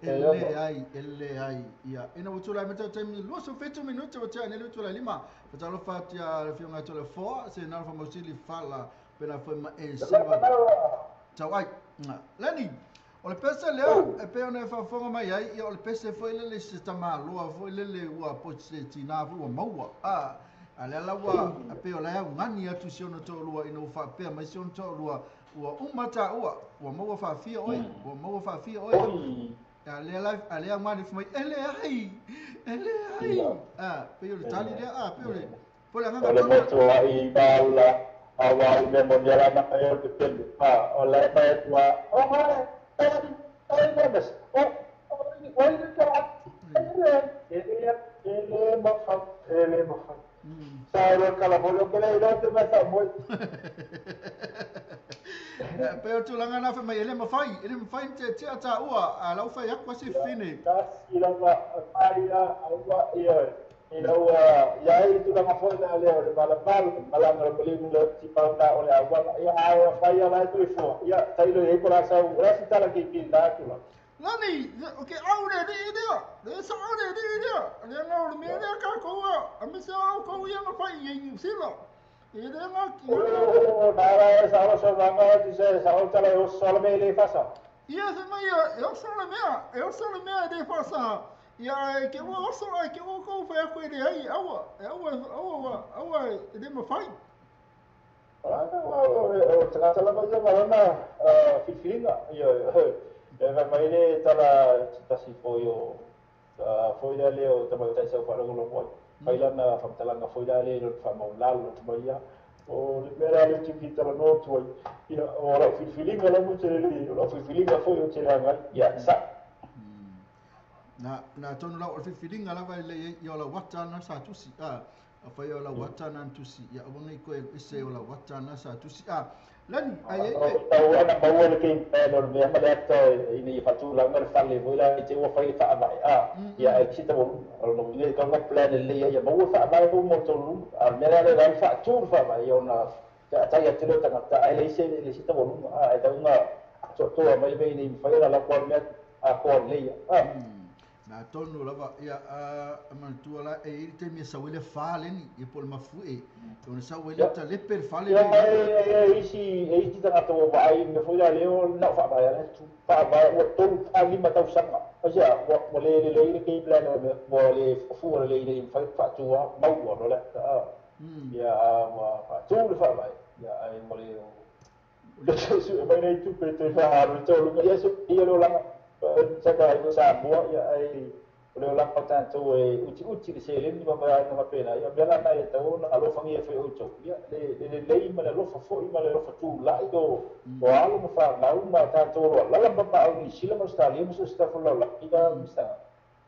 ele ai ele ai ia ina utula me te mi lo so fetu minuto o te ne utula lima fa lo fa tia le fionga to le fo se na fa mosili fala pela fa ma e seva tau ai lani o le pese lea e pe ona fa fonga mai ai ia o le pese foi le le sistema loa foi le le ua potse tina ua maua a ale la ua pe o la ngani atu si ono to lua ina fa pe mai si ono to lua ua umata ua ua maua fa fia oi ua maua fa fia oi ale la ale ngani fa mai ele ai a pe o le tali le a pe o le po le nganga to le to ai bala awa me mo ya na e o te pele pa o la pa tua o ha Pero tu langa na fa mai ele mafai te te ata ua a lau fai akwa se fine tas ila wa paria aua ia ila ua ia i tu langa foi na le o bala bala malanga le le ti pa ta o le aua ia a fai la tu fo ia tai lo e por sa o la sita la ki ki la tu la Nani okay au le le le sa au le le le le ngau le me le ka ko a me sa au ko ia ma fai i New Zealand e le ngau ki o nara sa o sa ngau ti se sa o tala o sa le le fasa ia se mai eu sa le mea eu sa le mea de fasa ia ke o sa ke o ko fa ko le ai au au au au le ma fai o tala la ma na filfilinga ia e vai mai le tala tasi foi o foi le o tama tai sau para lo moi foi lá na famtalanga foi lá le lo fa maulalo tama o le mera le ti tala no tu ia o la filfilinga la mo te le o la filfilinga foi o te la ia sa na na tonu la o filfilinga la vai le ia la wata na sa tusi a fa ia la wata na tusi ia o ngai ko e se o la wata na sa tusi a lani ai ai o ana maua le ke no me ma le to ini fatu la ngal fale voila te o fai fa vai a ia e chita o no le ka nga plan le ia maua fa vai o mo to lu a me la le fa tu fa vai ona ta ta ia te lo ta ta ele se le chita o lu a e ta nga to to mai be ni fa la ko me a ko le a na tonu lava ia a mantua la e te me sa wele fale ni e pol mafu e ona sa wele ta le per fale ia e isi e isi ta to vai me foi la leo na fa vai la tu fa vai o to fa li ma tau sanga o sea mo le le le ke plan mo le fu le le fa fa tu mau no la ia wa fa tu le fa vai ia ai mo le le su mai nei tu pe te fa ro to lu ia su ia lo la saka i Samoa ia ai o le lapa tanto e uti uti le sele ni ma na pena ia bela na e tau na alofa ngia foi uto ia le le le ma le alofa foi ma le alofa tu la i do o alo ma fa lau ma tanto ro la la ba au ni sila ma sta li ma sta fo la i da mista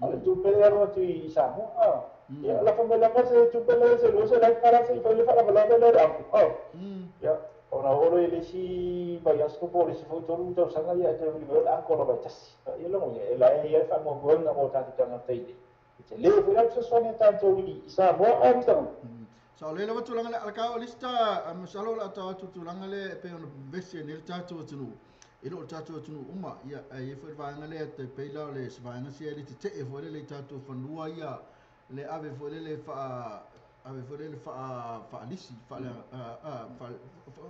ale tu pe ro tu i Samoa ia la fa me la ma se tu pe le se lo se la para se foi le fa la la la oh ia ona oro ele si vai asko po le si foi tolu tau sanga ia te uri vela anko vai tasi ia longo ia ela ia fa mo gona mo tatu tanga teide te le foi la so sone tanto uri sa mo anta so le le tulanga le alka o lista masalo la ta tu tulanga le pe on vese ne tatu tunu e lo tatu tunu uma ia e foi vaanga le te peila le vaanga si le te e foi le tatu fanua ia le ave foi le fa ave foi le fa fa lisi fa fa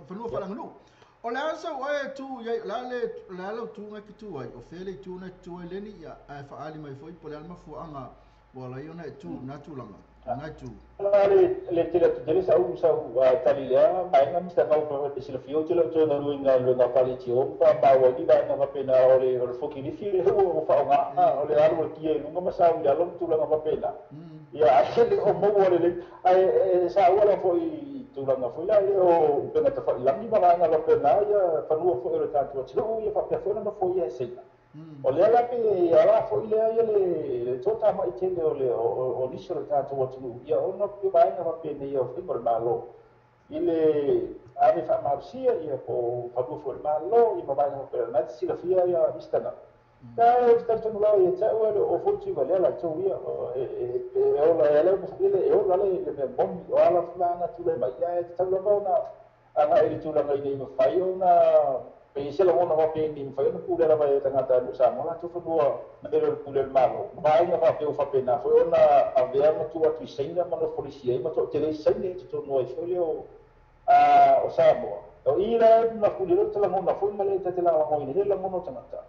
fanua fa langano o la sa o e tu ia la le la lo tu ngai ki tu ai o fele tu na tu le ni ia fa ali mai foi po le alma fu anga wala ia na tu na tu langa na tu la le le tele tele sa u sa tali le mai na mista ka o te sila fio tele to na luinga luinga quality o pa pa o ni ba na pena o le o foki ni fi o fa o o le alu ki e lunga ma sa u ya lo tu langa pa pena ia a le o mo o le ai sa u la foi tu langa foi la o pena ta fa la mi ba na la pena ia fa nu foi o tanto tele o ia fa pe foi na foi ia se o le la pe ala foi le ia le tota mai tele o le o niso le tatou atunuu ia ona pe vaega faapena ia o faiga o le Malo i le ave faamalosia ia po fanua foi o le Malo ia ma vaega faapena na te silafia ia mistana ka e talitonu lava ia te au e o foi tuivalea latou ia e ola e ale e ola le mea moni o ala fulaga tulai mai ia e tatau lava ona Agai i le tulaga ina ia mafai ona pei se lagona faapea ina ia mafai ona pule lava e tagata a Samoa latou fanua nai lo le pule a le Malo. Ma vaega faapea ua faapena foi ona avea ma tuu atu i Saina ma nofolisi ai ma toatele ai Saina i totonu ai foi lea o Samoa. O i la na pule le lagona foi ma le ta te lagolagoina ai le lagona o tagata.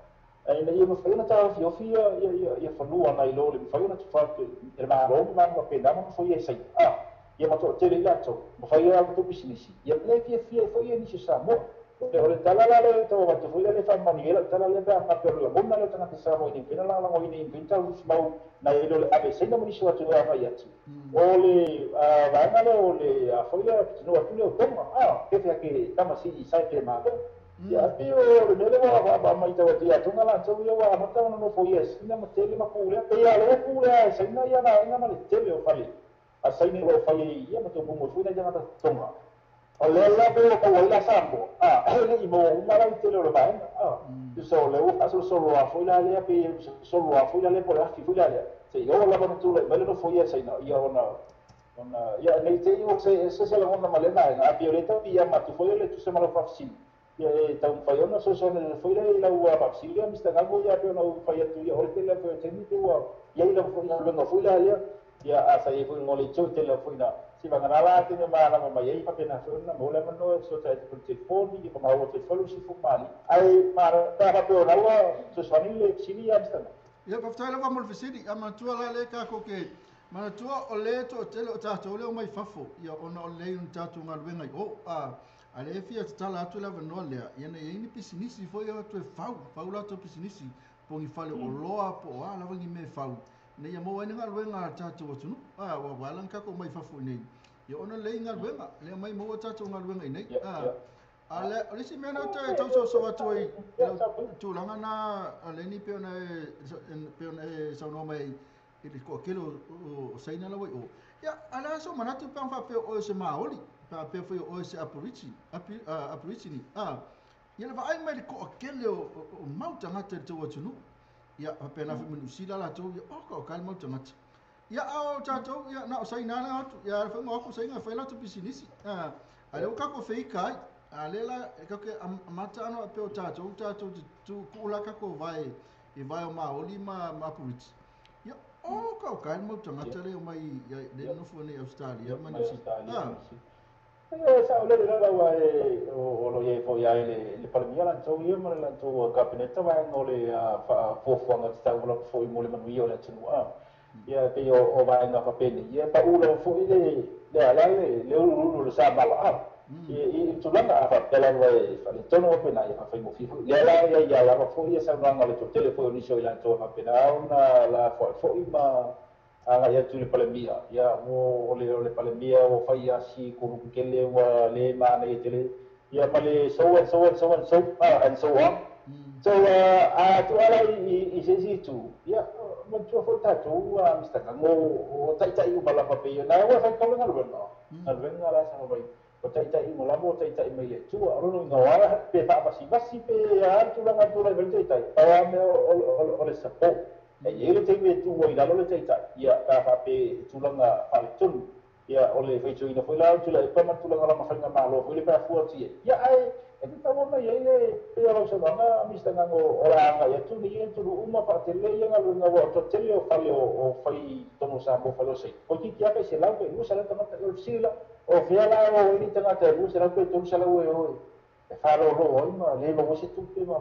Ae ina ia mafai ona taofiofi ia fanua nai lo le mafai ona tufa atu e le Malo ma vaega faapena ma nofoia e Saina. Ia ma toatele i latou, ma fai ai a latou pisinisi, ia le fiafia ai foi nisi o Samoa. O le tala la lea e tau avatu foi lea e faamanuia ai lau tala lea pe a faapea o le lagona lea o tagata Samoa ina ia mafai ona lagolagoina ia mafai ona taufifimau nai lo le ave Saina ma nisi o atunuu e agai atu. O le vaega lea o le foi lea pitonuu atu lea o Tonga, kefe ake tama si i sai pe malo. Ia pei o le mea lea ua matau atu ia Tonga latou ia ua amata ona nofoia e Saina ma tele ma pulea. Pei lava o lea ua pulea e Saina ia vaega ma le tele o fale a Saina o lo o fai ai ia ma taupumu ai foi nai tagata Tonga. O lea la pei ua pau ai la Samoa, e le i maua uma la le tele o le vaega. Tusa o lea ua faasolosolo foi la lea, pei e solo foi la lea po o le afi foi la lea. Seia oo lava ona tulai mai le nofoia e Saina, ia ona ia nei te i ua se lagona ma lea vaega, ae pei o lea tau piiama atu foi o le tusa ma lau faafesili. Ia e taumafai ona fesoasoani foi lea i lau faafesili lea Mr. Gago, ia pei ona ou fai atu ia o le tele foi o taimi pei ua i ai lava foi galuega foi la lea. Ia a sa i ai foi ngo le tau tele foi na si vagana la te me malama mai ai faapena foi ona maua le avanoa e fesootai atu foi i le telefoni ia ma maua atu ai foi lou sifu mali. Ae pe a faapea o la ua fesoasoani le fesili ia Mr. Gago. Ia, faafetai lava mo le fesili. A manatua la lea tatou te manatua o le toatele o tatou lea o mai fafo, ia ona o le leai o ni tatou galuega i o. A lea e fia tatala atu le avanoa lea, ia na i ai ni pisinisi foi o atu e fau, fau latou pisinisi, po o ni fale oloa, po o a lava ni mea e fau, ina ia maua ai ni galuega a le tatou atunuu. Ua ala ona tatou mai fafo i inei, ia ona lelei galuega, lea mai maua tatou galuega i inei. A le, o le isi mea na te tausoso atu ai i lau tulaga na a Leni pei ona e saunoa mai ai i le toatele o Saina la ua i o. Ia, a le a sou manatu pe ana faapea o oe o se Maori, pe a faapea foi o oe o se Aborigine, Aborigine, ia le vaai mai i le toatele o mau tagata i le tou atunuu. Ia, faapena foi ma Niu Sila latou, ia, oka, oka le mau tagata. Ia, a o tatou, ia, na o Saina lava atu, ia, ala foi ma o atu Saina e fai latou pisinisi. A lea ua tatou feika ai. A lea la, e tatou te amata ana faapea o tatou, tatou te tuu la tatou vae i vae o Maori ma Aborigine. Ia, oka, oka le mau tagata lea e omai lea e nofo nei i Ausetalia ma Niu Sila. E saolele lava aua e o lo o i ai foi lava i le Palemia latou ia ma le latou Kapeneta vaega o le fuafuaga tatau lava foi mo le manuia o le atunuu. Ia pei o vaega faapenei, ia e pau lava foi le ala le uluulu o le samala i le tulaga a faapea lava e faaletonu faapena, ia faafaigofie foi. Lea la e ia lava foi ia saunoaga o le toatele foi o nisi o i latou e faapena ona lafoai foi ma agai atu i le Palemia, ia ua o le Palemia ua fai asi kuluku tele ua le manaia tele, ia ma le so and so and so and so and so on. So a tuuala i se isi itu, ia manatua foi tatou Mister Gango o taitai uma lava pei ona ua fai kau le galuega, galuega la sa mai o taitai uma lava o taitai mai le Atua. O lona uiga o a pe faavasivasi pe a le tulaga e tulai mai le taitai, pau lava mea o le support. E i ai le taimi e tuu ai i lalo le taitai, ia, pe a faapea i tulaga faaletonu, ia, o le faitioina foi la o Tuilaepa ma le tulaga o lana faigamalo foi lea pe a fua atu i ai. Ia, ae e tatau ona i ai le pei o lau saunoaga Mister Gago o le a agai atu nei atunuu uma faatele ia galuega aua o toatele o fale o fai i totonu o Samoa fale o Saina. Toeitiiti lava tai 100 tai 200 tagata. O le fesili la, o fea la o ai ni tagata e 200 pe 300 e o e faalolo ai ma le maua se tupe ma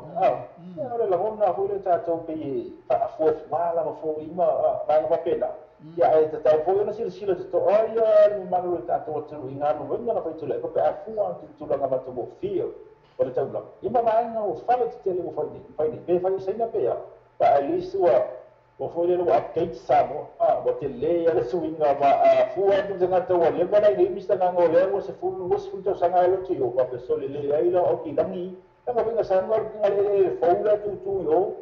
ia o le lagona foi lea tatou pei e faafuafua lava foi ma vaega faapena. Ia ae tatau foi ona silasila totoa ia le mamalu o le tatou atunuu i galuega na fai Tuilaepa pe a fua atu i le tulaga matagofie o le taulaga. Ia ma vaega o fale tetele ua fai nei, fai nei pe fai i Saina pe a, but at least ua Ua foi lele ua update Samoa, ua tele lava le suiga ma a fua atu le tagata ua leva la i le imi tagaga o lea ua 10, 20 tausaga e lotu i o, faapea sole leai la o kilagi tanga foi na saga o le kinga le ele fou la tutu i o,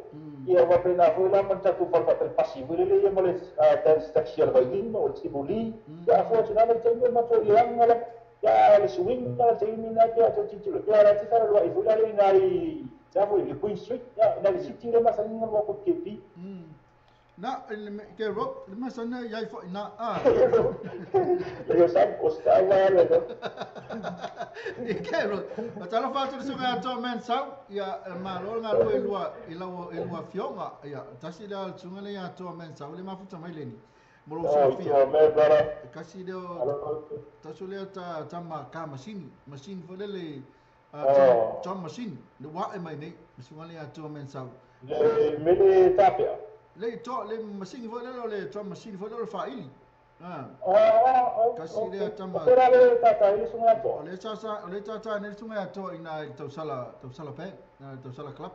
ia faapena foi la ma le tatou fale faatali pasi foi lele ia ma le dance taxi a le Vailima o le Tivoli, ia a fua atu na le taimi o le matou leaga lava, ia le suiga le taimi na pe a toe tilotilo pea la te falealuai foi la le i na i le a foi le Queen Street, ia i na le city le masaniga lua ko KP. Na, ke ro, le masana iai foi na, a. Le yo sam o sta wa le no. I ke ro. O talo fatu le sunga atoa men sau ia malo nga lua lua i lau e lua fionga ia tasi le al sunga le atoa men sau le mafuta mai leni. Molo Sofia. Kasi le tasu le ta tama ka machine machine fo le John machine le wa e mai nei sunga le atoa men sau. Le mele tapea. Le to le machine fo le le John machine fo le fa ili. Kasi le tama. Ora le tata ile sunga to. Le tata le tata ne sunga to ina tausala tausala pe na tausala club.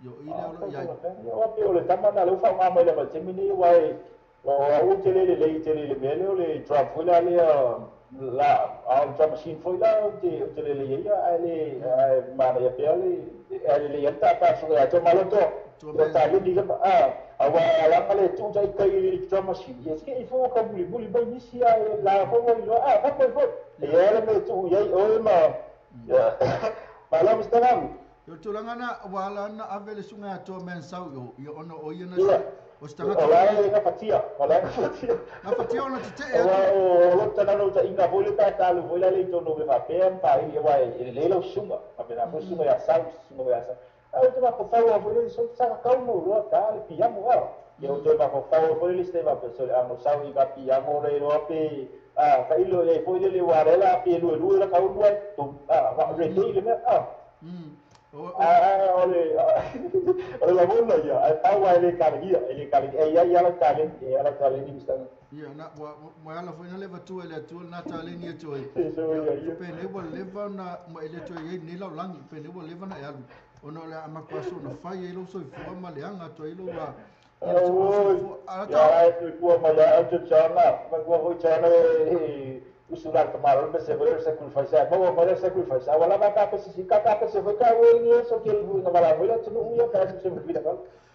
Yo ile o ya. Yo pe o le tama na le fa ma mai le ma temini wai wa u tele le le tele le mele o le drum foi la le la a drum machine foi la o tele le ya ale ma na ya pe ale ale le yanta ta sunga to malo to. Yo ta le diga a awa la pale tu tai kai drum machine. Yes que il faut ka buli buli bai nisi a la fo lo a fa fo fo. Ya le me tu ya o ma ya. Pala mustangam. Yo tulanga na wala na avele sunga to men sau yo yo ono o ia na o stanga to. Ola na fatia, ola na fatia. Na fatia ona te e. O lo tana no ta inga vole ta ta lo vole le to no me fa pe pa i wa e le lo sunga. Pa pe na sunga ya sau sunga ya sau. A te va ko fa vole so sa ka mo ro ta le piamo wa. Yo te va ko fa vole le ste va pe so a mo sau i va piamo re ro pe a ka ilo le foi le wa re la pe lu lu la ka u wa to a va re le me a. Ole ole la bola ya ai pa le cargia le cargia ya ya la talen ya la talen ni sta ya na wa wa la foi na leva tu le tu na talen ni tu e pe le wa leva na ma le tu e ni la langi pe le wa leva na ya ono le ama kwa so na fa ye lo so fu ma le anga to ilo wa ya tu ku ma ya tu chana ma ku ho chana e usular tomar o se foi sacrifice ma wa sacrifice wala ba ka se ka ka se foi ka o ni so ke lu na bala foi la tu ya ka se foi ka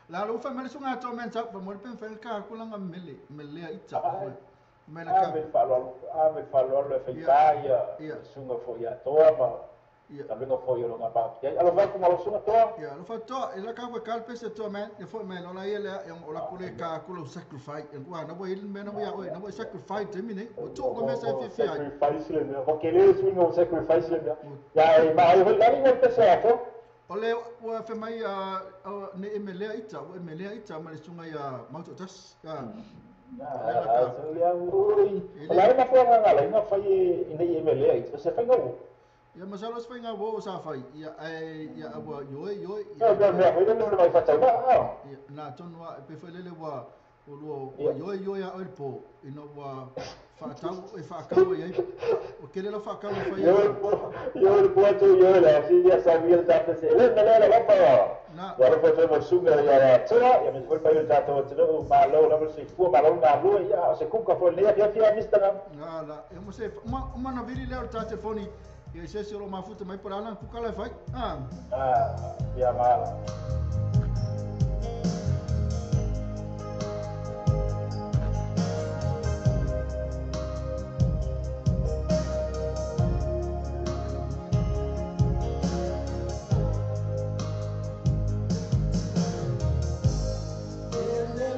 la lo fa mele sunga to men sa mo pen fel ka ku langa mele mele itsa mele ka me falo a me falo le fe ka ya sunga fo ya to ma ya vengo fo yo nga ba ya lo fa como lo sunga to ya lo fa to ila ka ko kalpe se to men e fo men ola ile ola kule ka ku lo sacrifice en wa na bo il men na bo ya na bo sacrifice te mine o to ko me sa fi fi sacrifice le me porque le swing sacrifice le ya ma yo la ni pe se to ole wa fe mai a ne emelea ita o emelea ita ma le sunga ya mauto tas ya ya oi la na fo nga la na fa ye ne emelea ita se fa ngo ya masalo se fa ngo sa fa ya ya wa yo yo ya ya ya no le fa ta na tonwa pe fa le wa o lo yo yo ya el po ino wa fa tau e fa ka ya o que le fa ka fa yo yo po to yo la si ya sabía el ta se le le la pa na ya lo fue mo sunga ya ya toa ya me fue pa yo ta to to ma lo la se fu ma lo na lo ya se kuka fo le ya ya mista na la eu mo se uma na vili le ta telefone e se se lo mafuta mai por ala ku kala fai ah ya mala. Ele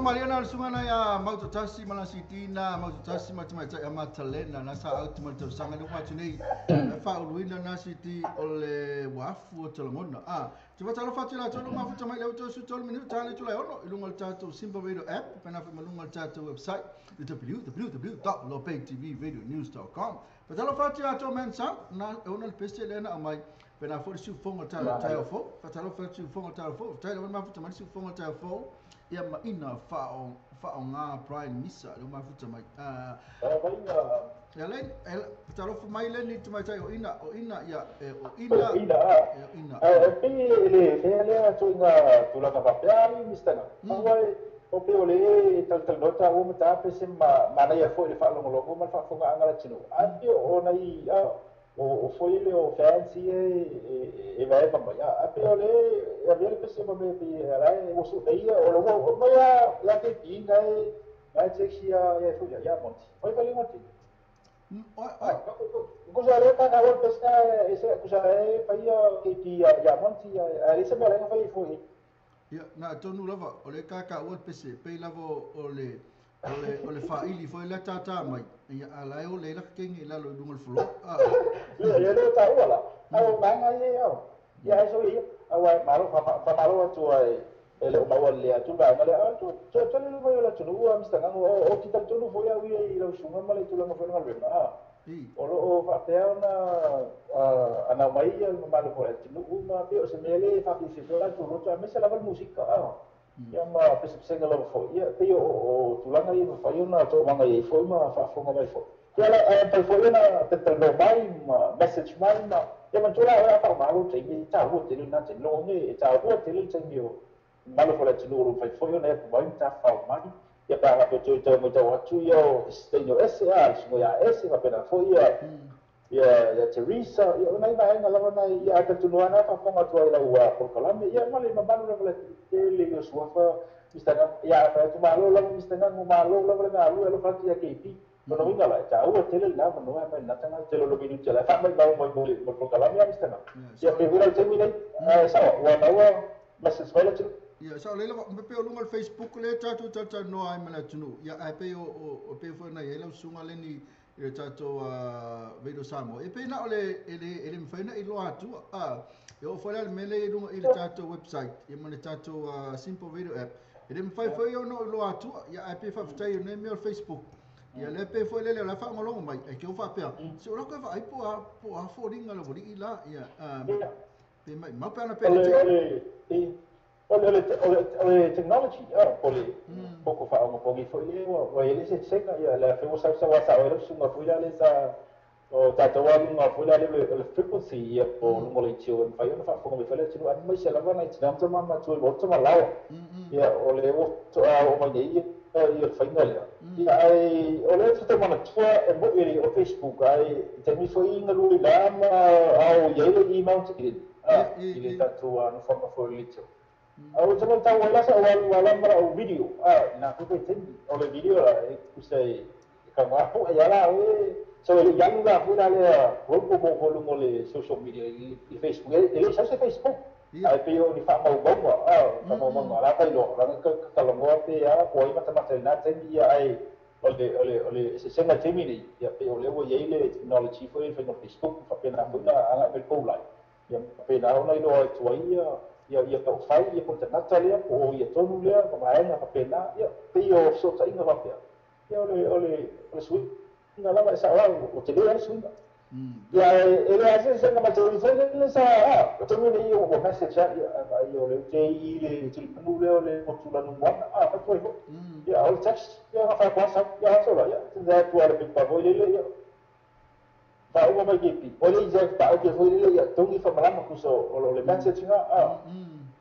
Mariana sungana ya mautotasi malasitina mautotasi matamaita ya matalena na sa out mautosanga le kwa tuni fa uluina na siti ole wafu tolongona a tibatalo fatila tolo mafuta mai le to su tolo minu tale tula ono ilunga tato Simple Radio app pena fa malunga tato website www.lopettvradionews.com batalo fatila to mensa na ono le peste le na mai pena fo su fongo tala tayo fo fatalo fatu fongo tala fo tala mafuta mai su fongo tala fo ia ma ina fa o ngā Brian Misa le mafuta mai ia le talo fo mai le ni tu mai tai o ina ia o ina ina e pe le le tu inga tu la ka pa ni mista na o pe o le tal tal nota o mata pe se ma mana ia fo le fa longo longo ma fa fonga anga la tino a pe o na i o foi le o fancy e vai pa mai a pe o le a ver pe se ma me pe ala o su ia o lo o mai ya ke ti ngai ngai te xia ya fu ya monti oi vale monti oi cosa le ta o pesca ese cosa e pa ia ke ti ya monti a ese me la fai fu ia na tonu lava o le ka ka o pese pe lavo o le o le fa ili foi la tata mai ia ala o le la kengi la lo dunga flo a ia le ta wala au manga ia ia eso ia au malo fa malo tu ai ele o mau le tu ba male a tu tu tu le mai la tu no am sta o ti tal tu no foi au ia la sunga male tu la foi no le a o lo o fa te ona ana mai ia malo foi tu no ma pe o se mele fa fi se la tu ro tu a mesa la música a ia ma pese lava foi ia pe o tulaga ia mafai ona toomaga iai foi ma faafofoga mai foi ia la pai foi ona tatalanoa mai ma message mai ma ia matua la ea faamalo taimi taua tele lena taimi logoga e taua tele le taimi o malo foi le atunuu o lo mafai foi ona ia pumai ma tafafao mai ia pe a faapea toe tau matau atu ia o staino ese a le suga ia ese faapena foi ia ia Teresa ia ona i vaega lava na ia atatunoa na faafofoga atu ai lau polokalame ia ma le mamalu lava le tele i o suafa Mr. Ia fa tu malo lava Mr. Ngango malo lava le galu alo fa ia KP no winga la ta u tele la no ma na tanga tele lo binu tele fa mai mau mai mo polokalame ia Mr. Ngango ia pe vira te mine sa wa na wa message mai le ia sa le lava pe o lunga Facebook le ta tu ta no ai ma la tunu ia ai pe o pe fo na ia la sunga le ni le tato Radio Samoa e pe na o le ele mfai na ilo atu a e o fo le mele i lunga i le tato website e ma le tato Simple Radio app e le mfai foi ono ilo atu ia ai pe fa ftai ne me Facebook Ia le pe foi lele o la faagologo mai e ke o faapea se o la koe vaai po a foliga le uali'i la ia pe maʻimau pe ana pe O le technology po le poko faaogopogi foi le ua i ai le sesega ia le afe ua sausau a sa'o ai lau susuga foi la le sa o tatou aluga foi la le o le frequency ia po luga o le itio e mafai ona faafofoga mai foi le atunuu aemaise lava nai tinā ma tamā matua i maota ma laoa ia o le ua faatoa oo mai nei ia le faiga lea ia ae o lea te manatua e mo'i le o Facebook ae taimi foi galue la ma ao i ai le email tikili i le tatou nofoaga foi o le leitio. A o te tau ai la sa o alu ala ma o video na ko taimi o le video la e kusa e ka ngā po e ala e so e yalu la foi la le grupo mo ko lungo le social media i Facebook e le sa se Facebook ai pe o ni fa mau mau fa mau mau la kai lo la ka ka longo pe a ko ai mata mata na taimi ia ai o le se senga taimi ni ia pe o le ua iai le technology foi foi no Facebook fa pe na foi na anga pe ko lai ia pe na ona i loa tua ia ia ia ka fai ia ko tagata lea po o ia tonu lea ma vaega faapena ia pei o fesootaiga faapea ia o le suiga lava e sa'o o tele ai le suiga ia e le ase senga ma taimi foi le sa o taimi nei o message ia ai o le te i le telefonu lea o le motu lanu moana fatu ai foi ia o le text ia ga fa WhatsApp ia sola ia te atu ale pe pa foi lele ia faauma mai kepi o le isa pa o ke foi lele ia tongi fa malama kuso o le message nga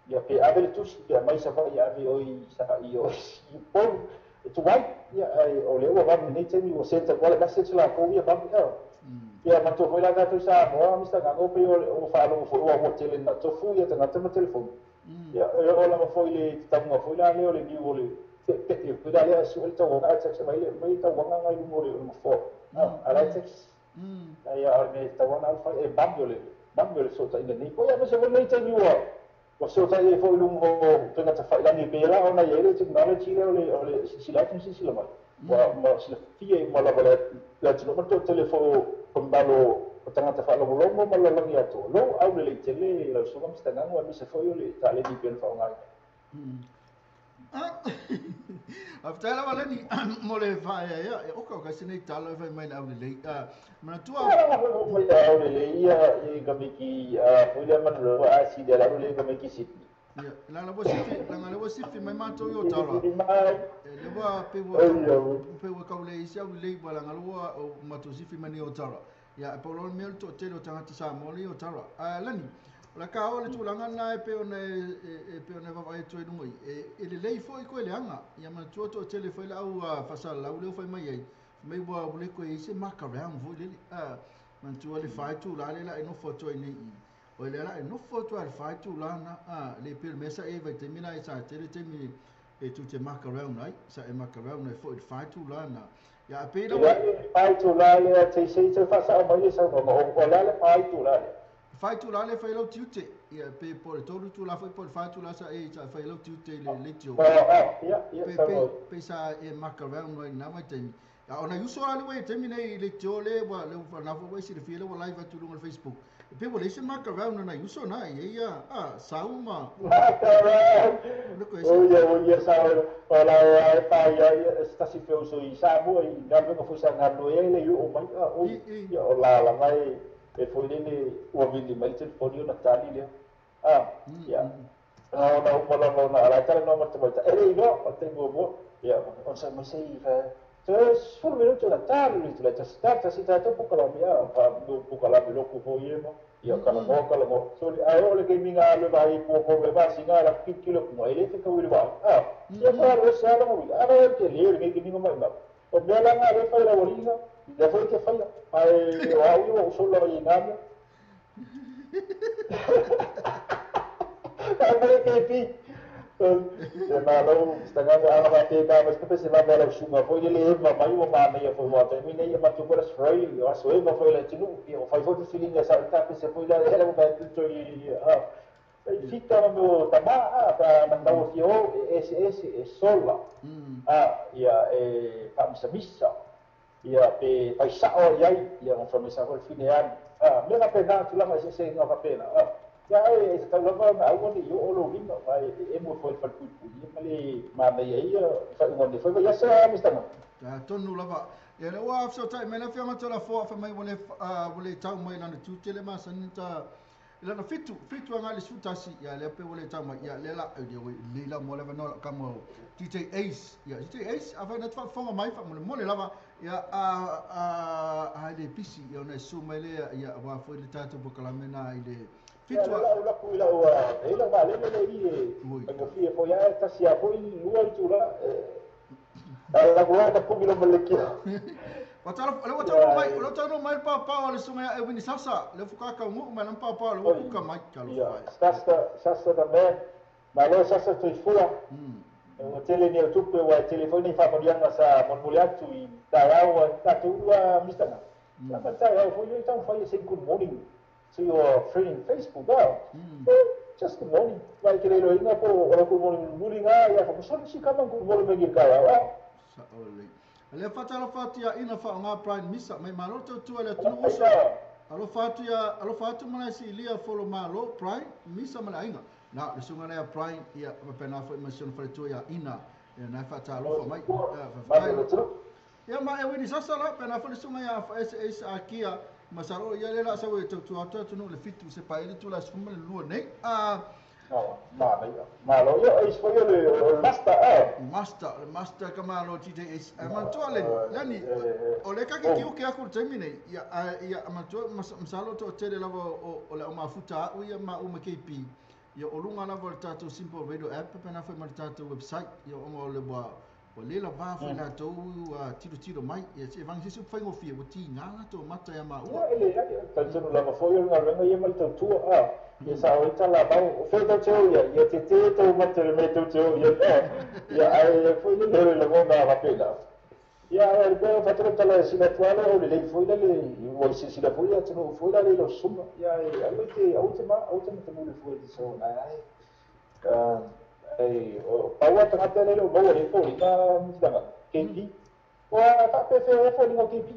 ia pe ave le tusi pe mai sa vai ave oi sa i o i polu e tu vai ia ai o le ua vave nei taimi ua senta koa le message la kou ia vave ia matua foi la tatou Samoa mista gago pe o faalogo foi ua tele na tofu ia tagata ma telefoni ia e o lava foi le tatauga foi la lea o le niu o le pepe foi la lea suʻe le tauaga ae text mai le mai tauaga ngai luga o le mafoa ala e text ia o le mea tauaga alu fai e mami o le fesootaiga nei po ia ma se foi nei taimi ua fesoatai ai foi luga o upega tafailagi pe la ona i ai le technology lea o le silasila atu ma silasila mai ua ma silafia uma lava le atunuu ma toatele foi o malo o tagata faalogologo ma lalagi atoa lou aulelei tele lau susuga ma sitagaga aemaise foi o le taleni pe ona faaaogaina. Faafetai lava leni mo le faaeaea e oka o kasi nei tala e fai mai le aulelei manatua. Aulelei ia i kamiki foi lea manulua a sili ala aulelei kamiki Sydney. Ia la ua sifi langa le ua sifi mai matou i o tala e le ua pe ua pe ua kaulei isi aulelei ua langa le ua o matou sifi mai nei o tala ia e paulo le mea o le toatele o tagata Samoa le i o tala lani o la ka o le tulaga lena e pe ona e pe ona vaavaai atu ai luga i e lelei foi koe leaga ia manatua toatele foi le au faasalalau lea ua fai mai ai mai ua ua le koe ai se maka round foi lele manatua le 4 itulā le la e nofo atu ai nei i o le la e nofo atu ai le 4 itulā na le pe le mea sa e vaitaimi la e sa tele taimi e tu te maka round ai sa e maka round ai foi le 4 itulā na ia pe la Le 4 itulā lea teisei te faasao mai le saunoaga o le a le 4 itulā lea? 4 itulā le fai lau tiute ia pe po le 3 itulā foi po le 4 itulā sa e sa fai lau tiute i le leitio Ia pe pe saunoa. Pe sa e maka round ai na vaitaimi a ona uso ali ua taimi nei i leitio le ua le ua na foi silafia le ua live atu luga o le Facebook e pe ua leai se maka round na uso na ia ia sau ma Maka round. le koe O ia o ia sa o la e pa ia ia stasi fe uso i Samoa i galuega foi sa galue ai le o mai o ia o la la mai e foi lele ua vili mai le telefoni ona tali lea ia ona uma lava ona ala tala no mata mai e le iloa o te muamua ia ona sa mai sei fa te 10 minuto na tali le tula ta ta si ta to pukalami fa pukalami loku foi e ma ia kala mo so ai o le ke minga le vai po ko le va singa la kilo ko e le te ka wi va ia fa ro sa la mo ara ke le le ke minga mai ma o mea la nga le fai la waliga le foi ke fai ai o au o so la i ngamo ai mai ke pi e malo stanga ala va te ba mas pe se va la sunga foi le ma mai o ma nei foi mo te mi nei ma tu por Australia o so e ma foi la tinu o fai foi feeling sa ta pe se foi la era mo ba tu i fika mo tama pa mandau fio e ese e sola ia e fa misa ia pe fai sao ia ia mo fa misa foi fine an me na pena tulaga se se nga pena ia e se tau lava na au ni o lo lima vai e mo foi fa puipuia ma le ma na ia ia fa ngo ni foi ia sa mista no. Ta tonu lava. Ia le ua afso tai mai le afioga Toleafoa fa mai ua le tau mai lana tiute le masani ta lana fitu agai le 11. Ia lea pe ua le tau mai. Ia lea la le la mo le vanoa kama DJ Ace. Ia DJ Ace afa na faafofoga mai faamolemole lava. Ia a le pisi ia ona su mai lea ia aua foi le tatou polokalame na i le fitu. Ia la ula ku ila ua e la vale le i e ngofia foi a tasi a foi lua i tula la guarda come lo malekia. O le tau mai pa o le sunga e wini sasa le fuka ka ngu mai pa pa le kuka mai ka lo fai. Sasa da me ma lo sasa toi fua. O tele ni o tupe wa telefoni fa molianga sa monmuliatu i ta au ta tu mistanga. La pa ta au foi i tau fai say good morning to your friend in Facebook. Just good morning. Vai que le inga po o good morning mulinga ia fa so si ka good morning me ka au. Sa ole. Le fatalo fatia ina fa nga Brian Misa mai malo tu le tu uso. Alo fatia alo fatu mana si ilia folo malo Brian Misa mana inga. Na le sunga le Brian ia pena fo mission fa tu ia ina na fatalo fa mai. Ia ma e wini sasa la pena fo le sunga ia fa SS akia masalo ia le la sa we tu atu no le fitu se pa ile tu la suma le lua nei. Ma ma lo io e foi le master master kama lo TJ S mantua le lani o le ka ki o ke aku termine ia ia mantua masalo to tele lava o le o mafuta o ia ma o KP ia o lunga lava le tatou simple radio app pena foi ma le tatou website ia o le wa o le la va foi na to tiro mai ia se vang se foi ngofia o ti ngala to mata ia ma o ele ta tonu lava foi o ngala ia ma le tautua a ia sa o ita la mau o fe tau teo ia ia te te tau mata le me tau teo ia ia ai foi le le le ngona va pela ia e be fa tro tala sina tuala o le foi le o si sina foi ia tonu foi la le lo suma ia ai te au te ma au te mo le foi so na ai ai o paua tangata le lo mo le foi ka mutanga KP o ta pe fe foi ngo KP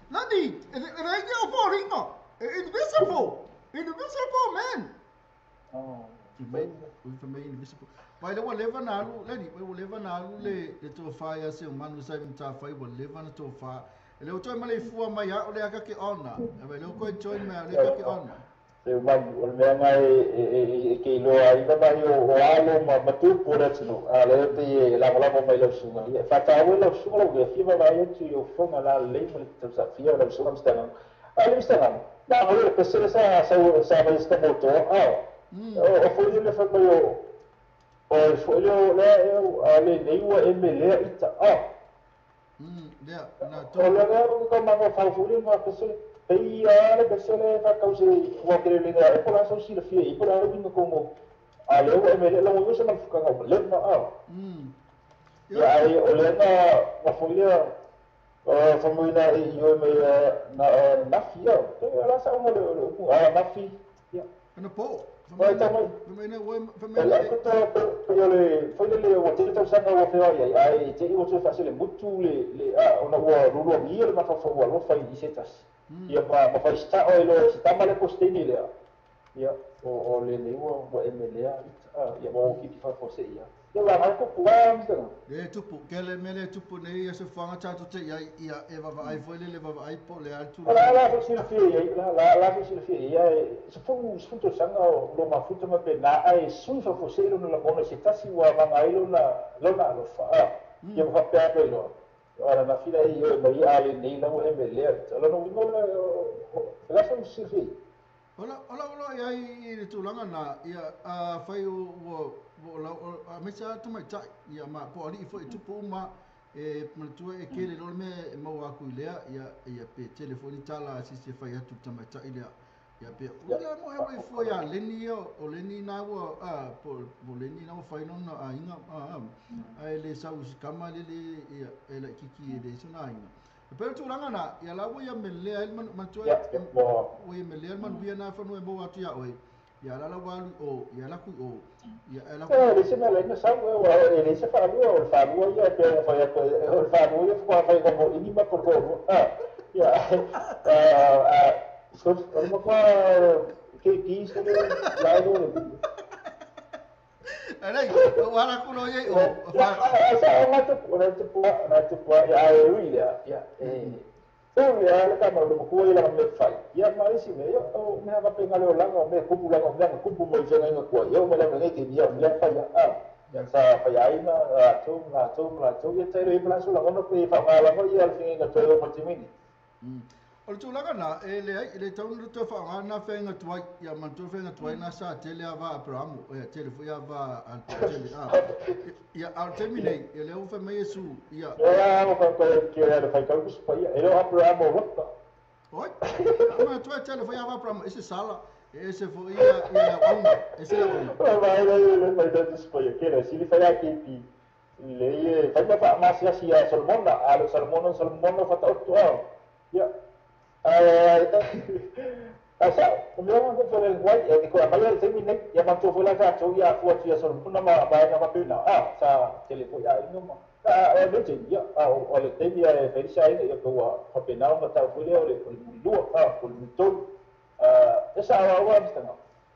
nani e re o foi ngo invisible invisible man. Oh, you made invisible. Vai le whatever na lu, lady, whatever na lu le to fa ya se manu sa mta fa whatever na to fa. Le o toi male fua mai a o le aka ke ona. E le ko join me le aka ke ona. Se man o me nga e ke lo ai ba o alo ma matu pora tino. A le te la la mai lo sunga. Fa ta o lo sunga lo ke fi ba yo tu yo fonga la le mo te sa fi o lo sunga mstanga. A le mstanga. Na o le pesele sa sa sa vai sta moto. Ah. O foi le fa mai o foi le eu a le nei ua ML ita. Ah. Yeah, na to. O le ko ma fa foi ma pesele pei a le pesele fa causa ua kere le e pola so si le fie i pola o como a le o ML la o se ma fuka le ma a. Ya ai o le na ma foi o fa moi na i o me na na fia. La sa o le o a na fi. Ya. Na po. Vai tá mai. Fa me le foi le o te tau sanga o fe ai ai te o te fa le mutu le a ona ua rulu mi le ma fa fa ua lo fa i setas. Ia ma fa sta o lo sta ma le postini le. Ia o le le o MLA ia mo ki fa fo se ia. Ia la ha ko kua mistanga. Le tupu ke le mele tupu nei ia se fanga ta tu te ia ia e va ai foi le va ai po le altu. La la fo si fi ia la la fo si fi ia se fo se fo sanga lo ma futa ma pe na ai su fa fo se lo la bona se tasi wa va ai lo na lo na lo fa. Ia fa pe pe lo. Ora na fila ia mai a le nei la o MLA. La no no la fo si fi. Ola ola ola ia i le tulaga na ia a fai o o la a me sa tu mai tai ia ma po ali foi tupu uma e matua e kele lo me e mau aku lea ia ia pe telefoni tala si se fai atu tamai tai lea ia pe o lea mo e foi a leni o leni na ua a po leni na fai no na inga a a le sa us kama le le ia e la kiki le so na inga pero tulaga na ia la ua ia me lea el matua ua ia me lea man via na fa no e mo atu ia oi ia la la walu o ia la ku o ia la ku le se me le sa o le se fa lu o fa lu ia pe o fa ia o fa lu ia fa fa como ini ma por go ah ia a so o ma qua ke ki se le la lo le Alei, wala ku lo ye o. Sa o ma tu na tu na tu ya e ui ya. Ya e. Ya le ka ma lo ku ila me fai. Ya ma isi me yo o me ha pe ngale olanga me kupu la me kupu mo i nga ku yo me la me ke ya me fai ya. Ya sa fai ai na tu na tu na tu ya te le plan su la ngono pe fa la ngo ya al fin nga to yo mo timini. O le tulaga na e le ai le tau le toe faaaogā na feaiga tuai ia manatua feaiga tuai na sa tele ava Aperamo ia tele foi ava tele a ia a o le taimi nei ia lea ua fai mai Iesu ia ia o fa ke le fai kau ku ia e le Aperamo rota oi manatua tele foi ava Aperamo ese sala ese foi ia ia auga ese auga vai le fai kau ku ia ke le sili fai a ki le fai ma ma sia sia Solomona a lo Solomona Solomona fa tau tu ia Asa, o meu ko foi guai e ko a mai te mine ia mantu foi la ka to ia fu atu ia Solomona ma ba na ma pina ah sa tele foi a ino ma a e le ia a o le te ia e fai sai ia ko wa pina ma ta foi le o le lua a ko le to a esa wa wa mstanga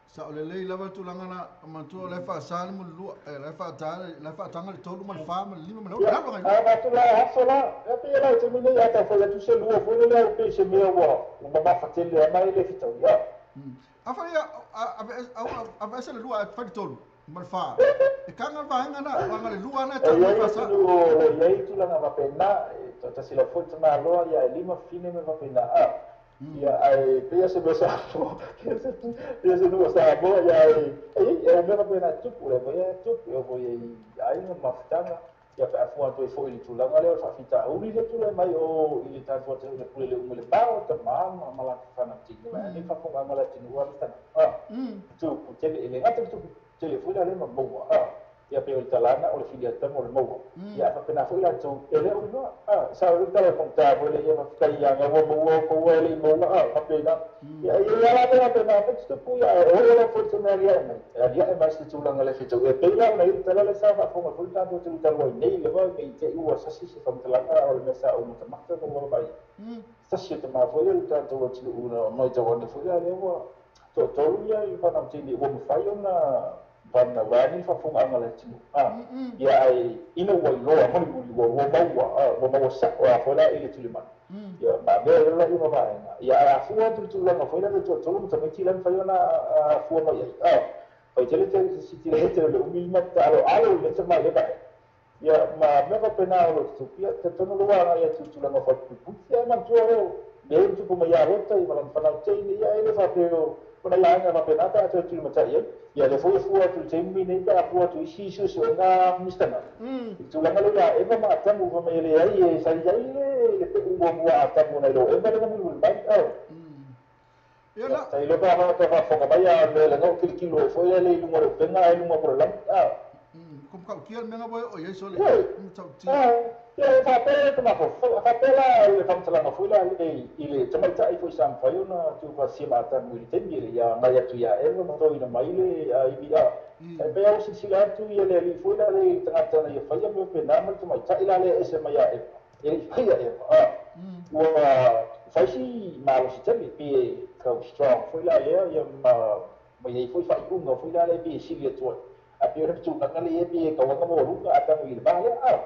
sa o le lei lava tulaga na mantua le faasā le mululua le faatā le faataga le tolu ma le fa ma le lima ma le ono lalo gai a matula hasola e pe la te mine ia ta foi tu se lua foi le o pe se mea ua mamafatele a mai le fitau ia afai a a se le lua fa le tolu ma le fa e kanga vaega na vaega le lua na ta faasā o le ia tulaga vapena ta sila foi tama loa ia lima fine me vapena a ia ai pia se besa pia se no sa bo ia ai e me va na tu le voy a tu yo voy ai no maftanga ia fa fu anto foi le tulaga le fa fita o le tula mai o ile ta fo te le pule le le ba o ta ma ma la fa na ti ma ni fa fo ma la ti no ta ah tu te le ngata tu te le fu la le ma bo ah ia pe o talana o le filia tamo le mo ia fa pena foi la tu ele o no ah sa o tala conta foi le ia fa ia nga wo mo ko wo le mo ah fa pena ia ia la pena pena fa tu pu ia o le fo tu na ia mai ia mai se tu la le fi tu e pe la na tala le sa fa fo ma foi ta tu ta wo nei le wo me te u sa si se fa tala o le sa o mo ta ma ko mo ba sa si te ma foi le ta tu tu u na mai ta wo ne foi le wo to to ia i fa na ti ni wo mo fa yo na pana wani fa fonga ngala tinu ah ia ai ina wa loa moni moni wa wa wa wa wa sa wa fola ile tulima ia ba be la ina ba ia a fu atu tu la fola le to to to meti lan fa yona fu ma ia ah fa tele tele si tele tele le umi ma ta alo alo le ta ma le ba ia ma me va pena lo tu ia te tono lo wa ia tu tu la ma fa tu ia ma tu o le tu ma ia rota i ma lan fa na te ia ele fa pe ona ia nga ma pena ta tu ma ta ia ia le foi fu atu te mi nei ta fu atu isi isi so nga mistana tu la ngalo e ma tamu fa me le ai e sa ia le pe u mo a tamu na lo e ma le mo ba o ia la ta ilo ba ta fa fo ba ia le le no kilo kilo foi le lu mo pe nga lu mo pro la a kom ka ki al menga bo o ia so le ta ti ia fa pe ta ma fo fa pe la le fa tala ma foi la le ile ta mai ta i foi sam fa yo na tu fa si ma ta mu le te ia na ia tu ia e mo to ina mai le a i a e pe o si la tu ia le li foi la le ta ta na ia fa ia me pe na ma ta mai ta ila le ese mai ia e e fa ia e a ua fa si ma lo si te pe ka strong foi la le ia ma ma ia foi fa i unga foi la le pe si le tu a pe o tu na le pe ka wa mo lu ka ta mo ile ba le a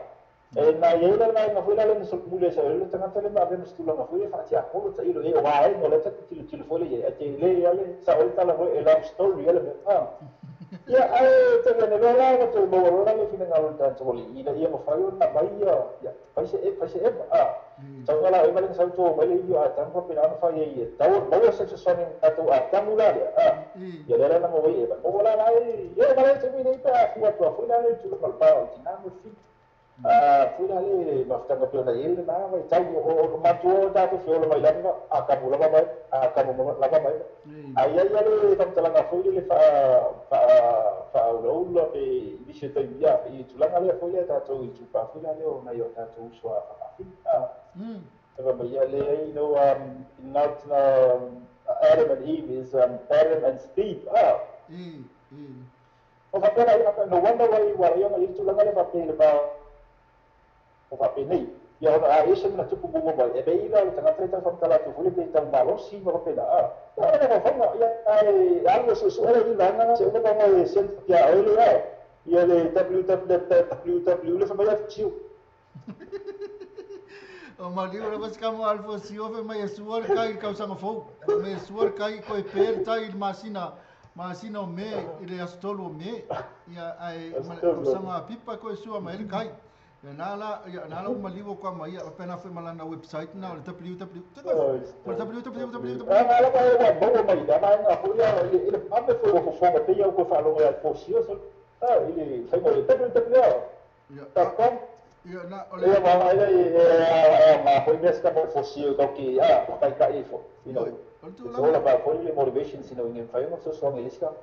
e na ia la na foi la le so mule sa le tanga tele ma ve stu la foi fa tia ko ta ilo e wa e no le ta ti ti foi le e te le ia le sa o ta la foi e la story ia le a ia ai te ne le la to mo la le fina ngalo ta to le ina ia mo fa yo na mai ia ia fa se e fa se e a ta la e ma le sa to mai le ia a ta ko pe na fa ia ia ta o mo se se so ni ta to a ta mu la a ia le la mo e ba mo la la ia ma le te mi nei ta fu a to foi la le tu ma pa ti na mo fi a fui la le maftanga pe ona ele na vai tau o matua ta to fiolo mai lava a kamu lava mai a kamu lava mai ai ai le famtalanga foi le fa fa fa o lo pe biche ta ia e tulanga le foi le ta to i tu pa foi la le o na yo ta to so a fa a fa ba ia le you know not Adam and Eve is Adam and Steve ah o fa pena no wonder why wa ia i tulanga le fa pe le ba o fa penei ia ona a ese na tupu mo mai e be ila o tanga treta fa tala tu fuli pe tang malo si ma pe na a na na fa ia ai algo so so era ila na se uma mo e sen ia o le ia Ia le www le fa mai atiu. O maliu la bas kamo alfo sio fe mai sua le kai kausanga fou. Me sua le kai ko e per tai il masina masina o me ile astolu o me ia ai kausanga pipa ko e sua mai le kai. Ia nala ia nala o maliu ko mai ia pena fe malana website na o www. Www. Ah la pa e mo mai da mai na fo ia ile ame fo ko fo pe ia ko fa lo ia fo sio so ah ile fai mo www.com. Ia na o le ia ma ia ma foi mesmo mo fo sio ko ki ah kai kai fo you know. It's all about for the motivation sino ingin fai mo so so ngelis ka.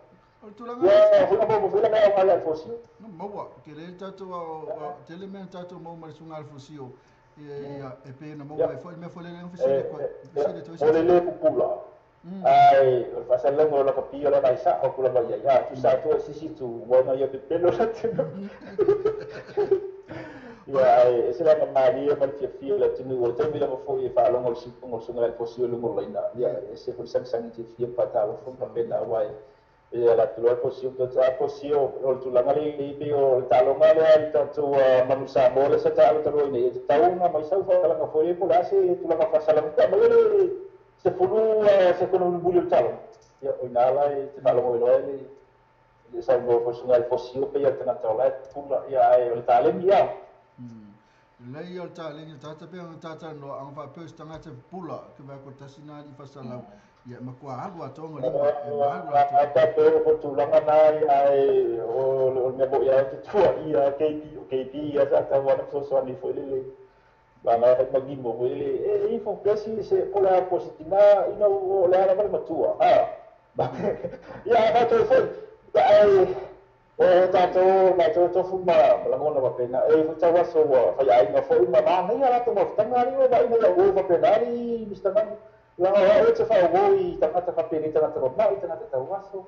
O tulaga Ia foi mo foi la mai ala fo sio. No maua ke le tatou o tele me tatou mo mai sunga al fosio. Ia e pe na maua e foi me foi le fisile ko fisile to O le le pupula. Ai o fa sa lengo la kapia la mai sa o kula mai ia tu sa tu sisi tu wana ia pepelo la tino. Ia e se la maria ma fia fia la tinu o te mila fo e fa longo si ngo sunga fo sio lungo laina. Ia e se fo sang sang ti fia pa ta fo pa pena wai. Ia la tu fo sio to ta fo sio o tu la mali i o ta lo male al ta tu manusa mo le sa ta ta ro ni ta una mai sa fa la fo e po la se tu la fa sa la ta mo le se fulu se kono bulu talo. Ia o nala e te malo mo le le sa mo fo sunga fo sio pe ia tana ta la pula ia e o ta le ia. Le ia o ta le tata pe ang tata no ang fa pe stanga te pula ke va ko tasina i fasalau ia ma kwa alu atonga lima e ma alu atonga. Ta pe o tulaga na ai o o me bo ia te tua ia KP o KP ia sa ta wana so so ni foi le ba na magi mo foi le e i fo pesi se pola positina ina o le ala matua ah ia ba to foi ai o tatou ma to fu ma langona ma pena e fu tawa so wa fa ai ma foi ma ma nei ala to mo tanga ni o ba ina o fa pena ni Mr. Man la o te fa o i tangata fa pena tangata ma i tangata tawa so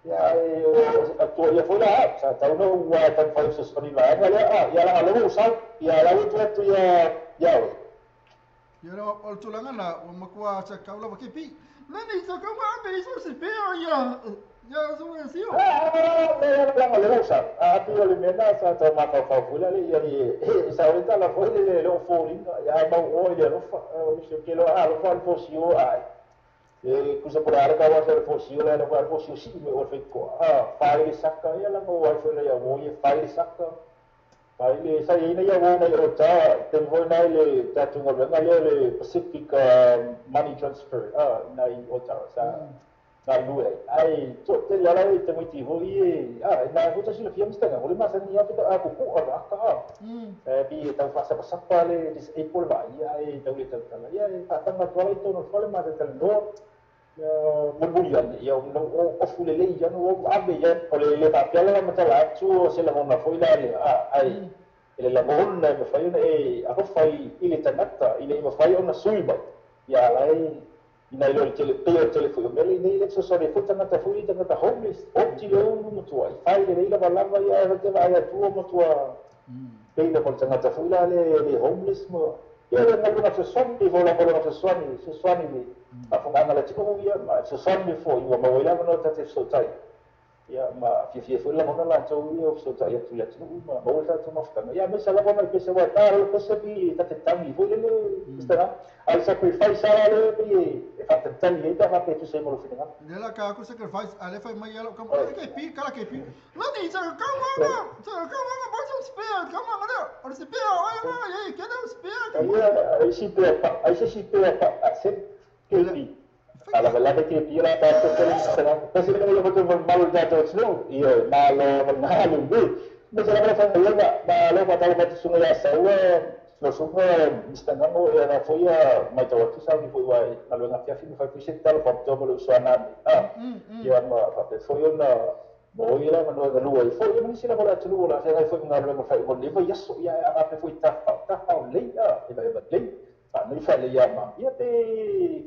ia e o to ia foi la sa tau no wa tan fa so so ni la ia ia la lo sa ia la o tu ia ia ia ro o tulaga na o makua sa kaula wa kepi nani sa ka ma be so se pe ia ya so e sio ah le la le sa a tu le mena sa ta ma fa fa le ia e sa o ta la foi le lo fo linga ia ma o ile lo fa o se que lo a lo fa fo sio ai e kusa por ara ka wa se fo sio la lo fa fo sio si me o fe ko a fa le saka ia la mo wa fo le ia wo ye fa le saka fa le sa ina ia wo na o ta te vo na le ta tu ngo na le le Pacific money transfer ah na i o ta sa na lue ai to te la la te mo ti ho i ah na ho ta sila fiam stanga o le masa ni afita a ko ko a ka e bi ta fa sa sa pa le disable ba ia e ta le ta la ia ta ta ma to to no fole ma ta no ia mo ia no o fu le le ia no ave ia o le le pa pia la ma ta la tu se la mo foi la le a ai ele la mo na me fa e a ko fai ile tanata ile mo fai ona sui ba ia la e ina ilo tele pe telefone mele nei le so sore futa na ta fui ta homeless opti le unu mutua fai le ila balava ia te va ia tu mutua pe le ko tanga fui la le homeless mo ia le na so son ni vola vola so son ni a funganga la tiko ia ma so son ni fo ia ma wela no ta te so tai ia ma fi fi foi la mo la to ia so tai ia tu ia tu ma ma wela to ma funganga ia me sala ma pe se wa ta lo pe se bi ta te tangi foi le está ai sacrifice ala le pe e fa te tangi ta fa pe tu se mo lo finga le la ka ko sacrifice ale fa mai ala kam ke pi kala ke pi la ni sa ka ma na sa ka ma ba so spare ka ma na o se pe o ai ma ye ke na spare ia ai si pe pa ai se si pe pa se ke pi ala la ke pi la ta te te pe se le mo te malo da to no ia malo malo be me se la fa le ma lo pa ta lo sunga ya sa no sunga mistangamo e na foi a mai tau atu sa ni foi wai na lo na fia fi fa fi se talo fa to mo so na ah ia ma fa pe foi ona mo ia ma no no i foi ma ni la bola tu la se foi na lo fa mo le foi yaso ia a pe foi ta fa le ia e va le fa ni fa le ia ma ia te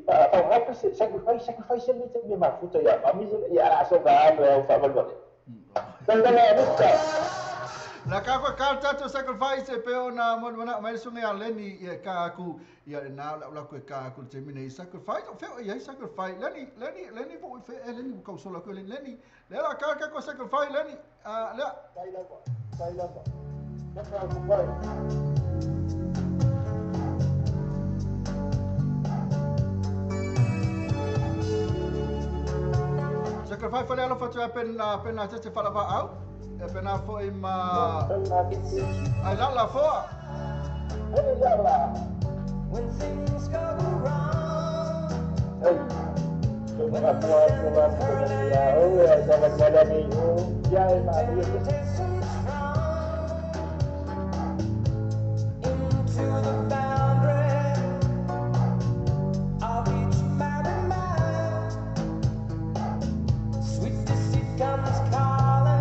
fa fa fa sacrifice sacrifice le te me ma futa ia ma mi ia so ga lo fa mal vale. La ka ko ka tato sacrifice pe ona mo mana mai sunga ya Leni ia ka aku ia na la la ko ka aku te mine sacrifice o fe ia sacrifice Leni Leni Leni vo fe Leni ko so la ko Leni le la ka ka ko sacrifice Leni a le tai lava tai lava ka ko pai. Sacrifice fale alo fatu pen pen te fala va au e pena foi ma ai la la foa. When things go wrong, when the into the boundary of each married man, sweet deceit comes calling.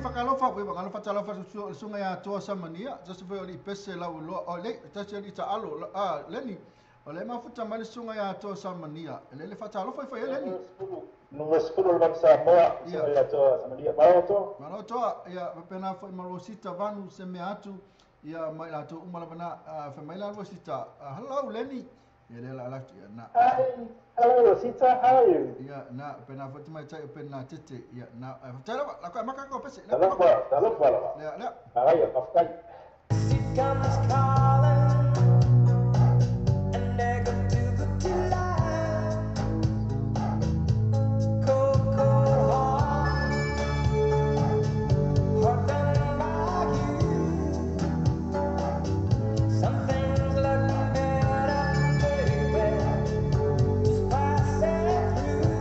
Whakalofa, we whakalofa talofa sunga ia toa samania, just for oli pese lau loa, o le, tasi oli ta alo, Leni, o le mafuta mai sunga ia toa samania, le le whatalofa i whai Leni. Numero 10 le Samoa, sunga ia toa samania, malo toa. Malo toa, ia, pena fo i marosita vanu se mea atu, ia mai la toa umalavana, whai la Rosita, hello Leni. Ia le la ia na. Hi, hello Rosita, how are you? Ia na pena fo mai tai pena tete ia na. Tala la ko maka ko pese. La la la. La la. Ai, kaftai. She comes calling and negativity lies. Cold, cold heart, heart done by you. Some things look better, baby, just passing through.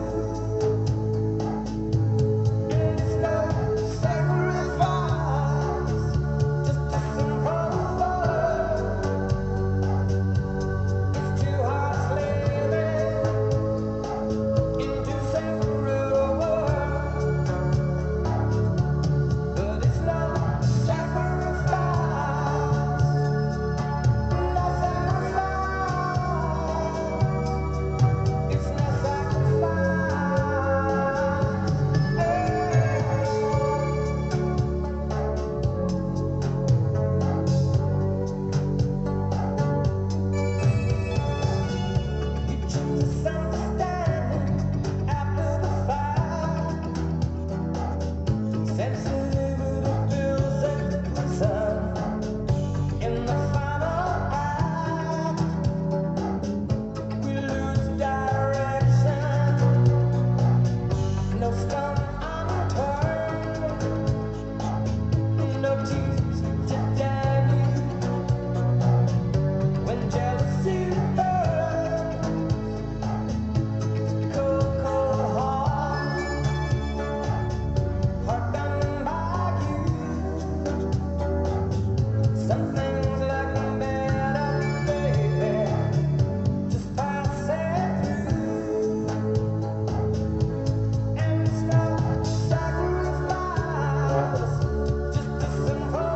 And it's no sacrifice, just a simple word. It's two hearts living in two separate worlds. But it's no sacrifice, no sacrifice. It's no sacrifice. You choose misunderstanding after the fact. Sensitivity builds a prison in the final act. We lose direction. No stone unturned. No tears to damn you. When jealousy burns, cold, cold heart, heart done by you. Some things look better, baby, just passing through. And it's no sacrifice, just a simple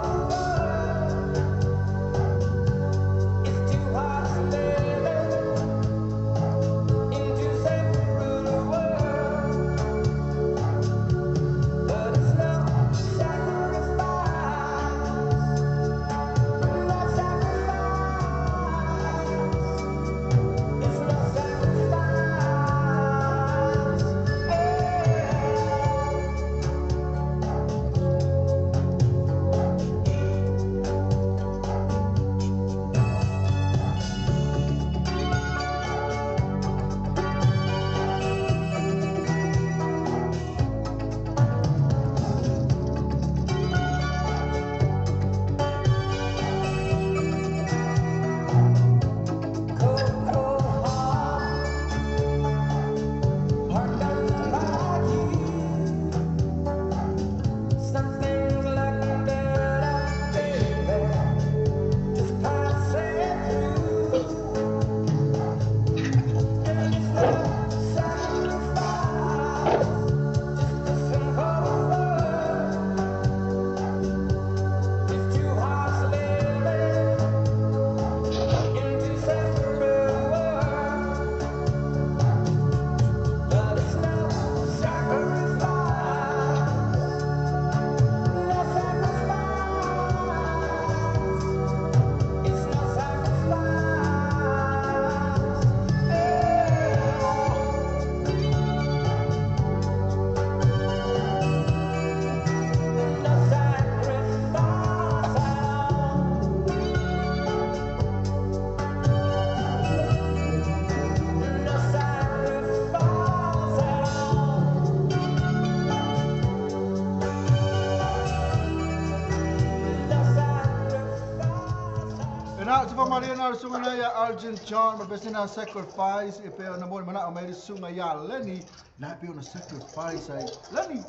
Palena sunga ya Arjun John ma besena sacrifice e pe na mo mana o mai sunga ya Lenny na pe ona sacrifice ai Lenny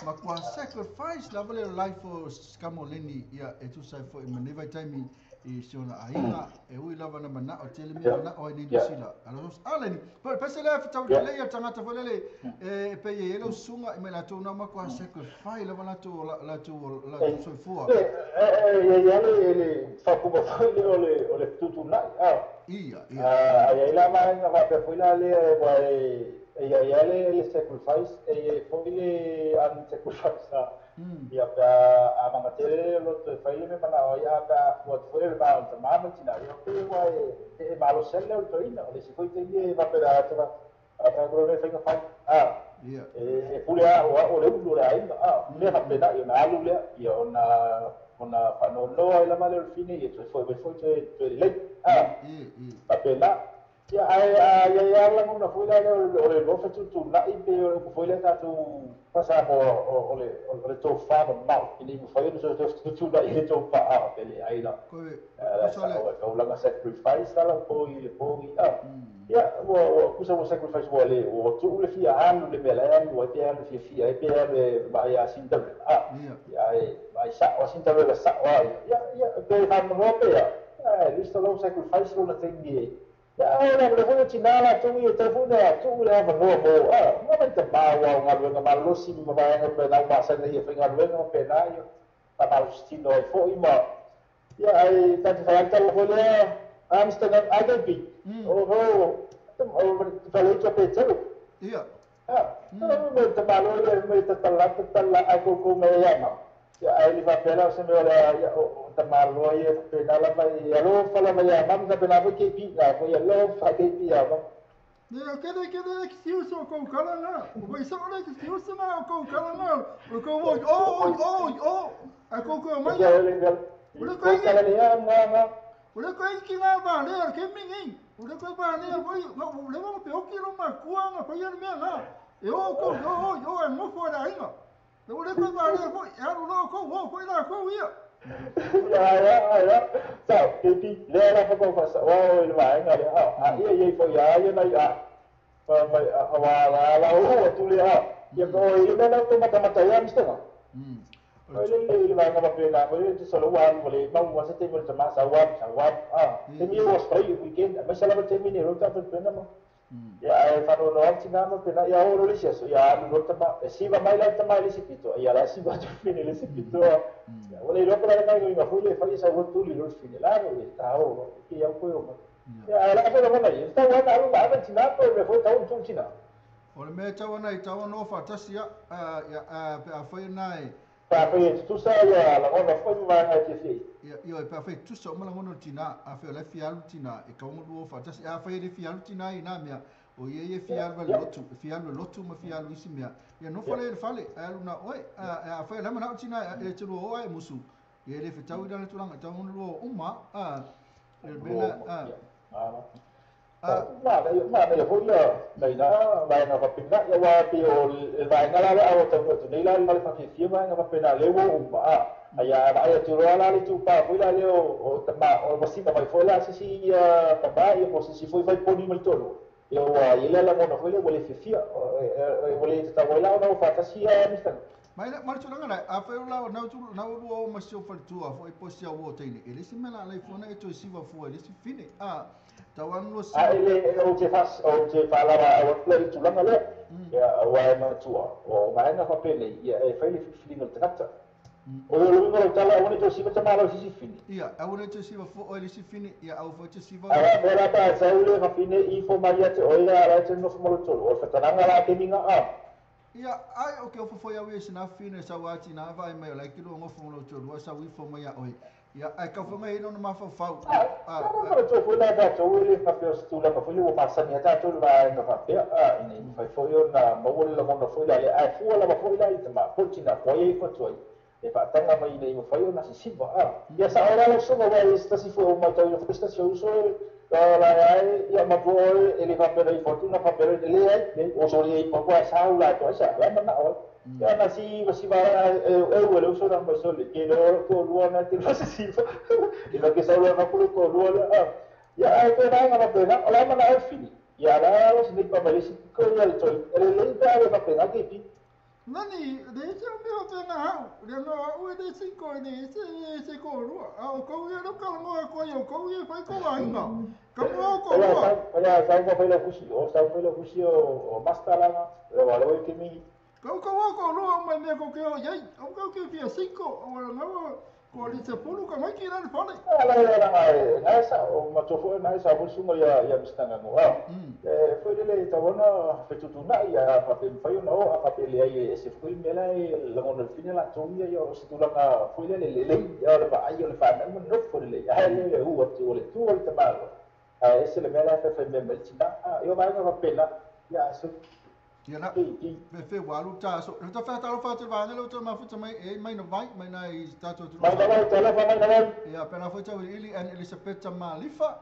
ma kwa sacrifice la vale life o skamo Lenny ya e tu sai fo e maneva time i siona aiga e ui lava na mana o tele me na o ni sila alo Lenny pe pese le fitau le ya tangata fo le e pe ye lo sunga e me la tu na ma kwa sacrifice lava la tu la tu la tu soifua e ya le fa kuma foi le o le tutu na ia ia la ma va pe foi la le e ia le sacrifice e foi le an sacrifice ia pa a mangatele lo te fai le mana o ia pa o foi le ba o mama tina ia pe wa e malo sele o toina o le se foi te ie va pe a ta a ta gro le fai fa a ia e pule a o le ulo le ai a le ha pe na ia na alu le ia ona ona fa no no ai la male o fine ia foi foi te le a pa pe na ia ai ia ia la ngona foi la o le lo fa tu na i pe o foi le ta tu pasa o le to fa ma i ni foi no to tu na i to fa a pe le ai la ko o la sacrifice la po i le po i a ia o kusa o sacrifice o le o tu le fia alu le mela alu o te alu fia fia e pe le ba ia sinta a ia ai ba sa o sinta le sa o ia ia pe fa no pe ia listo lo sacrifice lo na tengi ya ora le foi tina la tu i telefone a tu le va no mo a no me te ba wa nga nga malosi ma ba nga pe na ma sa ni foi nga nga pe na yo pa pa sti no foi ma ya ai ta te fa ta lo le Amsterdam agabi o o o falei to pe te ia ah no me te ba lo le me te la te la a ko ko me ya ma ya ai li va pela se me ola o ta malo ye pe na la mai ya lo fala mai ya mam ta pela ke pi na ko ya lo fa ke pi ya ma ne ke de ke de que se usa com cara na o isso não que se usa na com cara na o ko o o o o a ko ko mai ya le o ko le ya na na o le ko ki na ba le ke mingi o le ko ba le o le mo pe o ki lo ma kua na pa ya me na e o ko o o e mo fora ainda o le ko ba le ko ya lo ko o ko la ko ia ya ya ya sa ke pi le la fa ko fa sa o le va nga le a ia ia fo ya ia na ia fa mai a wa la la o tu le a ia ko ia na ko mata mata ya mista na o le le va nga pe na ko le solo wa mo le ma wa se te mo te ma sa wa a te mi o spray weekend ma sa la te mi ni ro ta pe na ma ya ai fa no no tina ma pe na ya o lo le sia ya no ta ma si va mai la ta mai le si pito ya la si va tu fine le si pito ya o le ro pa la mai no foi le fa sa wo tu le lo fine la no está o que ya ko ma ya la fa no mai está wa na ma ba tina ko me foi ta un tu tina o le me ta wa na ta wa no fa ta sia ya a foi na pa foi tu sa ya la ona foi ma na ti fi ia ia pa foi tu sa ma la ngono tina a foi le fi alu tina e ka ngo fa ta a foi le fi alu tina i na mea o ia ia fi alu le lotu fi alu lotu ma fi alu isi mea ia no fale le fale alu na oi a foi la mana tina e te lo oi musu ia le fi tau ida tulanga tau ngo uma a le bena a ma ma me foi la na va na va pina ya wa pi o el va nga la o ta tu nei la le fa fi va nga va pena le wo uma a ya va ya tu la le tu pa foi la le o ta ma o si ma foi la si si pa pa e mo si foi vai poni mal tolo e o a ile la mo foi le le fi fi o le ta wa la o fa ta si a mista mai la marcho la a foi la na tu na o ma si o fa tu a foi po si a o te ni ele si me la le fona e to si va fu ele si fine a tawan lo si a ele o te fas o te fa la o le tu la le ya wa ma tu o ma na fa pele ya e fa le fi no tracta o lo no ta la o ne to si ma ma lo si fine ia a o ne to si va fu o ele si fine ia au fa te si va a la pa sa o le fa fine i fo maria te o la la te no fo mo to o fa ta la te minga a ia ai o ke o fo ia we sina fine sa wa tina vai mai la kilo ngo fo lo to lo sa wi fo mai oi ia ai ka fo mai no ma fo fa a no to fo la ta to le fa pe stu la fo le ma sa ni ta to va no fa pe a ni fa fo yo na mo le mo no fo la le a fo la fo la i ma fo tina ko ye fo to e fa tanga mai nei mo fo yo na si va a ia sa ora lo so va sta si fo ma to yo fo sta si uso la ai ia ma fo ele fa pe fortuna fa pe le le o so le po qua sa la to sa la ma na o Ia na si si va e o le uso na mo so le ke lo ko lua na te lo si i lo ke sa lo na ko ko lua le a. Ia ai ko na na pe na o la ma na e fini. Ia la lo si ni pa ma le si ko ia le toi. Ele le pa le pa pe na ke pi. Nani, le se o mea whenga hau, le noa ue le siko le se ko rua. A o kau ia lo ka ngoa ko ia o kau ia whai ko wahinga. Ka mua o ko rua. Oia, sau ma whaila kusi, o sau whaila kusi o masta langa, o wala oi ke mihi. Kau kau o ko rua mai mea ko ke o iai, o kau ke fia siko, o wala ngawa ko le se pulu ka mai ki rani whale. Ala ia ranga, ngai sa, o matofo ngai sa vulsunga ia mistanga ngo. E foi lele tawona fetutunai ia pape mfai ona o a pape le ai e se foi mela e langona fina la tongia ia o se tulanga foi lele le ia le va ai o le fa na no foi le ia le u o le tu o le tabalo. A ese le mela fe fe me tina eu vai na papela ia se ia na fe walu ta so ta fa ta lo fa te va le to ma fu mai e mai no vai mai na i ta to mai na vai ta fa mai na vai ia pena foi ta ili an Elisabetta Malifa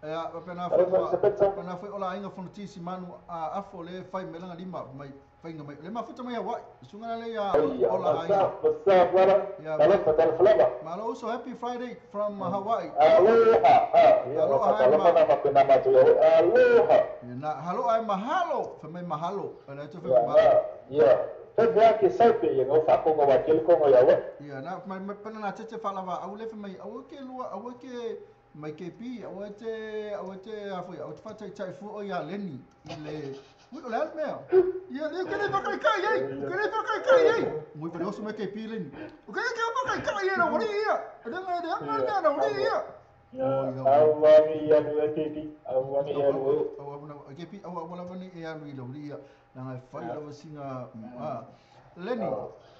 ia pena foi ola inga fonotisi manu a afo le fai melanga lima mai fainga mai le ma fu mai wa sunga le ia ola inga what's up brother alofa malo so happy Friday from Hawaii. Aloha aloha aloha na halo ai mahalo fa mai mahalo ana to fa mahalo ia fa fa ke saupe ia ngo fa ko ngo wa ke ko ngo ia wa ia na mai pana na tete fa lava au le fa mai au ke lua au ke mai ke pi au te a foi au fa tai tai fu o ia leni i le ui o le mea ia le ke le fa kai kai ei ke le fa kai kai ei mui pa osu mai ke pi leni o ke ke fa kai kai ei na ori ia le ngai le ngai na ori ia au wani ia lu ke pi au wani ia lu au na ke pi au wala wani ia lu ila ori ia na ngai fai lava singa a leni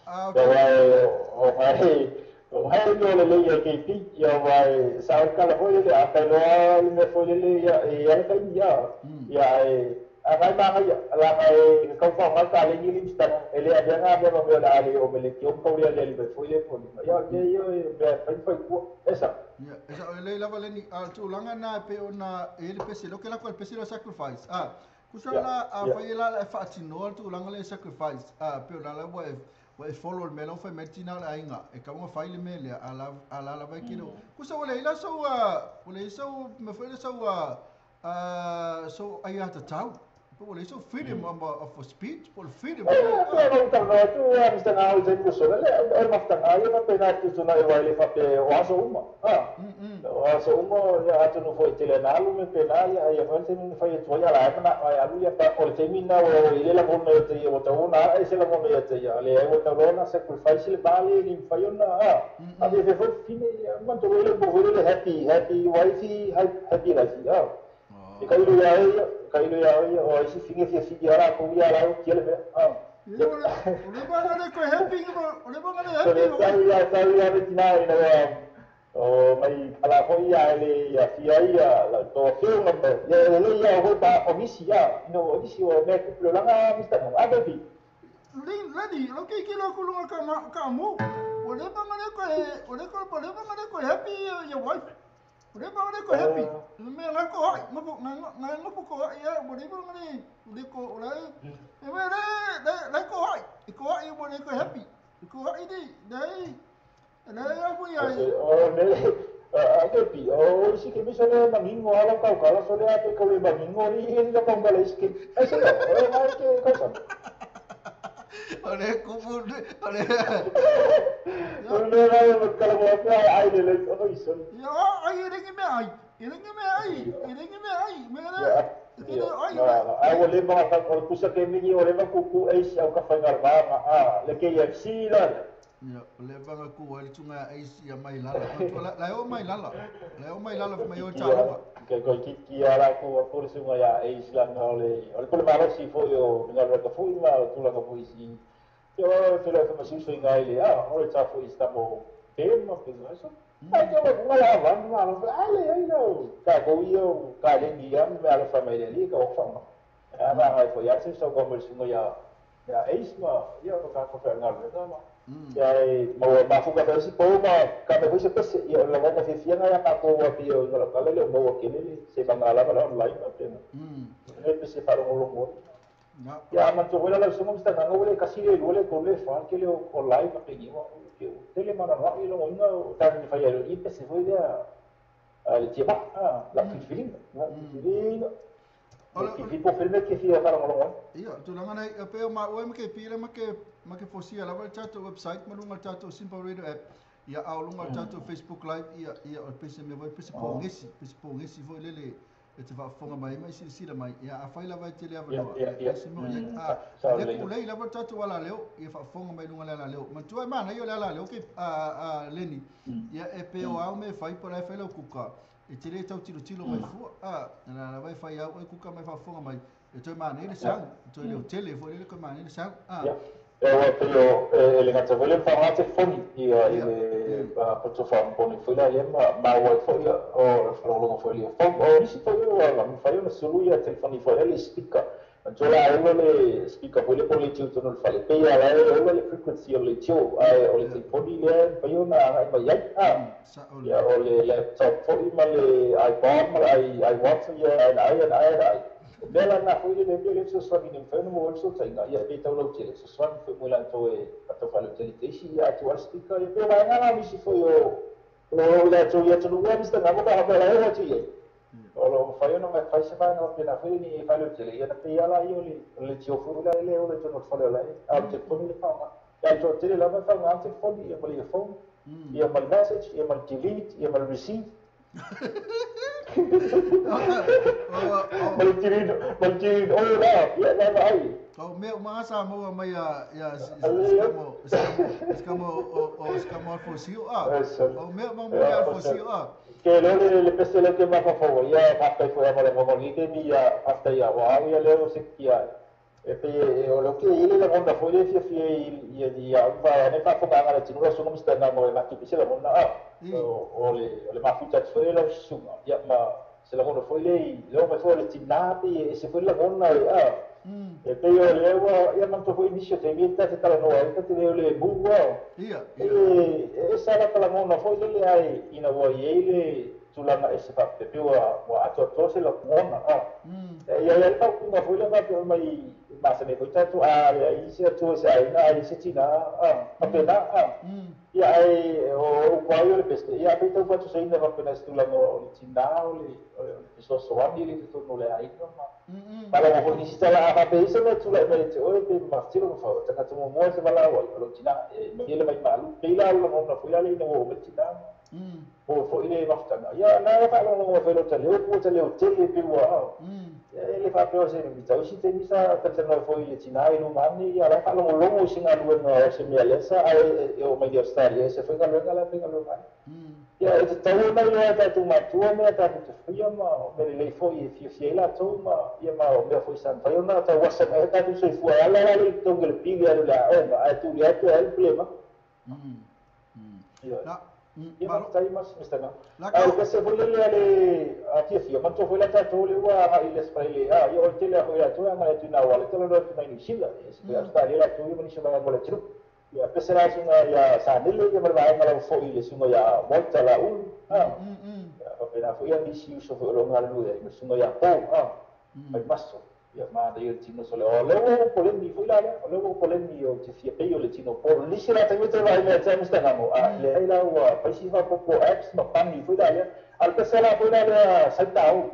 a o ai o hai no le le ia ke pi ia vai sa ka la foi le a kai loa le foi le ia ia kai ia ia e a kai ma ia la kai ka fa ma ka le ni limsta ele a nga me me la le o me le ki o ko le le foi le foi ia ke ia be fai fai ku esa ia esa le lava le ni a tu langa na pe ona ele pese lo ke la ko le pese lo sacrifice a kusa la a fai la fa tino tu langa le sacrifice a pe ona la wa wa follow me lo fa metina la inga e ka mo fai le mele a la la vai kilo kusa wala ila so wala so me foi so so ai ata tau wala so freedom of speech for freedom eh no tu mr na o tempo so le el mafta ai ma pena tu na e vai le fa pe o aso uma ah o aso uma ya atu no foi tele na lu me pena ya ya foi te foi tu ya la na ya lu ya pa o te mina o ile la mo me te o te una ese la mo me te ya le o te lona sacrifice le bali ni fa yo na a ve foi fine manto le bo le happy happy wife happy life ah e kai lu ya kai lu ya o ese fine fie fie ara ko ya la o kiele ah le ba le ko happy o le ba le happy ya ya ya na o mai ala ko ia le ia fia ia la to fiu ma ia le ia o pa o misi ia no o misi o me ku langa mista no a baby lin lady lo ke ke lo ku lo ka ma ka mo o le ba le ko o le ko le ba le ko happy your wife o le ba le ko happy me nga ko ai mo nga nga mo ko ia o le ba le le ko le me le le ko ai ko ai o le ko happy ko ai di dai le ya o me a que pi o si que me sale mamingo ala ka ka la sole a que ko le mamingo ni la ka ka le que eso no o ma que cosa o le como o le no no no ka la ko ai le o iso yo ai le me ai le me ai le me ai me le ai ai o le ma ka ko kusa ke mi o le ma ku ku ai au ka fa ngarva a le KFC la ia le vanga ku ai tunga ai ia mai lala la o mai lala la o mai lala mai o tala ke ko ki ki ala ko ko sunga ya ai la no le o le ma si fo yo nga ka fu ma tu la ka fu si yo te la ma si so ngai le a o le ta fu sta mo te ma pe so ai yo ma la va ma lo ai le ai lo ka ko yo ka le ni ya me ala fa mai le li ka o fa ma a ma ai fo ya se so ko mo sunga ya ya eis ma ya ka ko fa nga le ma ya ma ma fu ka si po ma ka me se pese ya la va fi fi nga ya ka ko wa pi yo la ka le mo wa ke le se ba nga la ba online ma pe ne pe se fa lo lo Ia manatua foi la lau susuga Mr Gaga ua le tasi le lua le tolu le fa le tele o live faapeni ua tele ma anoanoai logoina o tatou te fai ai loa i pese foi lea le tiamai lau filifiliga filifiliga filifili po o fea le mea e te fia faalogologo ai. Ia, o tulaga na e pei o maua ai ma ke pile ma ke ma ke fosia lava le tatou website ma luga o le tatou Simple Radio app, ia a o luga o le tatou Facebook Live, ia ia o le pese mea foi pese pogesi, pese pogesi foi lele e te faafofoga mai ai ma e silasila mai. Ia afai lava e tele avanoa, Ia, ia se mea o i ai. Sao A lea lelei. kulei lava le tatou alaleo, ia faafofoga mai luga o le alaleo. Manatua e manaia o le alaleo ke a Leni, ia e pe o ao me fai po o la e fai lau kuka, e te le tau tilotilo mai fua, a, na lava e fai au e kuka mai faafofoga mai, e toe manaia le sau, e toe leotele foi lele toe manaia le sau. A. Ia, aua pei o e le gata foi lea ma faaaoga telefoni ia i le poto faagoniponi foi la lea ma maua ai foi o le faalogologo foi i le phone. O nisi foi ua mafai ona sulu ia telefoni foi lea le speaker. Manatua la a ola le speaker foi lea po o le leitio i totonu o le fale, pei lava la e ola le frequency o le leitio, ae o le telefoni lea e mafai ona agai mai ai. Ia o le laptop foi ma le iPod ma le iWatch ia and ai and ai and ai. O mea la na foi lele pei o le fesoasoani ina mafai ona maua ai le fesootaiga, ia pe tau lautele fesoasoani foi mo i latou e tau faalautele i te isi, ia ae tuu lava le speaker, ia pei o vaega na o nisi foi o o i latou i atunuu ea Mister Gamo pe a faapea o la e oo atu i ai. O lo o mafai ona fai se vaega faapena foi ni e faalautele, ia na pei lava la ia o le leitio foi la e le ola i totonu o le fale o la e, a o le telefoni le faaaoga. Ia o le toatele lava e faaaoga le telefoni ia ma le earphone, ia ma le message, ia ma le delete, ia ma le receive. Ma le delete, ma le delete all la, ia na vaai. O mea uma lava sa maua mai ia ia Skamo Skamo o Skamo Alfosio a. O mea uma mai Alfosio a. Ke leo le le pese le ke mafaufau ai ia faafetai foi lava le vaovao i lenei taimi ia faafetai ia ua au ia lea o se ia e pei e o leo ke i le lagona foi lea e fiafia i ia ia au va ane faafofogaaga a le atunuu lau susuga Mister Ngango e matu pea se lagona a o le o le mafuta atu foi lea lau susuga ia ma se lagona foi lea i le oo mai foi o le tinā pei e ese foi le lagona e a e pei o lea ua ia manatua foi nisi o taimi e ta te talanoa ai ta te le o le mu a Ia, e e ese lava ta lagona foi lele ae ina ua i ai le tulaga ese faapea pei ua ua atoatoa se lagona a e i ai lava le faaupuga foi lea faapea mai masani ai foi tatou a leai se atua i se aiga a i ai se tinā a faapena a ia ae o upu lava ia o le pese ia pei tau faatusaina faapena i se tulaga o le tinā o le o le fesoasoani i totonu o le aiga ma Malo foi nisi tala a faapea i se mea tulai mai ia te oe pe maftilo ma fau tagata muamua e te valaau ai o lou tinā e mai le mai malu pei la o le lagona foi la le ina ua oo mai le tinā ma maua foi le mafutaga ia na e faalogologo mai foi i lota leo po o ta leo tele pei ua e le faapea o se tau isi taimi sa talatalanoa ai foi i le tinā i luma ane ia la e faalogologo i se galuega o se mea lea sa ae e oo mai i Australia e ese foi galuega la e faigaluega ai. Ia, e tatau ona iloa e tatou matua mea tatou te faia ma o mea lelei foi e fiafia ai latou ma ia ma o mea foi sa mafai ona tau asa mai ai tatou soifua e ala la le i totogi o le pili alu i le aoga ae tuli atu e ai le pulema. Ioe. Ia faafetai Mister Ngau. La A o le ka pese foi lele a le fiafia, manatua foi la tatou lea ua agai i le Australia, a ia o le tele lava foi o latou e agai atu i Nauala e talanoa atu mai Niu Sila, e ese foi Australia latou ia ma nisi o vaega o le atunuu. Ia pese la susuga ia Sanele ia ma le vaega lava foi i le susuga ia Walter Laulu, a, ia faapena foi ia nisi uso foi o lo o galulue ai ma le susuga ia Paul, a, Faimaso, ia manaia le tino sole. O lea ua ou poleni foi la lea, o lea ua ou poleni ou te fia pei o le tino Paul. Nisi la taimi toe vaai mai ia te au Mister Ngamo, a, leai la ua fai si faaopoopo apps ma pani foi la lea. A o le pese la foi la lea Sautao,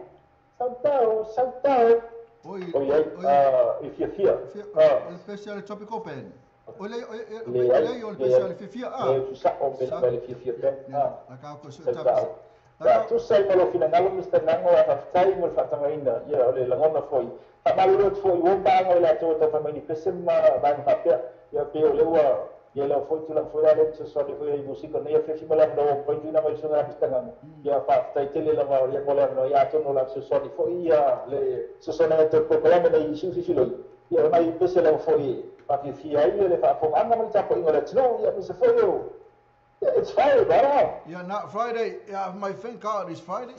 Sautao, Sautao. Oi, Oi ai, oi, a, i fiafia, fia, a. o le pese a le Tropical Band. O le, o, Leai, leai, o le pese leai, a le fiafia, a. leai, tusa'o mea Sa, mai le fiafia ia, band, ia, a. la ka ko so ta pese. Sautao. La Sa ka tusa ai ma lou finagalo Mister Nango a faafetai mo le faatagaina, ia, o le lagona foi. Faamalulu atu foi ua paga i latou o taufai mai ni pese ma vaega faapea, ia, pei o lea ua ia lau foi tulaga foi la lea fesoasoani foi ai musika nei afiafi ma le avanoa ua mafai tuuina mai i le susuga ia Mister Ngamo. Ia faafetai tele lava ia mo le avanoa ia atonu o le a fesoasoani foi ia le fesoasoani atu o le polokalame nei i siusiusiloi ia o nai pese lava foi e faafiafia ai le faafofogaaga ma le tapuaiga o le atunuu ia aemaise foi o ia it's Friday brother. Yeah, not Friday. Yeah, my thank God it's Friday.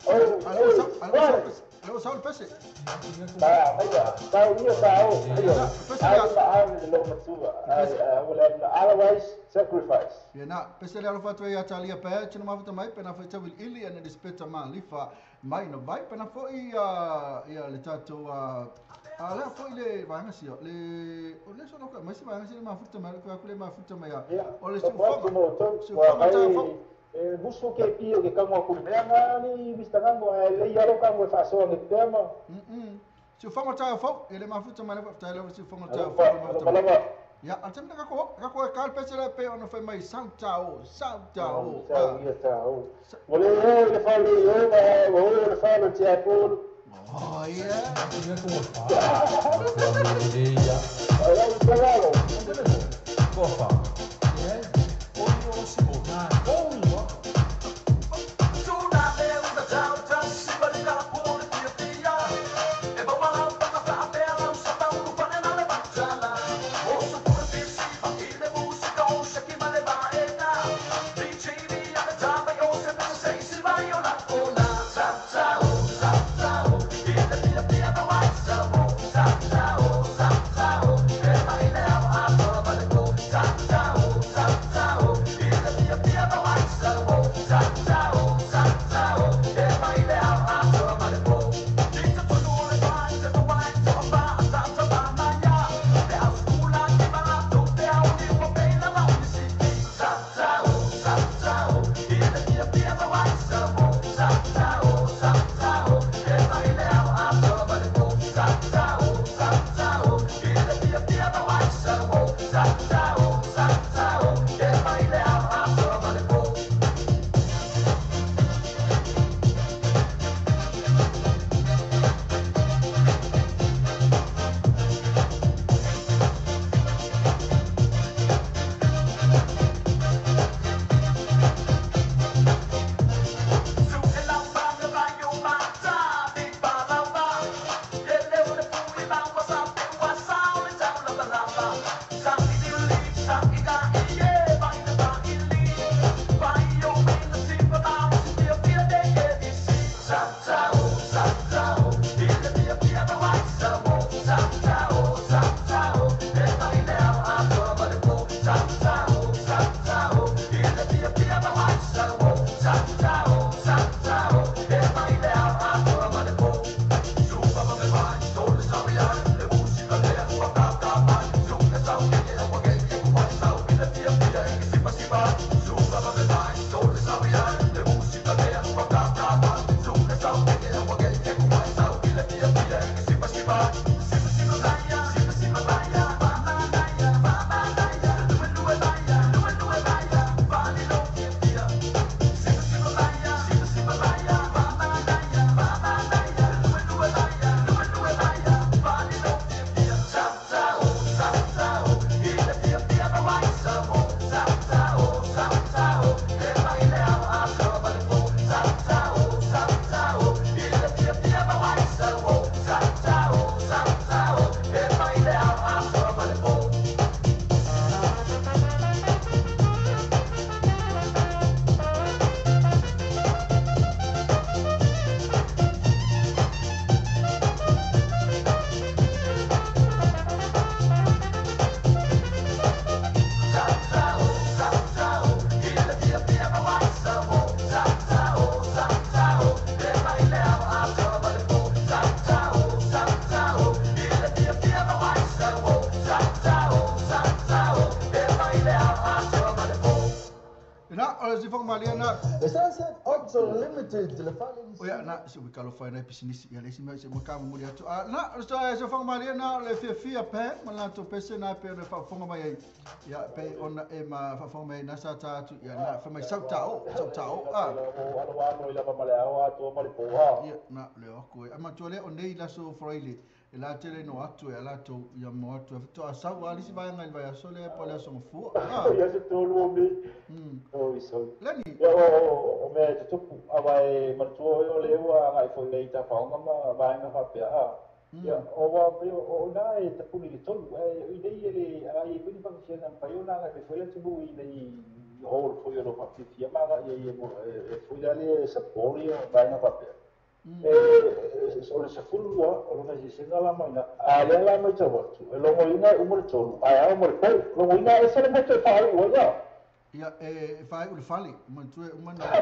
Oh, Ale ua oh, sau, it's ale ua sau Friday. pese, ale ua sau le pese. Sa, aia, sa ia sa o, Yeah, aia. na, pese le Ave ma ave le loomatua. le Ai, pese. ua le avanoa. Otherwise, sacrifice. Ia na, pese le alofa atu ai ia Talia pea, tino mafuta mai, pena foi tau iliili, ana le speta ma lifa mai na vai, pena foi ia, ia le tatou, Ala foi le vaega sia le o le solo ka mai se vaega sia le mafuta mai ko le mafuta mai o le sufoga ta fo e musu ke pio ke kango ku me nga ni mista ngango e le yaro kango fa so ngi tema sufoga ta fo e le mafuta mai le ta le sufoga ta fo ya atem ka ko ka pese le pe ono fe mai sautao sautao sautao o le le fa le o le fa le tia ko. Oh yeah. Na se we kalofai na pisinisi ya le sima se mo ka mo atu a na so so fanga malia na le fia fia pe ma to pese na pe le fa fanga mai ya pe ona e ma fa fanga mai na sa ta atu ya na fa mai sautao a o alo alo ila ma le a to ma le po ha ya na le o ko ama to le o nei la so fraile e la tele no atu e la to ya mo atu to a sa wa lisi vai ngai vai so le po le so fu a ya se to lu mi o so lani ya o me te tupu a vai ma to o le wa ngai fo le ta fa nga ma vai nga fa pe a ya o wa o na e te puni le tolu e i nei le a i puni fa se na pa yo na nga fo le tubu i nei hol fo yo lo fa fi ma ga ye e fo ya le sa poli vai nga fa pe o le sefulu o lona sesega la maina a lea la maitau atu e logoina e uma le tolu ae ao ma le pou logoina ese le mea toe faaiu ai ia ia e faaiu le fale manatua e uma na ae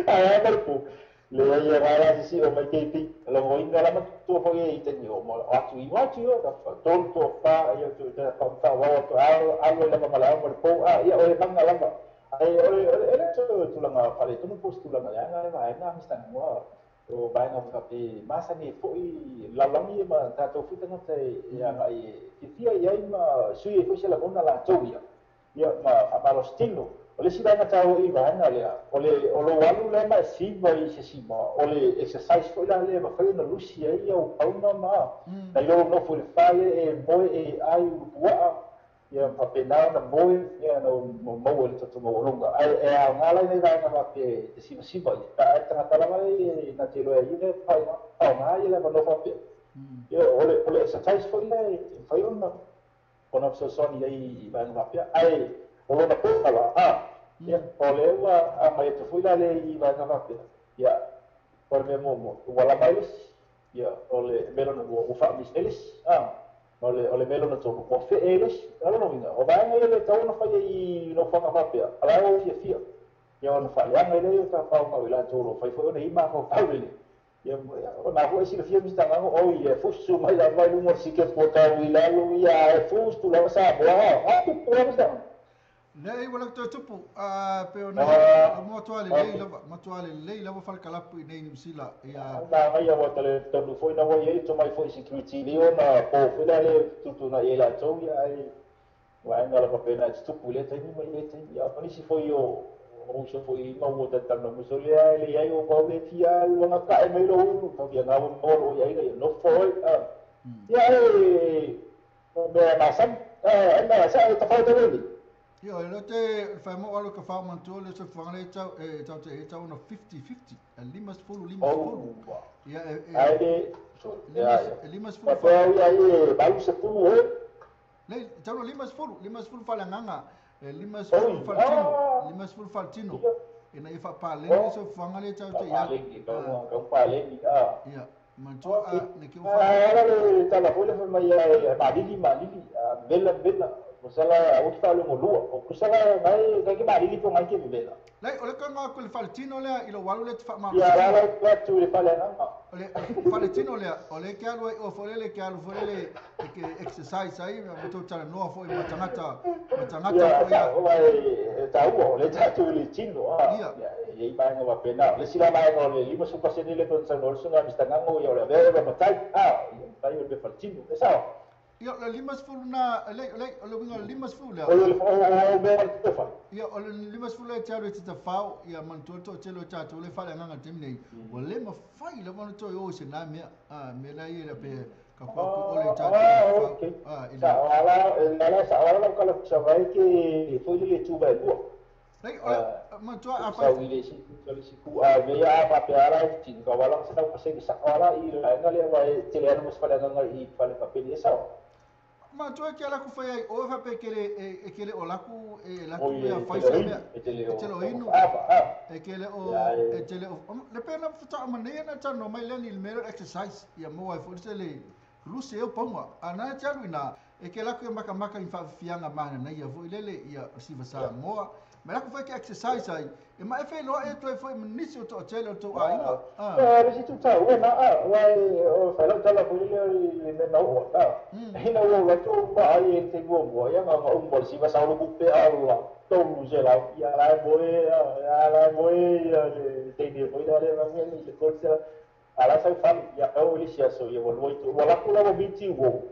ao ma le pou Le ia vai si o mai keipi lo inga la tu fo i te ni o mo atu i watu o ka tolu to fa ia tu te fa fa wa to alo alo le mala mo po a ia o le manga lava ai o le ele to tulanga fa le tu post tulanga ya nga vai nga mista mo o vai nga fa pe masa ni fo i la langi ma ta to futa nga te ia nga i fia ia ma sui fo se la bona la to ia ia ma fa ma lo stilo o le sila tau i vaega lea o le o lo alu le ma siva i se sima o le exercise foi la le ma foi na lusi ai o pauna ma na lo no foi fa e moe e ai ua ia pa pena na moe ia no mo le toto mo longa ai e a ngala nei vaega ma pe te siva siva i ta ta ta la mai na te lo ai le pa pa nga ia le no fa pe ia o le exercise foi le foi ona ona so soni ai vaega ma pe ai o lona pōkala, a, ia, o le ua a mai te fui la le i vaega faapea, ia, o le mea muamua, ua lava i le isi, ia, o le mea lona lua, ua faamise ai le isi, a, o le mea lona tolu, ua fee ai le isi, a lona uiga, o vaega ia le tatau ona faia i nofoaga faapea, a la e ua fiafia, ia ona faaleaga i lea o tafaogau i latou o lo o fai foi ona i mafaufau lelei. Ia, o nā foi silafia mistanga o ia fusu mai la vai luga o le sike po tau i lalo ia e fusu lava sa moa, a tupu lava mistanga. Nei wala to tupu a pe ona mo to ale lei lava mo to ale lei lava fal kalapu nei ni sila ia na ngai wa tele tonu foi na wa ia to mai foi security li ona po foi la le tutu na ia la to ia ai wa nga la pa na tupu le tani mai le tani ia pani si foi o o so foi ma wo ta no mo so le ai le ai o ko le tia lo nga ka e mai lo ulu ka ia nga mo lo ia ia no foi a ia e me ma sam e ma sa ta fa ta le. Ia, o le te whaemo alo ka wha mantua le se whangale tau e tau te e tau ona 50-50, e 50, 50. Ia, e... Ai le... E 50 whale. Whale. Ia, e balu se pulu e. Nei, tau na 50, 50 whale nganga, e 50 whale tino, 50 whale tino. E na i whapaleni se whangale tau te ia. Whapaleni, ka whapaleni, a. Ia, mantua a, ne ki o whale. Ala le tala fole fai mai e malili, malili, vela, vela. Kusala o talo mo lua o kusala ngai ngai ke malili po ngai ke vela. Lai o le ka nga ko le faletino lea i lo walu le fa ma. Ia la la la tu le fale na. O le faletino lea o le ke alu o fole le ke alu fole le ke exercise ai mo to tala noa fo i matangata matangata fo ia. O ai ta o le ta tu le tino a. Ia i mai nga pena. Le sila mai no le lima supa se le kon sa no sunga mistangango ia o le vela matai a ia tai o le faletino. E sa. Ia le limas fulu na le le le winga limas fulu. O le o me te fa. Ia o le limas fulu e te aru te tafao ia mantua to te lo tatu le fale nganga temne. O le ma fai le manu to o se na mea a me la ia pe ka pa ku o le tatu. Ah okay. Sa ala ala sa ala ka la sa vai ke foi le tu vai lua. Nei o mantua a fa. Sa le si le si ku a ve a pa pe ala ti ka wala sa ka se sa ala i la nga le vai te le ana mo sa fale nga i fale pa pe sa. Ma tu ke ala ku fai ai o fa pe kele e kele o laku e laku ia fai sa mea e te le inu e kele o e te le o le pena futa mane na ta no mai le ni mero exercise ia mo ai fo le lusi e paunga ana te alu ina e ke laku e maka maka i fa fianga mana na ia fo ile ia siva sa moa me laku fai ke exercise ai e ma e fe lo e to e fo nisi o to tele o to aiga a le si tu ta o na a wa o fa la tala fo ile le na o ta ina o la to ba ai e te go mo ia nga o mo siva sa lo ku pe a la to lu se la ia la mo ia la mo ia le te ni fo ila le ma me le ko se ala sa fa ia o le sia so ia lo to wala ku la biti wo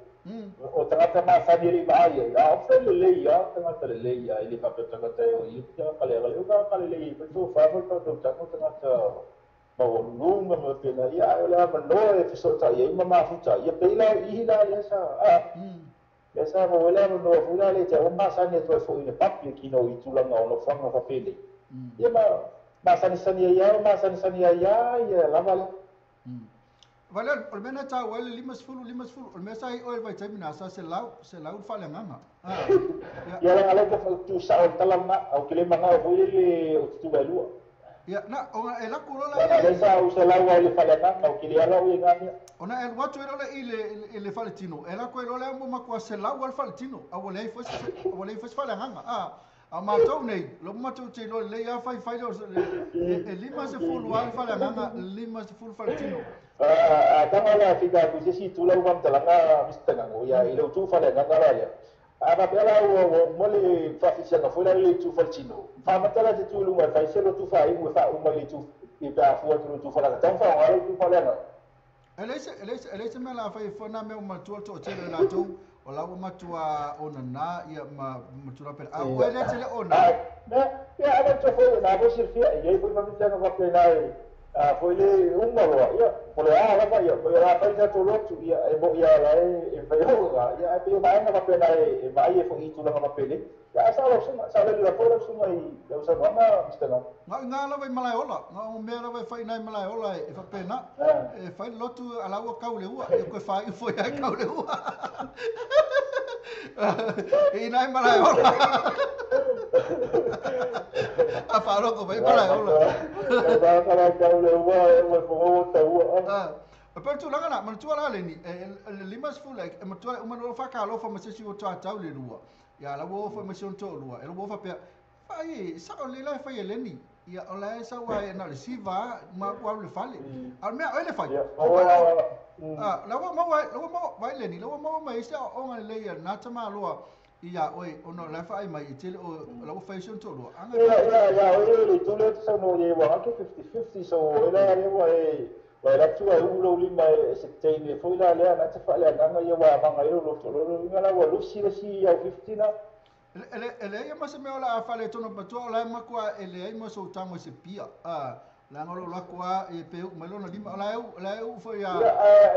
o tagata masani ri mai ia o fe le le ia tagata le le ia ile fa tagata o ia ka le le ka le le to fa fa to ta tagata ma o lunga ma pe na ia o le ma no e so ta ia ma ma futa ia pe la i la ia sa a ia sa mo le no fu la le te o masani to fo ile papi ki no i tulanga o no fanga fa pele ia ma masani sani ia masani sani ia ia la vale. Vale, o mena ta o le limas fulu o mesa ai o vai terminar sa se lau fale nganga. Ia la ala ka tu sa o talama o ke le manga o le o tu vai lua. Ia na o e la kulo la ia sa o se lau le fale nganga o ke le ala o nganga. Ona el watu ele ile le fale tino. Ela ko ele mo makwa se lau al fale tino. A o le fos fale nganga. Ah A matou nei, lo matou te lo le ia fai fai lo e lima se fulu al fale nganga lima se fulu fale tino. A tanga la fika ku se si tu la uam talanga mista ngango ia i lo tu fale nganga la ia. A va pela o mole fa fisia ka foi le tu fale tino. Fa matala te tu lunga fai se lo tu fa i fa uma le tu i pa fu tu fale ta fa o tu fale nga. Ele se me la fai fona me uma tu to te la tu o la uma tua ona na ia ma matura per a o ele te le ona. Na ia a to foi na bo se fia e foi fa fisia ka fa na a foi le uma loa ia pole a lava ia foi la fai sa to lotu ia e bo ia la e fai o ga ia e pe vai na fa na e vai e foi tu la fa pele ia sa lo suma sa le la foi suma i la usa ma mista na nga nga la vai malai ola nga o me la vai fai nai malai ola e fa pena e fai lotu ala ua kau le ua e ko fai foi ai kau le ua e nai malai ola a faro ko vai malai ola ba ka kau le ua e mo fo ta ua a per tu langa na matua la le ni le lima se fulu e matua uma no fa ka lo fa ma se si o ta tau le lua ia la wo fa ma se on to lua e lo fa pe fai sa o le la fai le ni ia o la sa wa na le siva ma wa le fale a me o le fai a la wo ma wa la wo ma vai le ni la wo ma ma se o nga le ia na ta ma loa ia oi ono la fai mai te o la wo fai se on to lua anga ia ia o le tu le sa no ye wa ke 50-50 so ela le wa e wa la tu ai ulo lima e se teine foi la le na te fa le nga ia wa manga i lo to lo nga la wa lu si le si au 50 na ele ele ia ma se me ola a fale tono matua ola ma kwa ele ai ma so tango se pia a la ngolo la kwa e pe ma lona lima ola eu foi a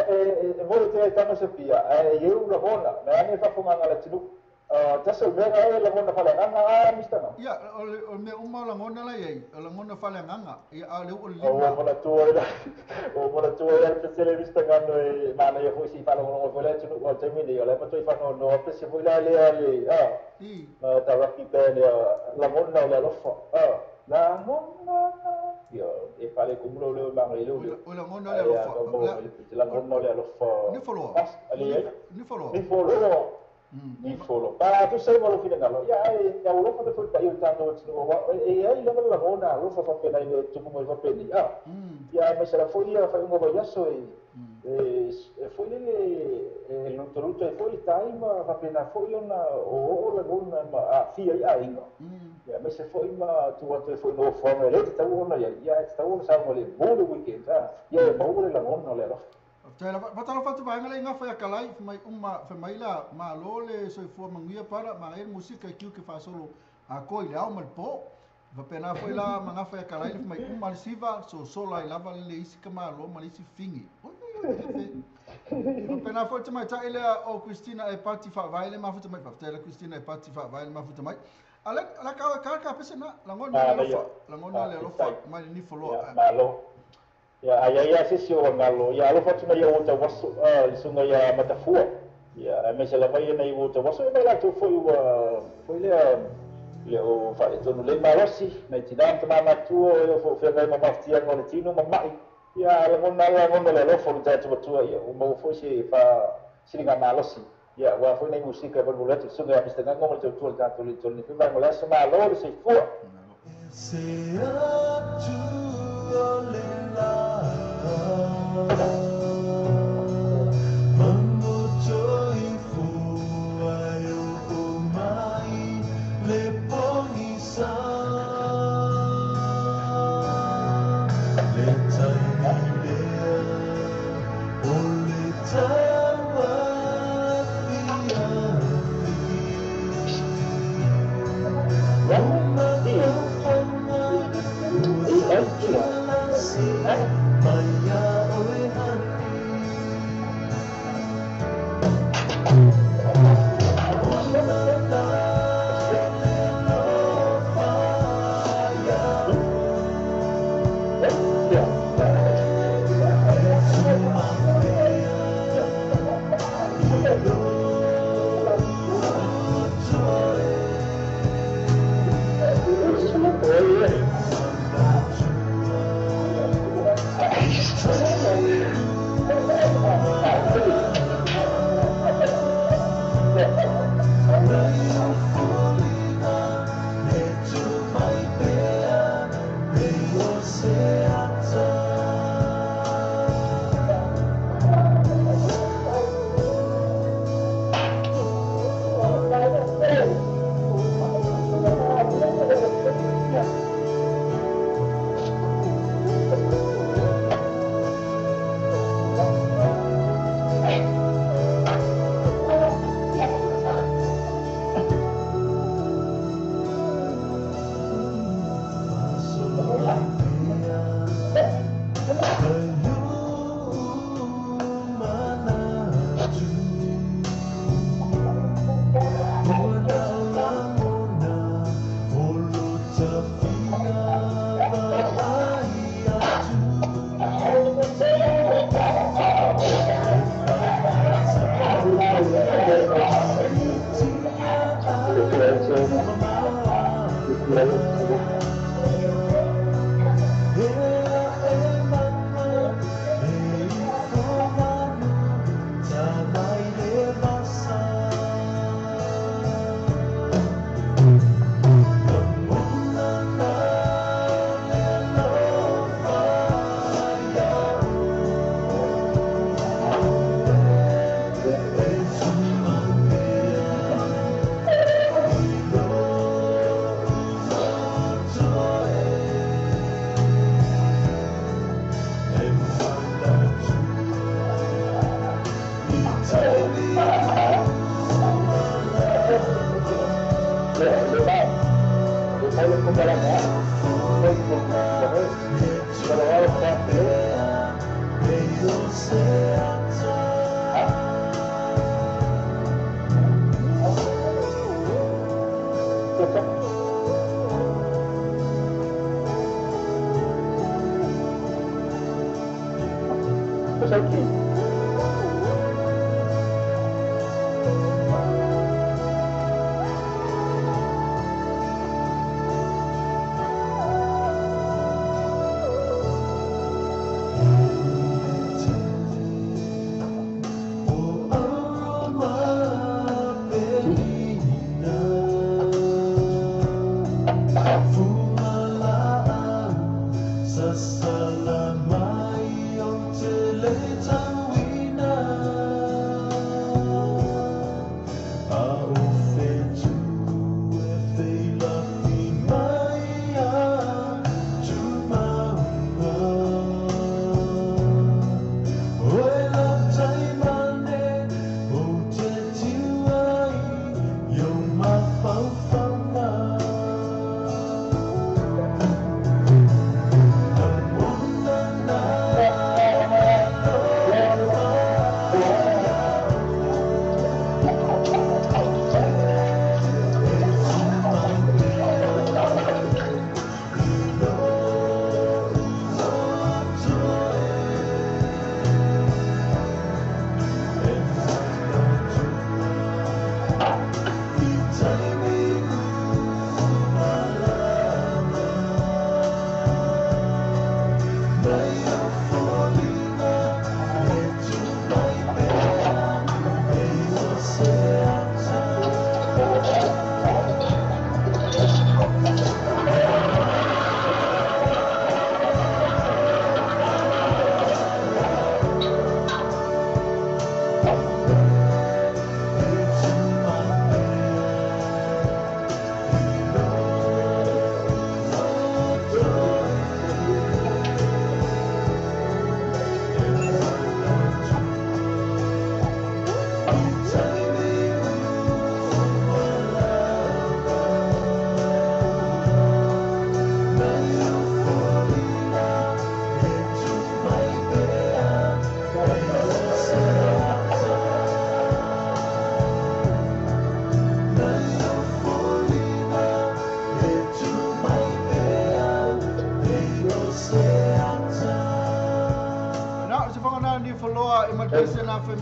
e mo te tango se pia e eu la bona na ne fa fonga la tinu ta se vera e la bona fale nga mista na ia o me uma la ngona la ia la ngona fale nga ia a le o lima o mo la tua o mo la tua e te le mista nga no e ma na ia foi si fala ngona foi la tinu o te mi le la ma toi fa no no pe se foi la le a i ma ta rugby band la ngona la lofa la ngona ia e fale como lo le ma le o la ngona la lofa la ngona la lofa ni folo ni folo ni folo ni folo pa tu sei volo fine ngalo ia e ia lo fa foi pa io tanto no wa e ai la la ngona lo fa fa pena e tu como fa pena ia ia mas ela foi ia fa um goiaso e e foi le luto luto e foi time fa pena foi ona o la ngona ma a fia ia inga ia mas foi ma tu atu foi no forma le ta ona ia ia ta ona sa mo le bolo weekend ia e mo le la ngona le Te la patalo fatu vai ngale nga fa kalai mai uma fa mai la ma lo le soifua manguia para ma el musika kiu ke fa solo a ko ile au mal po va pena foi la ma nga fa kalai mai uma siva so sola ila va le isi ka ma lo ma isi fingi va pena foi te mai ta ile o Christina e party fa vai le ma fu te mai fa te la Christina e party fa vai le ma fu te mai ala la ka ka ka pese na la ngona le fa la ngona le lo fa mai ni folo ma lo ia ai ia se si o ngalo ia alo fatu mai o ta waso sunga ia matafua ia me se la mai nei o ta waso mai la tu foi o foi le le o fa le tonu le malosi nei tina ta ma tu o fo fe mai ma maftia ngo le tino ma mai ia la ngona le lo fo ta tu tu ia o mo foi se fa siringa malosi ia wa foi nei musika vol voleto sunga ia mista ngo le tu ta tu le tu ni fa ngo le so ma lo se fu se tu le Hey. Thank you.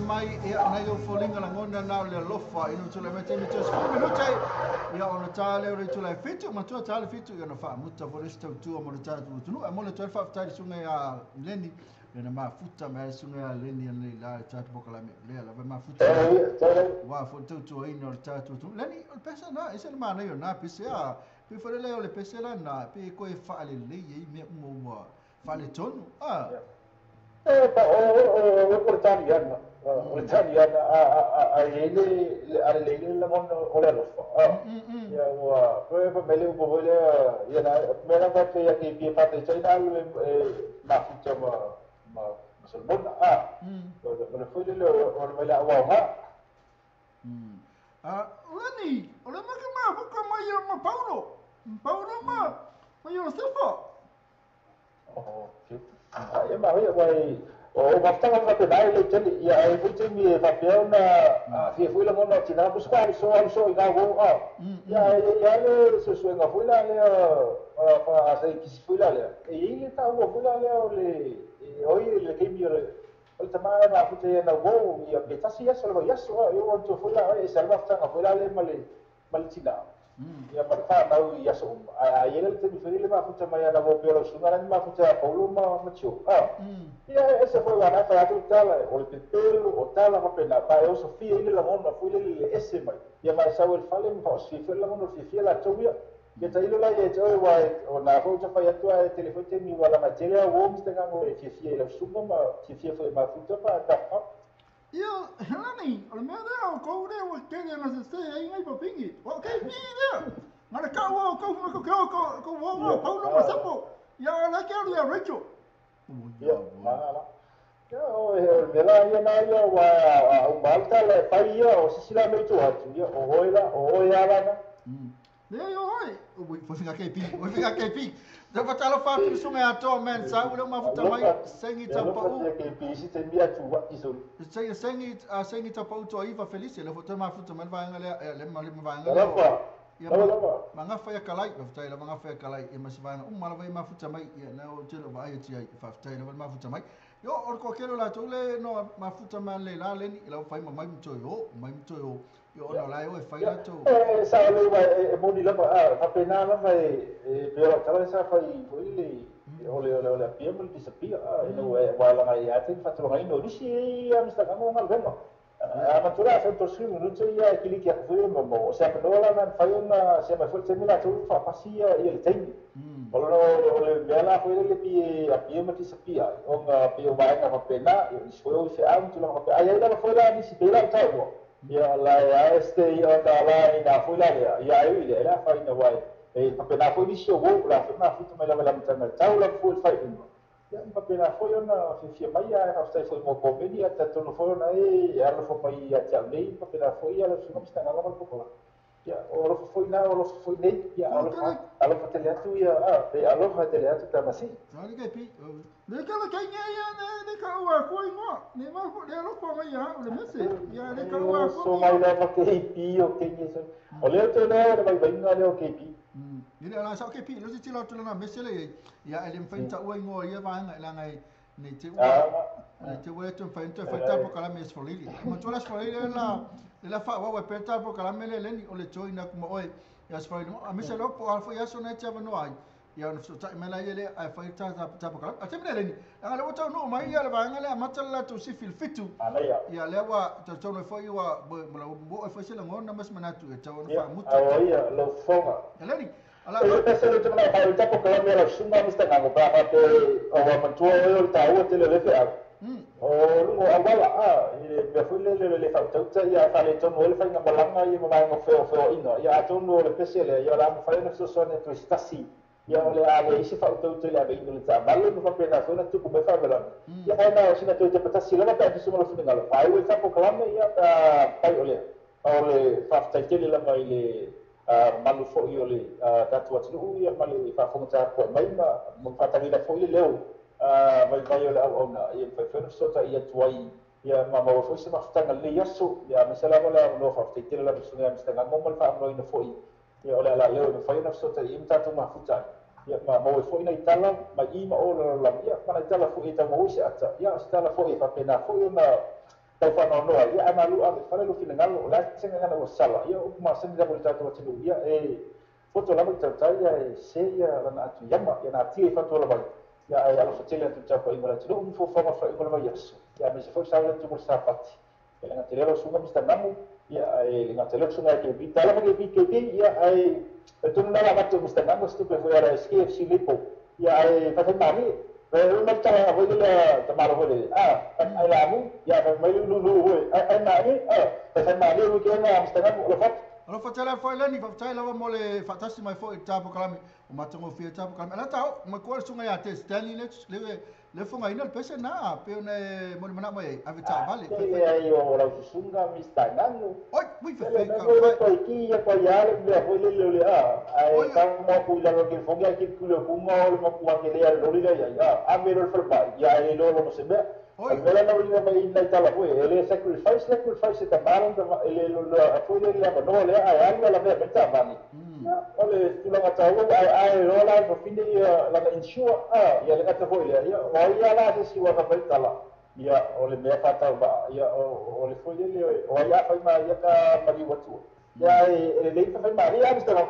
Mai ia nai o folinga la ngona na le lofa inu tula me temi tos minute ia ona tale o tula fitu ma tua tale fitu ia na fa muta foresta tu mo le tale tu no mo le tu fa tale sunga ya leni na ma futa ma sunga ya leni le la chat bokala me le la ma futa wa fo tu tu ino le chat tu leni o pesa na ese ma na yo na pese a pe fo le o le pese la na pe ko e fa le le ye me mo wa fa le tonu a e o portariana portariana a ele a le la mon o le lofa ya wa pe me le bo le ya na me la va pe ya ke pi fa te china le ma futa ma ma solbon a o le foi le o me la wa ma a lani o le ma ke ma fo ka ma ya ma Paulo Paulo ma ma yo sefa oh ya ma wai o bastava fa te le tele ia e foi mi fa pe una fi foi la mona tina ko square so so ga go a ya ya le so so ga foi la le a fa se ki foi la le e ile ta go foi la le o le oi le ke mi o tama ma fu te na go ia be ta si ya so ya so yo o to foi la e salva fa foi la le mal tina ia pa fa na ia so a ele te diferi le ma fu tama ya na go pe lo so na ma fu ta Paulo ma ma tio a ia ese foi la fa tu tala o le pelo o tala pa pela pa eu Sofia ile la mona foi le ese mai ia ma sa el fale ma si foi la mona si fia la tobia que ta ile la ye to wa o na fo ta fa ya tu a telefone te mi wala materia o mi sta gango e fia la sumba ma fia foi ma fu ta pa ta Ia, Helani, o le mea lea o kou lea ua kele na se se ai ngai papingi. O kei pi lea. Ngā ka ua o kou ma ko ko ko wo Paulo ma sapo. Ia la ke ia Rachel. Ia, ma la. Ia o e me la ia na ia wa o malta le pai ia o sisi la me tu atu ia o hoi la o hoi ala na. Le yo hoi. O foi finga kei pi, o finga kei pi. Te fatalo fa tu sunga ato men sa u ma futa mai sengi tapa u. Kei pi si te mia tu wa iso. Sengi sengi tapa u to iva felice le futa ma futa mai vainga le le ma le vainga le. Ia magafa ia kalai, faafetai lava gafa ia kalai ia ma se vaega uma lava ia mafuta mai ia na o tele o vaai atu ai, faafetai lava le mafuta mai. Io o le toatele o latou le no mafuta mai le la leni i lau fai ma mai mtoe o, mai mtoe o. Io ona o la e o e fai latou. Sa o le e moni lava, faapena lava e pei o lau tala sa fai foi le o le apia ma le disapia, ina ua walaga ia te faatulagaina o nisi ia Mr. Gango galuega. A matura sa to sui minuto ia kiliki aku foi mo o se apanoa la na fai ona se mai foi taimi latou faapasi ia le taimi. O lo o le mea la foi le pi apia ma disapia ona pe o vaega faapena ia nisi foi o feau ma tulaga faapea. Ai ai lava foi la nisi pe la taua. Ia la ia este ia ona la ina foi la lea ia ai le la fai na wai. E faapena foi nisi o wo la foi mafuta mai lava la matanga tau la foi fai uma. Ia faapena foi ona fiafia mai ia faafetai foi mo komeni ia tatonu foi ona e alofa mai ia te au nei faapena foi ia lau susuga Mr. Galo ma le popola. Ia o alofa foi na o alofa foi nei ia alofa alofa tele atu ia pe alofa tele atu tamasi. Sali ke pi. Le ka le kai ia ne ka ua ko ingoa. Ne ma le alofa mai ia o le mese. Ia le ka ua ko. So mai lava ke pi o ke ni so. O le te le le vai vai le o ke pi. Ile ala sa ke pi lo ti lo tula na mese le ia ele mfai ta ua ingoa ia vaega ila ngai ne te ua ne te ua tu mfai tu fai ta po kala mes folili. Ma tu la folili la fa wa pe ta po kala mele leni o le join na kuma oi ia folili. A mese lo po al fo ia so na te va no ai. Ia no ta mela ile a fai ta ta po kala. A te mele leni. Ala le o no mai ia le vaega le amata la tu si fil fitu. Ia le wa ta to no foi wa mo foi se la ngona mas manatu e ta no fa mutu. A ia lo fonga. Leni. Ala e pese le tuna fa ta po kala mera sunga Mr. Gango pa pa te o wa matua o le taua tele le fe au. O lungo awala a ile mea foi le le fa tauta ia fa le tono le fa nga malanga ia ma nga feo feo ina ia atonu le pese le ia la fa na so ne tu stasi ia o le a le isi fa tauta le ave le ta vale no fa pena so na tu ku me fa vela ia na sina tu te patasi la pa tu sumo le fingalo fa o ta po kala ia pai o le fa tele la mai le manu foi o le tatou atunuu ia ma le faafofoga tapuai mai ma faatagina foi le leo vaivai o le auauna ia mafai foi ona fesota'i atu ai ia ma maua foi se mafutaga lelei aso ia aemaise lava le avanoa faafetai tele lava susuga ia Mr. Gango ma le faamanoina foi ia o le ala leo e mafai ona fesota'i ai ma tatou mafuta ai ia ma maua foi nai tala mai i ma o lalolagi ia ma nai tala foi e taumaua se ata ia o se tala foi e faapena foi ona tau whanoanoa ia ae malu ave fale lo finengalo o le a se gagana ua sala ia upu masani lava o le tatou atunuu ia e foto lava i tautai ia e se ia lana atu iama ia na atia i fatoa lava ia ae alofa tele atu tapuaiga o le atunuu ma foafoaga faaiuga o le vaiaso ia aemaise foi sa le atu mo le sapati ia le gatele lau susuga Mr. Gango ia ae le gatele o susuga e KP tala ma KP KP ia ae e tonu na la atu Mr. Gango se tupe foi ala SKFC lepo ia ae faifai malie Pero una tala foi le tamalo foi le ai la mu ya mai lu lu foi ai ma ni ai ma ni lu ke na Mr. Gango lo fat Alo fatela foi leni fatai lava mo le fatasi mai foi tapo kalame o matongo fia tapo kalame ala tau ma ko sunga ya te Stanley le le fonga ina le pese na pe ne mo mana mai ave ta vale ai o la sunga Mr. Gango oi ui fe fe ka ki ya ko ya le le foi le le a ai ka mo ku la ke fonga ki ku le ku mo le mo ku ke le lo le ya a me lo fa ya e lo lo se me Vela na uli mai ina tala foi ele sacrifice sacrifice ta maron ta ele lo foi le la no le ai ai la me ta vani ya ole tulaga tau ai ai lo la fo fini la insure a ya le kata foi le ya o ya la se si wa ka foi tala ya ole me fa tau ba ya ole foi le o ya foi ma ya ka mari watu ya ele le fa ma ya Mr.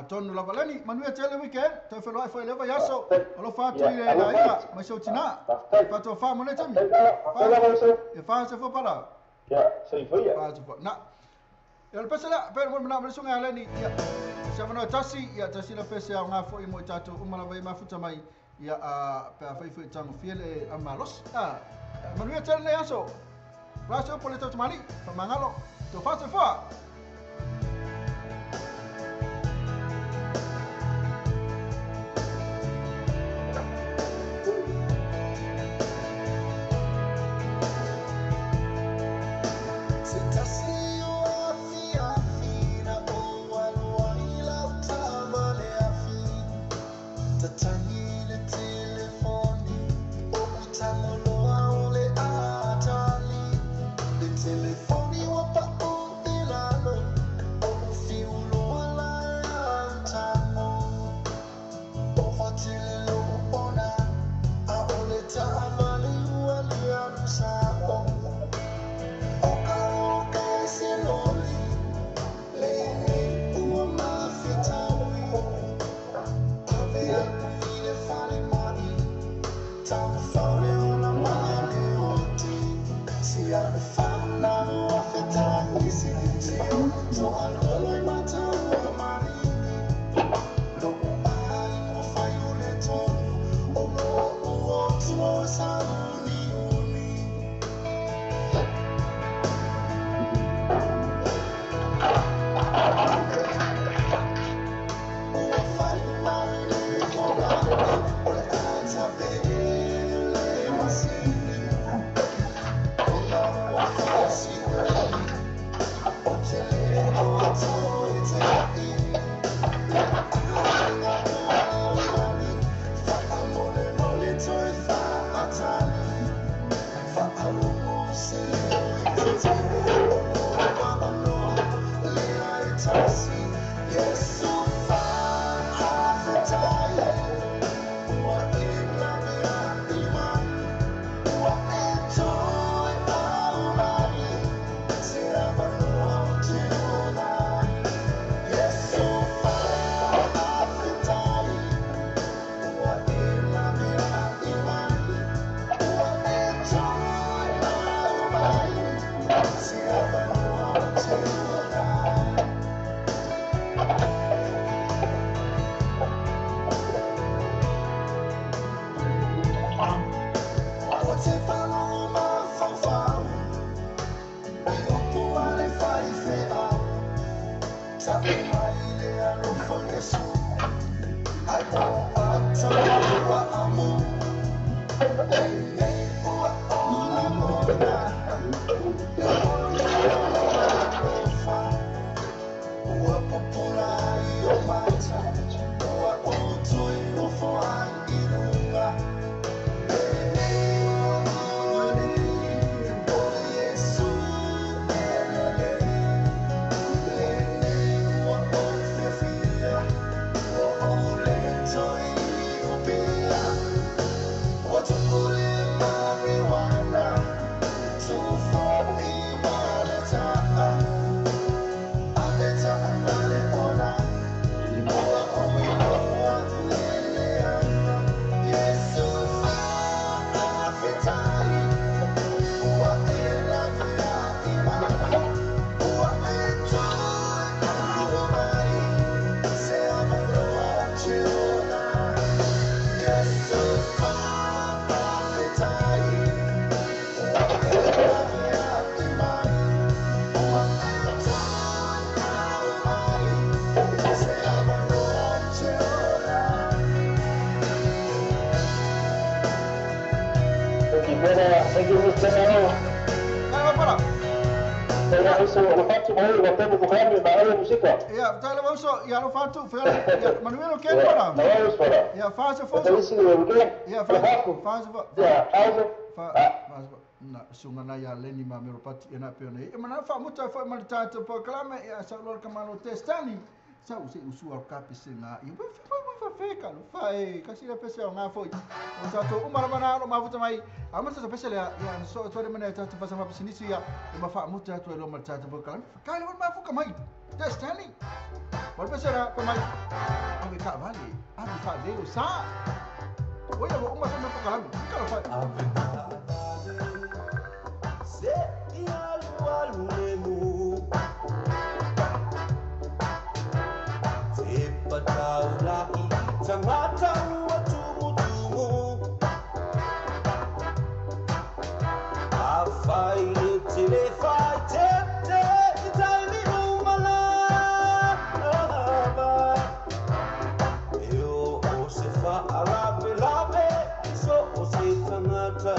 Tonu lava leni manuia tele weekend tau whenua e leva iaso alofa atu i le laia mai sau tina faatoa wha mo le tami e wha se fo pala ia sei foi ia na ia le pese lea pere mo mana mo sunga leni ia se avanoa tasi ia tasi la pese au ngā foi mo i tātou uma lava i mafuta mai ia pe a whai foi tango fia le a malos manuia tele nei aso Rasa upo le tau tamali whamangalo tō wha se foa. Telefoni wa pa o te lalo. Thank you, Mr. Ia, tala vauso, ia lo fatu, ia Manuel ke para. Ia fasa foso. Ia fasa fa. Na sunga na ia leni ma mero pati ina pe nei. E mana fa muta fa ma tata po kalame ia sa lor kamalo testani. Sa u se usu al kapi se nga. Ia fa fa ka lo fa e kasi le pese o nga foi. O sa to umara mana no mafuta mai. Ama sa pese le ia so to le mana tata fa sa ma sinisi ia e ma fa muta to lo ma tata po kalame. Ka le ma fu ka mai. Testani. Wal pese ra pa mai. Ave ka vale. Ave fa le sa. Oia o uma sa po kalame. Ka lo fa. Se ialu alu lemu Te pataula i tangata ua tumu tumu A whai le tele whai te te i taili umala E o o se wha alape lape i so o se tangata.